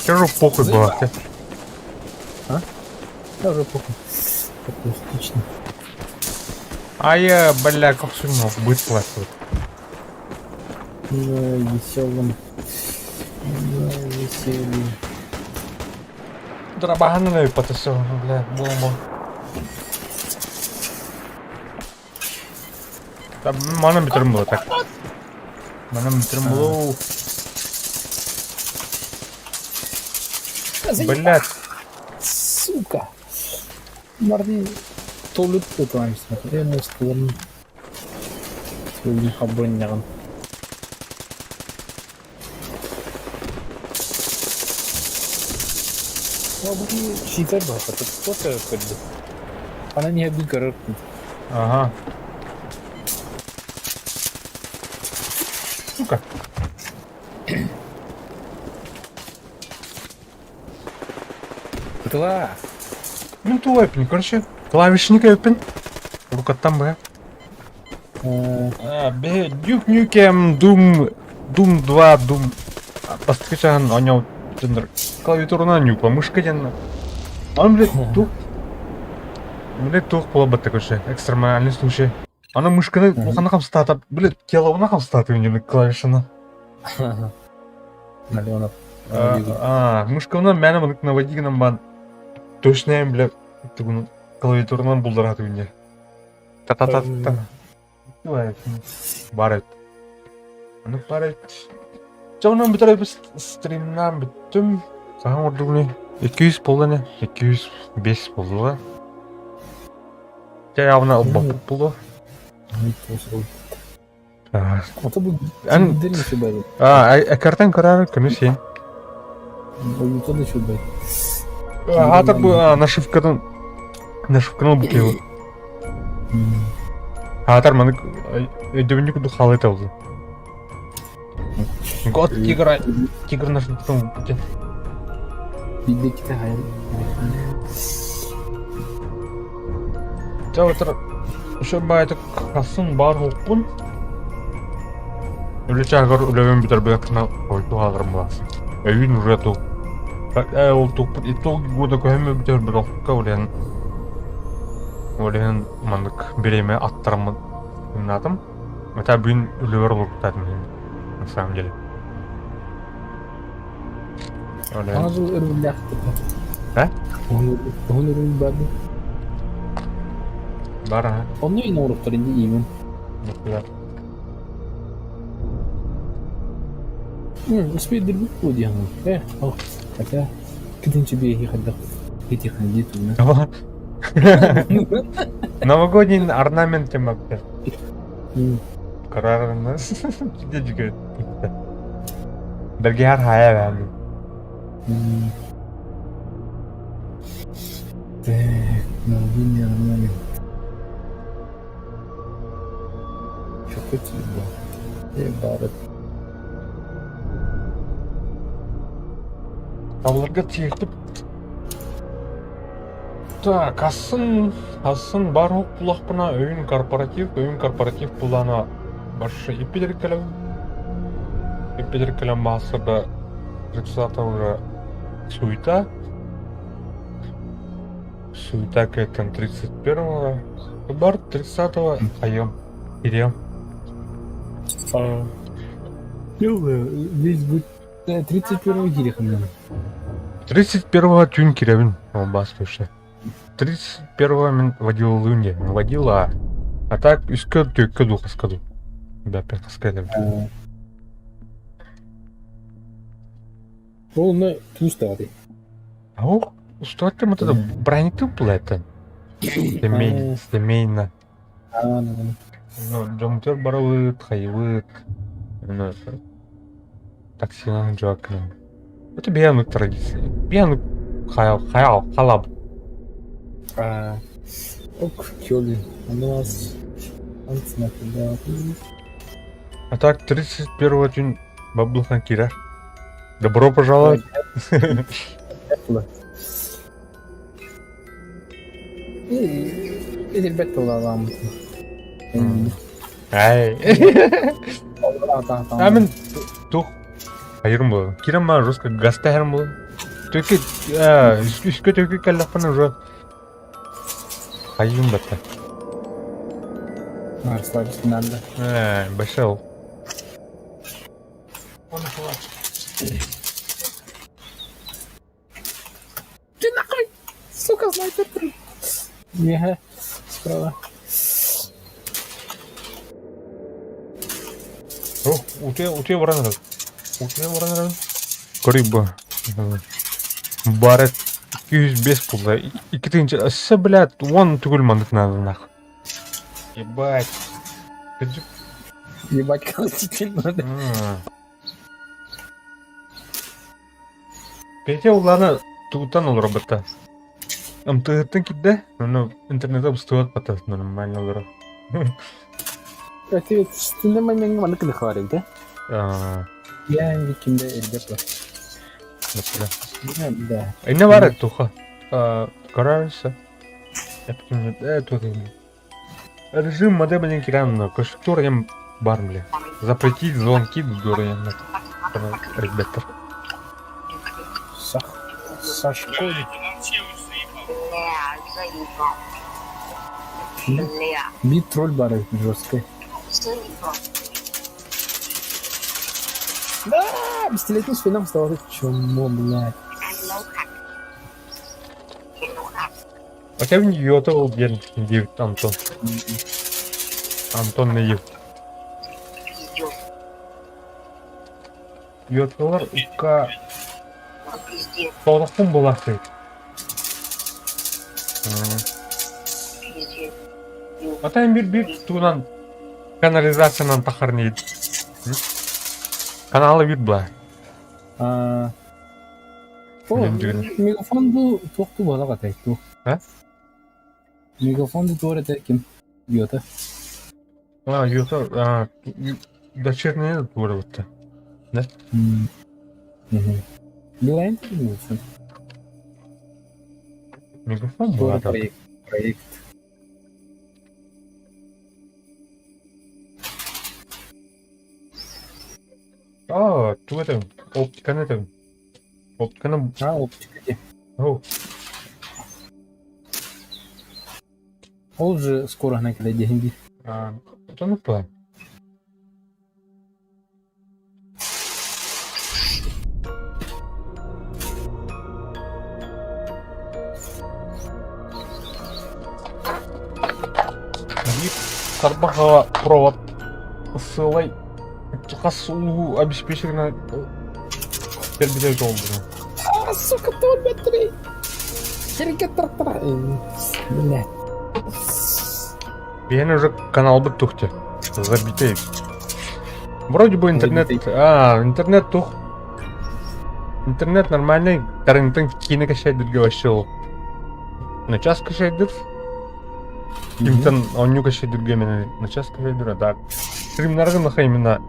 Скажу, похуй было. А? Я уже похуй. Отлично. А я, бля, как сумел быть платил. На веселом. На веселье. Драбаганный потасил, бля, бомба. Там манам битерим было так. Манам битерим было. Блядь. Сука. Марни толуп тутуамсың. Эми столун хабыннягын. Бу читер бар, кто-то көрдү. Ана не би көрөр. Ага. Сука. Ытылаа. Мин тугу эппин, короче, клавишник эппин. Рукаттан быһа. Бе Duke Nukem, Doom, Doom 2, Doom бастакы чаһын оонньообут дьоннор клавиатурунан ньуупа мышка диэн Аны блядь, туох блядь, туох буолбатта короче, экстремальный случай. Аны мышканы улаханнык хамсатаата, блядь, телобуна хамсатаата үнү клавишаны. Налеонов. А, мышкабынан мээнэ маннык наводи гынан баан точно бля тугун клавиатуранан булдараат үнү. Та-та-та-та. Бар эбит. Аны бар эбит. Дьэ онон бүтэр эбит стримнаан бүттүм. Хаһан ордугуну 200 буолла ини. 205 буолла. Дьэ явно ылбаппыт буолуо. Ото бу Эн биирдэр үчүгэй. а экартан көрөр көмүс син. Ойуутан үчүгэй. Аатар бу нашивкадан нашивканы ылбыт киһи. Аатар маны өйдөбүнньүк курдук хаалыта болду. Год тигра тигр нашивкатын ылбыт. Биирдэ ките хайан. Дьэ отыр Ошо баайдык хасын баар уһукпун. Үлэ чааһыгар үлэбин бүтэрбэккинэ хойутуу хааларым буолаахсын. Өйүүн уже ту э ол туппут итог года көһөммө бүтэр бөлөхкө ол ол иһин маннык бириэмэ аттараммын гымнаатым. Это бүгүн үлэбэр олорбуттаатым на самом деле. Ол иһин Саҥа дьыл өрөбүллээх Э? Уһун өрөбүл баар дуо? Бар аха. Онно иин оҥоруохтар инди иимин. Нихуя. Успейдирбит буо диэхин. Э, ол хотя китинчи биэһи хайдах итихэн дии тугуна. Новогодний орнамент темаппер. Карарына. Дедиге. Бергиһар хайа бээн. Так, новогодний орнамент. Чөкө тиийдэ. Э, баары. Аларга тиэхпит. Так, асын, асын бар булахпына өйүн корпоратив, өйүн корпоратив булана баршы иппидер кэлэн. Иппидер кэлэн баасырда 30 уже суета. Суета кэлтэн 31-го. Бар 30-го хайым. Кириэм. Здесь будет 31-го кириэхин 31-го түүн кирэбин, ол баас слушай. 31-го мин водилалыын диэн, водила. А так үскэ түөккэ дуу хаска дуу. Да, опять хаска этэбин. Ол онно туустаҕа А ол устуаттым вот это бронеты была это. Семейно, семейно. Ну, дьоммутугар барабыт, хайыбыт. Ну, таксинан дьуаккынан. Это биянук традиция. Биянук хаял, хаял, халаб. Ок, кёли. У нас А так, 31 день баблыхан кирер. Добро пожаловать. Эдирбэт тыллаламмыт. Ай. А мин тух хайырым буолар. Кирем маа жестко гастаһарым буолар. Төкө үскө төкө кэллэхпинэ уже хайыым батта. Расслабиться надо. Э, большой. Ты нахуй! Сука, снайпер! Не, справа. О, утуйа утуйа баран эрэр. Утуйа баран эрэр. Көрүй бу. Бары 205 буолла. Икки тыһыынча өссө блядь, уон түгүл маннык наадалаах. Ебать. Кырдьык. Ебать, колотить надо. Петя улаана тугуттан олоробута. МТ-тан киирдэ, ону интернета быстыбат бата нормально олорор. Ответственный момент маннык да? Аа. Я кимде элбэх бар. Да. Инне бар туха. Карарса. Режим модема киран кошторем бар бля. Запретить звонки дурен. Ребята. Сах. Сашко. Бит тролль бар жесткий. Да, пистолетный свинам стало чмо, блядь. Хотя в нее то убьен, Антон. Антон Наив. Йоталар укка соҕотохпун буолаахтыы. Ата биир биир тугунан канализациянан тахар нии. Каналы биир була. О, мегафон бу туохту буола катай туох. А? Мегафон бу туор этэ ким? Йота. А, Йота, а, дочерняя туора бутта. Да? Билайн мегафон. Мегафон була. Проект. Проект. А, тугу этэбин, оптиканы этэбин. Оптиканы... А, оптика дии. О. Ол же скороһынан кэлэ диэһин дии. А, оннук буолан. Биир тарбах провод сыалай хас улуу обеспеченный кэлбитэ толдура. А, сука, твой батарей! Блядь. Биһиэн уже каналбыт тухте. Забитый. Вроде бы интернет... А, интернет тух. Интернет нормальный. Тарынтын киинэ кэшэйдиргэ вообще ол. Начаас кэшэйдир. Кимтэн оонньуу кэшэйдиргэ именно начаас кэшэйдир, а так. Стримнарга наха именно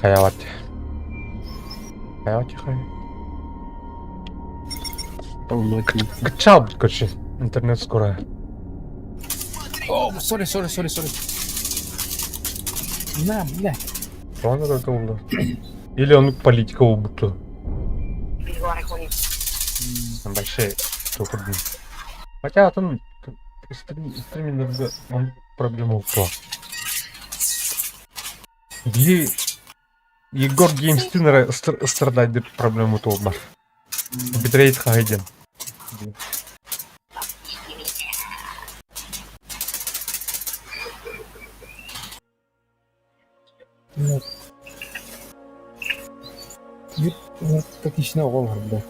хайават. Хайават хай. Качал, короче, интернет скоро. О, sorry, sorry, sorry, sorry. На, блядь. Он это было. Или он политика убыту. Большие трудные. Хотя там стриминг он проблема упала. Егор Геймстинер страдает проблему толбар. Битрейт хайден. Нет. Тактичный оҕолор да.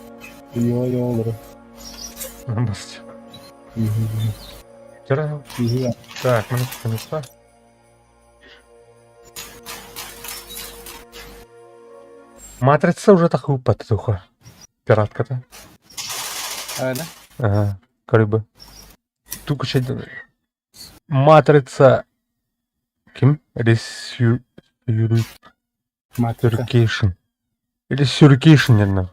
Йо-йо Бас. Так, минутку, Матрица уже так выпад туха. Пиратката. А, да? Ага, как бы. Тук Матрица. Ким? Ресю... Матрица. Ресюркейшн. Или наверное.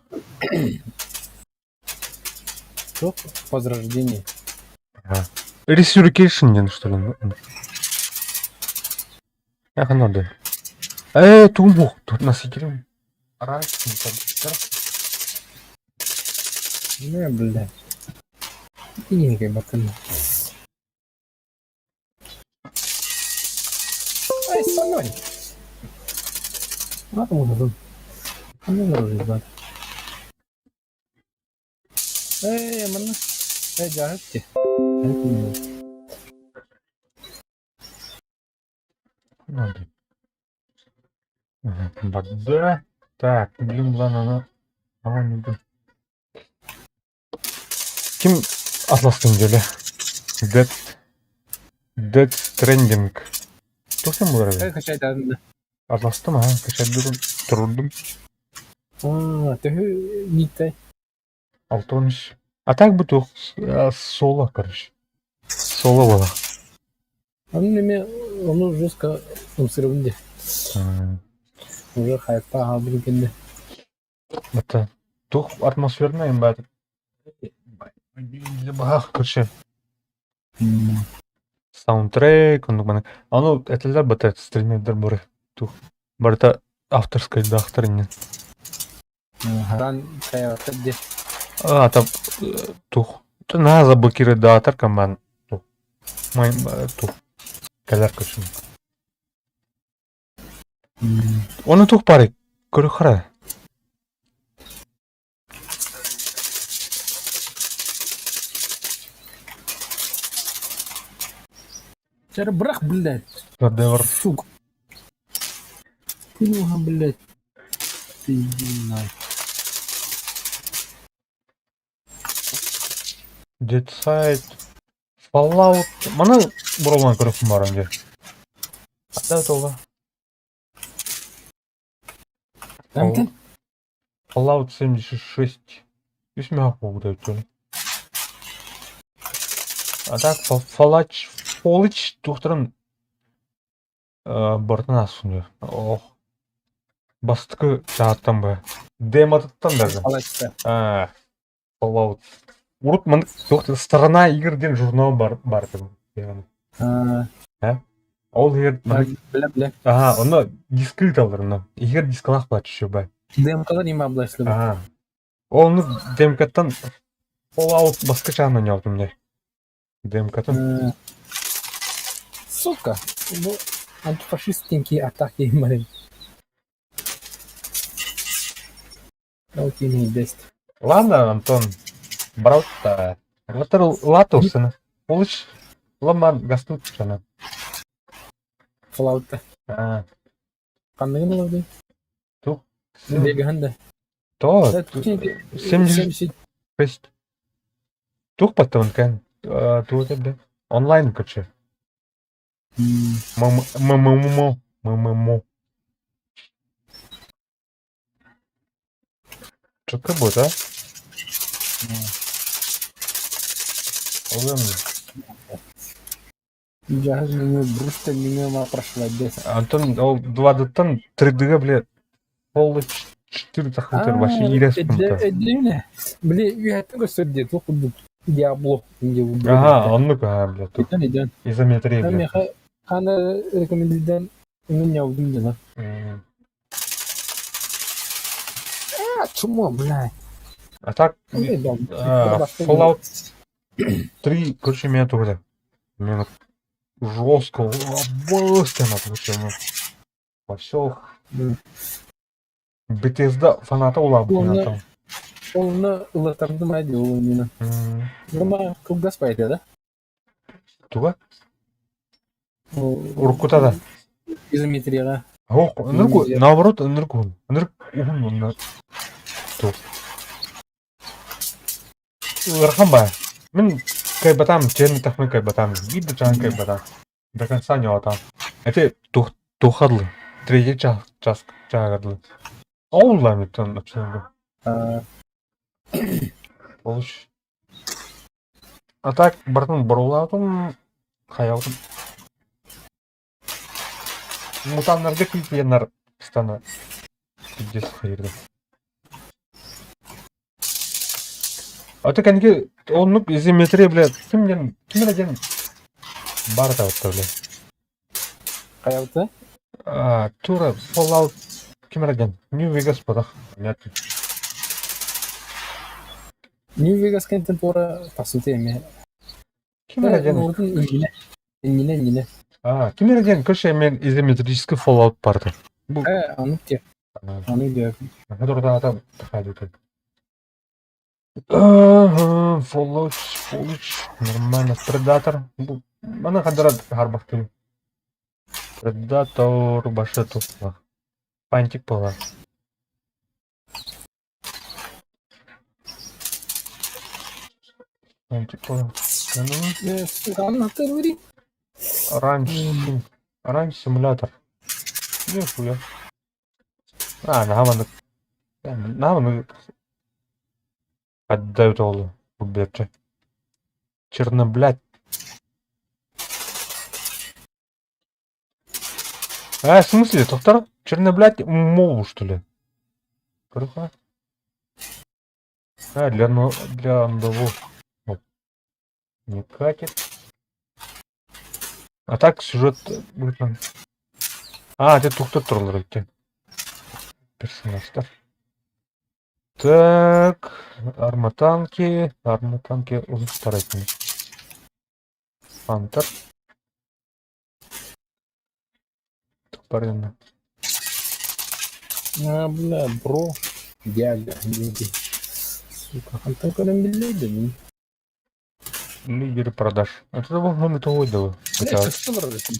Что? Возрождение. Ага. Ресюркейшн, что ли? Ах, надо. Тумух, тут нас играем. Не, бля. Киненькой бакана. Ай, со мной. А, вон он. Ну, ребят. Эй, манна. Эй, дьаһыт Надо. Вода. Так, блин, ладно, она. А, не буду. Ким Атластын деле? Dead. Dead Stranding. Туох сен буолар Эй, качайдан. Атластым, а, качайдырым, турдум. А, төһө мииттэй. Алтон үс. А так бы туох соло, короче. Соло была. Аны неме, ону жестко ымсырыбын де. Уже хайпа хаалбытын кэннэ. Это туох атмосферная баар баһаах короче саундтрек оннук маны ону этэллэр бата стримердэр бары туох барыта авторскайдаахтар иннин Харан хайаҕаттар дии. А там туох наһаа заблокирдаатар команд туох туох кэлэр көрсүн Оны туох баарый? Көрүөххэ Чэ бырах, блядь, Шедевр. сука. Ты блядь, иди нахуй. Dead Side. Fallout. Маны бұрылған көріппін бар önce. Қандай толы? Тамтан? Fallout 76. Үс мега болду өтөн. А так Fallout Fallout тухтарын бартын асуну. Ох. Бастыкы чааттан бы. Демотыттан даже. Fallout. А, Fallout. Урут ман Страна игр диэн журнал бар бар А, Ол егер бля бля. Ага, онно диск ыыталлар онно. Игр дискалаах бааччы бай. ДМК-га нима обласлы. Ага. Ол демкаттан Fallout баскы чаан ойноотум дии. Демкатын. Сука. Бу антифашистский атаки барин. Окей, бест. Ладно, Антон, брат-то. Вот латусына. Олыч ламан гастутшана. Fallout. А, Ханныгын олорду? Тух. Беганда. То, 70 76. Тух потом кэн. Тух это онлайн, короче. МММ. МММ. Четко будет, а? Олым. Жаһыз меню ма прошла без. Антон, ол 2D-тан 3D-га, бля, полы 4 тахмытыр вообще ирес пункта. Эддене. Бля, үйәттен көстөрдө, тух Диабло. Ага, оннук, ага, бля, тут Иден, иден. изометрия, бля. Меха хана рекомендуйдан мен яудым дела. А, чмо, бля. А так, Fallout 3, короче, меня тоже. Меня жестко, быстро, короче, Вообще, Bethesda фаната улаабытын Онно ылатардым айди ол мені. Гыма кылгас пайда да? Туга? Уруккута да. Изометрияга. Ох, ынырку, наоборот, ынырку. Ынырк уһун онно. Ту. Ыарахан баа. Мин кайбатам, черный тахмын кайбатам, биир да чаан кайбатам. До конца не отам. Это тухадлы. Третий час час чаагадлы. Оулла миттон абсолютно. Олус. А так бартын борулаатым, хаябытым. Мутаннарга күүпүйэннэр стана пиздец хайырды. А ты кәнеки оннук изометрия, бля, ким диэн ким эрэ диэн баар этэ бля. Хаябыта? А, тура Fallout ким эрэ диэн New Vegas буолах. Понятно. New Vegas кэнтэн туора тахсыта эме. Ким эрэ диэн Урутун иннинэ. Иннинэ иннинэ. А, ким эрэ диэн көрсө эмиэ изометрический Fallout барды. Бу Э, аны те. Аны диэ. Которда такая Ага, Fallout, Fallout, нормально. Predator. Бу мана хадара харбахтын. Predator башы тупла. Пантик буолар. Пантик буолар. Аны хатыр Ранч, ранч симулятор. Нихуя. А, наһаа наһаа отдают ол бу Черноблядь. А, в смысле, доктор? Черноблядь мову, что ли? Короче. А, для, но, для андову. Вот. Не катит. А так сюжет будет нам. А, это тухта турлар эбит. Персонаждар. Так, арматанки, арматанки узустар этим. Хантер. Тупорына. А, бля, бро. Дядя, люди. Сука, хантан көрөн биллейді мин. Лидер продаж. Это был номер того дела. Бля, Хотя кыстылар десин.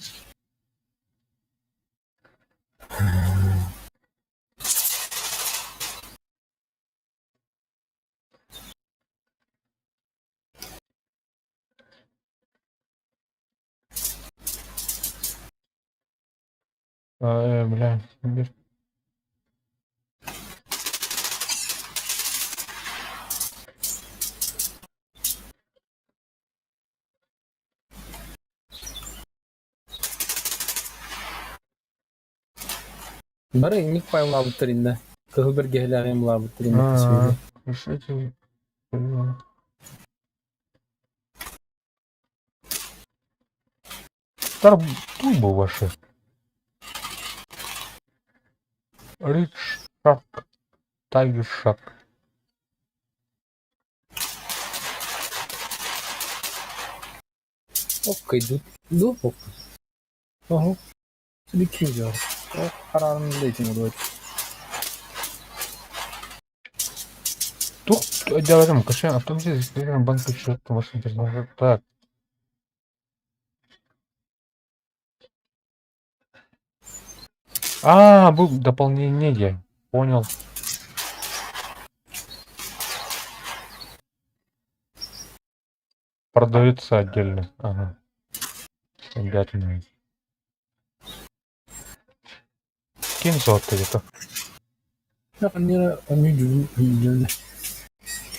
Бля, Бары инник файлаабыттар иннэ. Кыһыл бэргэһэлээҕин булаабыттар инник А, решите. Тар тумбы ваши. Рич Шарк. Тайгер Шарк. Окей, ду ду ок. Ого. Сибикин О, харарын билетин олуот. Тух делаем, кашен, автомобиль, банк счет вашим персонажа. Так. А, был дополнение. Понял. Продается отдельно. Ага. Ребята. Кинь золото где-то. Нера они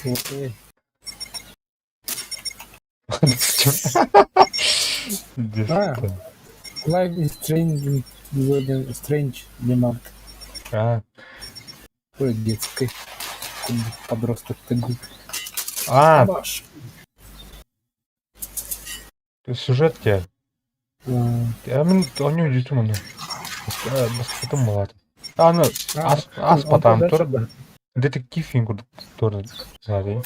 Окей. Где Life is strange, strange демарк. А, Ой, детской. Подросток ты глуп. а, Баш. сюжет тебе. А мен они дютум оны. Баскетом болады. А, ну, ас, ас потам тур. Детектив инкур тур. Зари.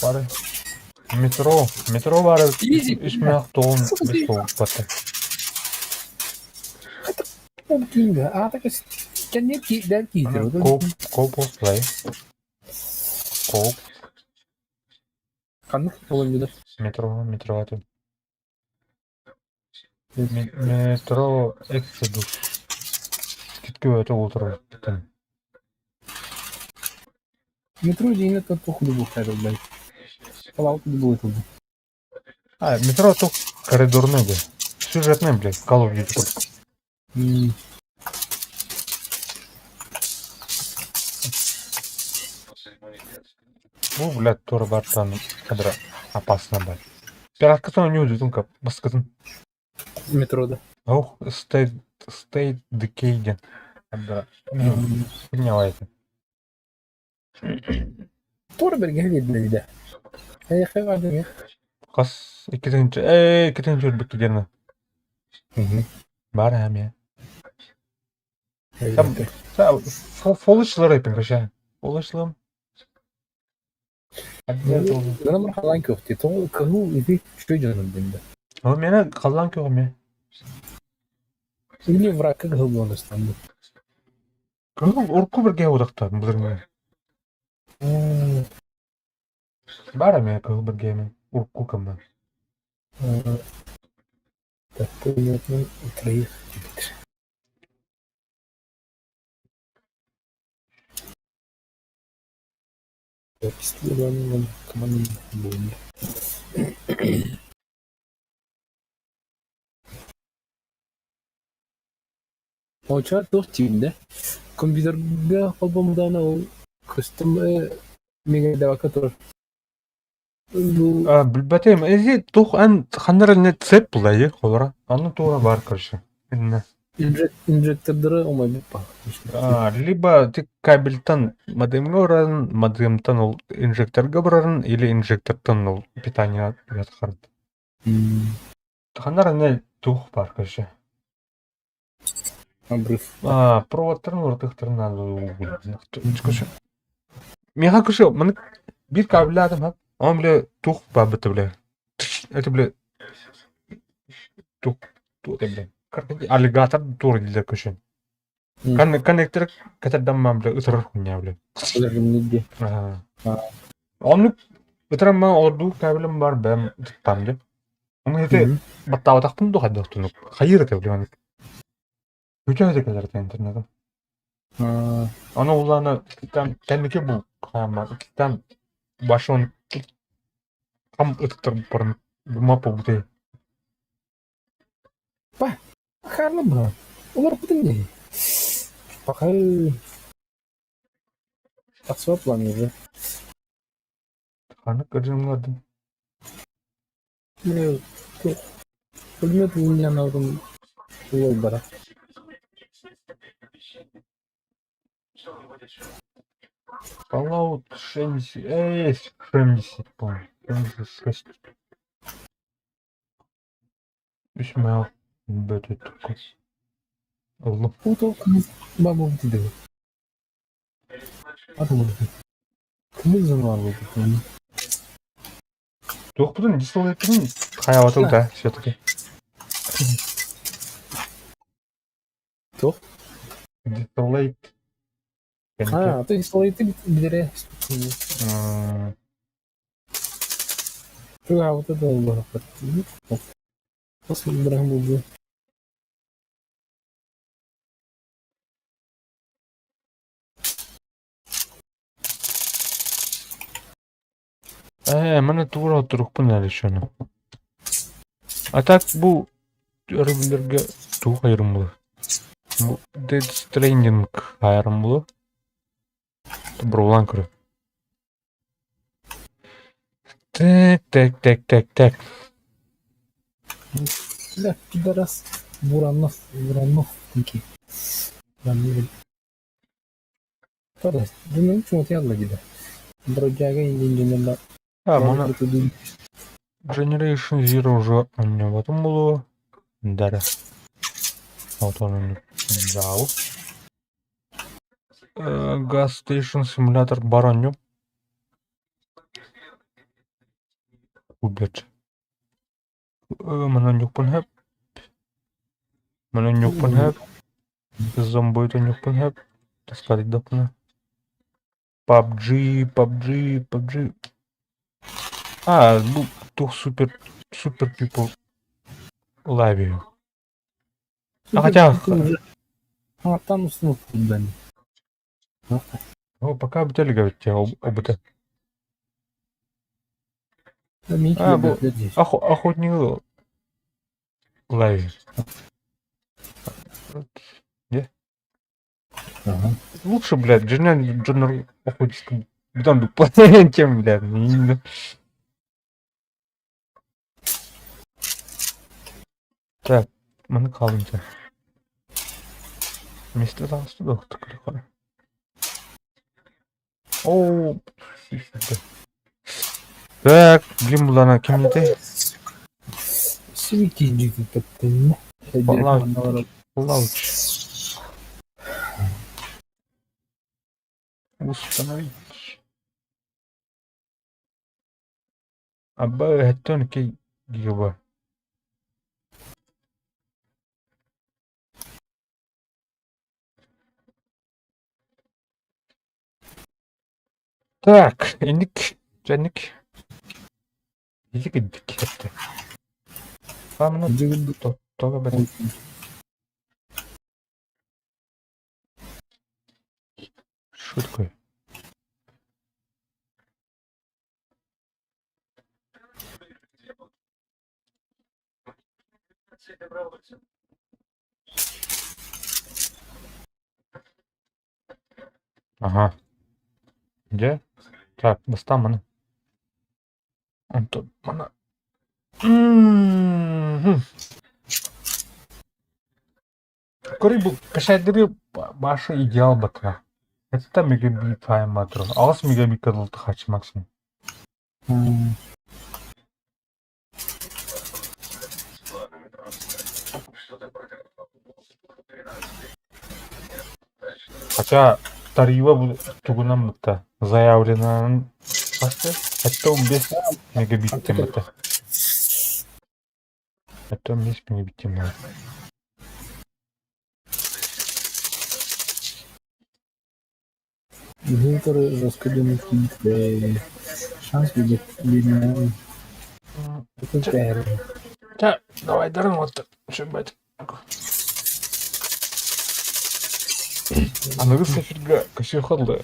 Бары. Метро, метро бары. Изи. Үш тоғын бес тоғын батты. А, так кәнне дәл кийтер. Коп, коп осылай. Коп, Канык болон метро, метро аты. Метро Эксодус. Скидка өтө олтырыр. Метро дейін это похуй был хайр, блядь. Fallout был это. А, метро тук коридорный, блядь. Сюжетный, блядь, Call of Duty курдук. Бу, блядь, тура бартан кадра опасно, блядь. Пираткатын не удивительно, как баскатын. Метро, да. Ох, State, State Decay. Да. Хуйня это. Тура берге билде. Эй, хайва Хас иккитинчи, эй, иккитинчи өлбүт дерна. Бар әме. Там, фолышлар эпин каша. Фолышлым. Гынан халан көкте. То кыһыл иди чөй жаным демде. Ол мені қалан көғіме. Или враг кыһыл болостанды. Кыһыл урку бірге одақта бұдырма. Бар әме кыһыл бірге ме. Урку кымна. Так, пулеметный троих Юпитер. Так, исследование команды бомбы. Оча туох тиинде. Компьютерга холбомудана ол костюм. Мигэдэбакка турар. Бу А, билбэтим. Эзи тух эн ханнар эмне цепь булайы холора. Анны тура бар короче. Инне. Инжектордары умайбыт ба. А, либо ты кабельтан модемге урарын, модемтан ол инжекторга барарын, или инжектортан ол питание ятхард. Ханнар эмне тух бар короче. Обрыв. А, проводтарын уртыктарын надо. Миха кышы, маны бир кабель ха. Он, бля, тух бабыты, бля. Это, бля, тух, тух, бля. Аллигатор тур дилер көшен. Коннектор катардан бля, ытырыр хуйня, бля. Ага. Оннук ытыран орду кабелем бар, бэм туттам деп. Оны эти баттаабатахпын ду хайдах тунук. Хайыр это, бля, Бүтэ этэ кэлэр интернетым. Ону улаана там кэнники бу хаама там башон хам ытыктар барын бума бутэ. Па, харлы бра. Олар бутын не? Пока Тахсыба планиры. Ханнык ыржымладым. Мен Предмет улянарым улай бара. Fallout 70, эй, 70, по-моему. 76. Үс мэл бөтө такой. Оллум. Ото бабы диде. Аты Кымыз жануар болду. Туохпутун дистиллетин хайабатыл да все-таки. Туох? Дистиллейт. А, то дистиллейти билере. Туга вот это было. После бирах булду. Ээ, маны тура отурукпун әлі шону. А так бу өрөбүллэргэ туох айырым булу? Бу Dead Stranding айырым булу. Бұрулан көрө. Так, так, так, так, так. Да, пидорас. Буранов, Буранов такие. Буранов. Правда, думаю, почему-то я лагида. Бродяга и инженер. А, мана Generation Zero уже оонньооботум булу. Дара. Отон дау. Gas Station Simulator бар оонньуу. Убет. Манан оонньуохпун сөп. Манан оонньуохпун сөп. Zomboid оонньуохпун сөп. Таскарыйдахпына. PUBG, PUBG, PUBG. А, бу туох супер, супер people лайви. А хотя... А, там установка дали. О, пока бүтэлигэ ОБТ. А, бу охотник лайви. Не? Ага. Лучше, блядь, Дженнер, Дженнер охотник. Бутан чем, блядь. Так, маны хаалынча. Мистер таҕыста да Оо, Так, билим булана ким этэй? Fallout. Fallout. Установить. Абба өһөттөн икки гигаба. Так, инник, дьэнник. Ити кирдик этэ. Хаамына тоҕо бэрт. Что такое? Ага. Дьэ? Так, бастаан маны. Онтон маны. М-м-м. Көрүй бу кэшайдыры башы идеал батыра. Это мегабит файм батыр. 8 мегабит кадылты хач максимум. Хотя тарифа бу тугунан бытта заявленанын басты 75 мегабиттен бытта. 75 мегабиттен бар. Гинтеры жестко Шанс будет видно. Это Ча, давай дарын вот шыбать. Аныгы сефирге көсө холду.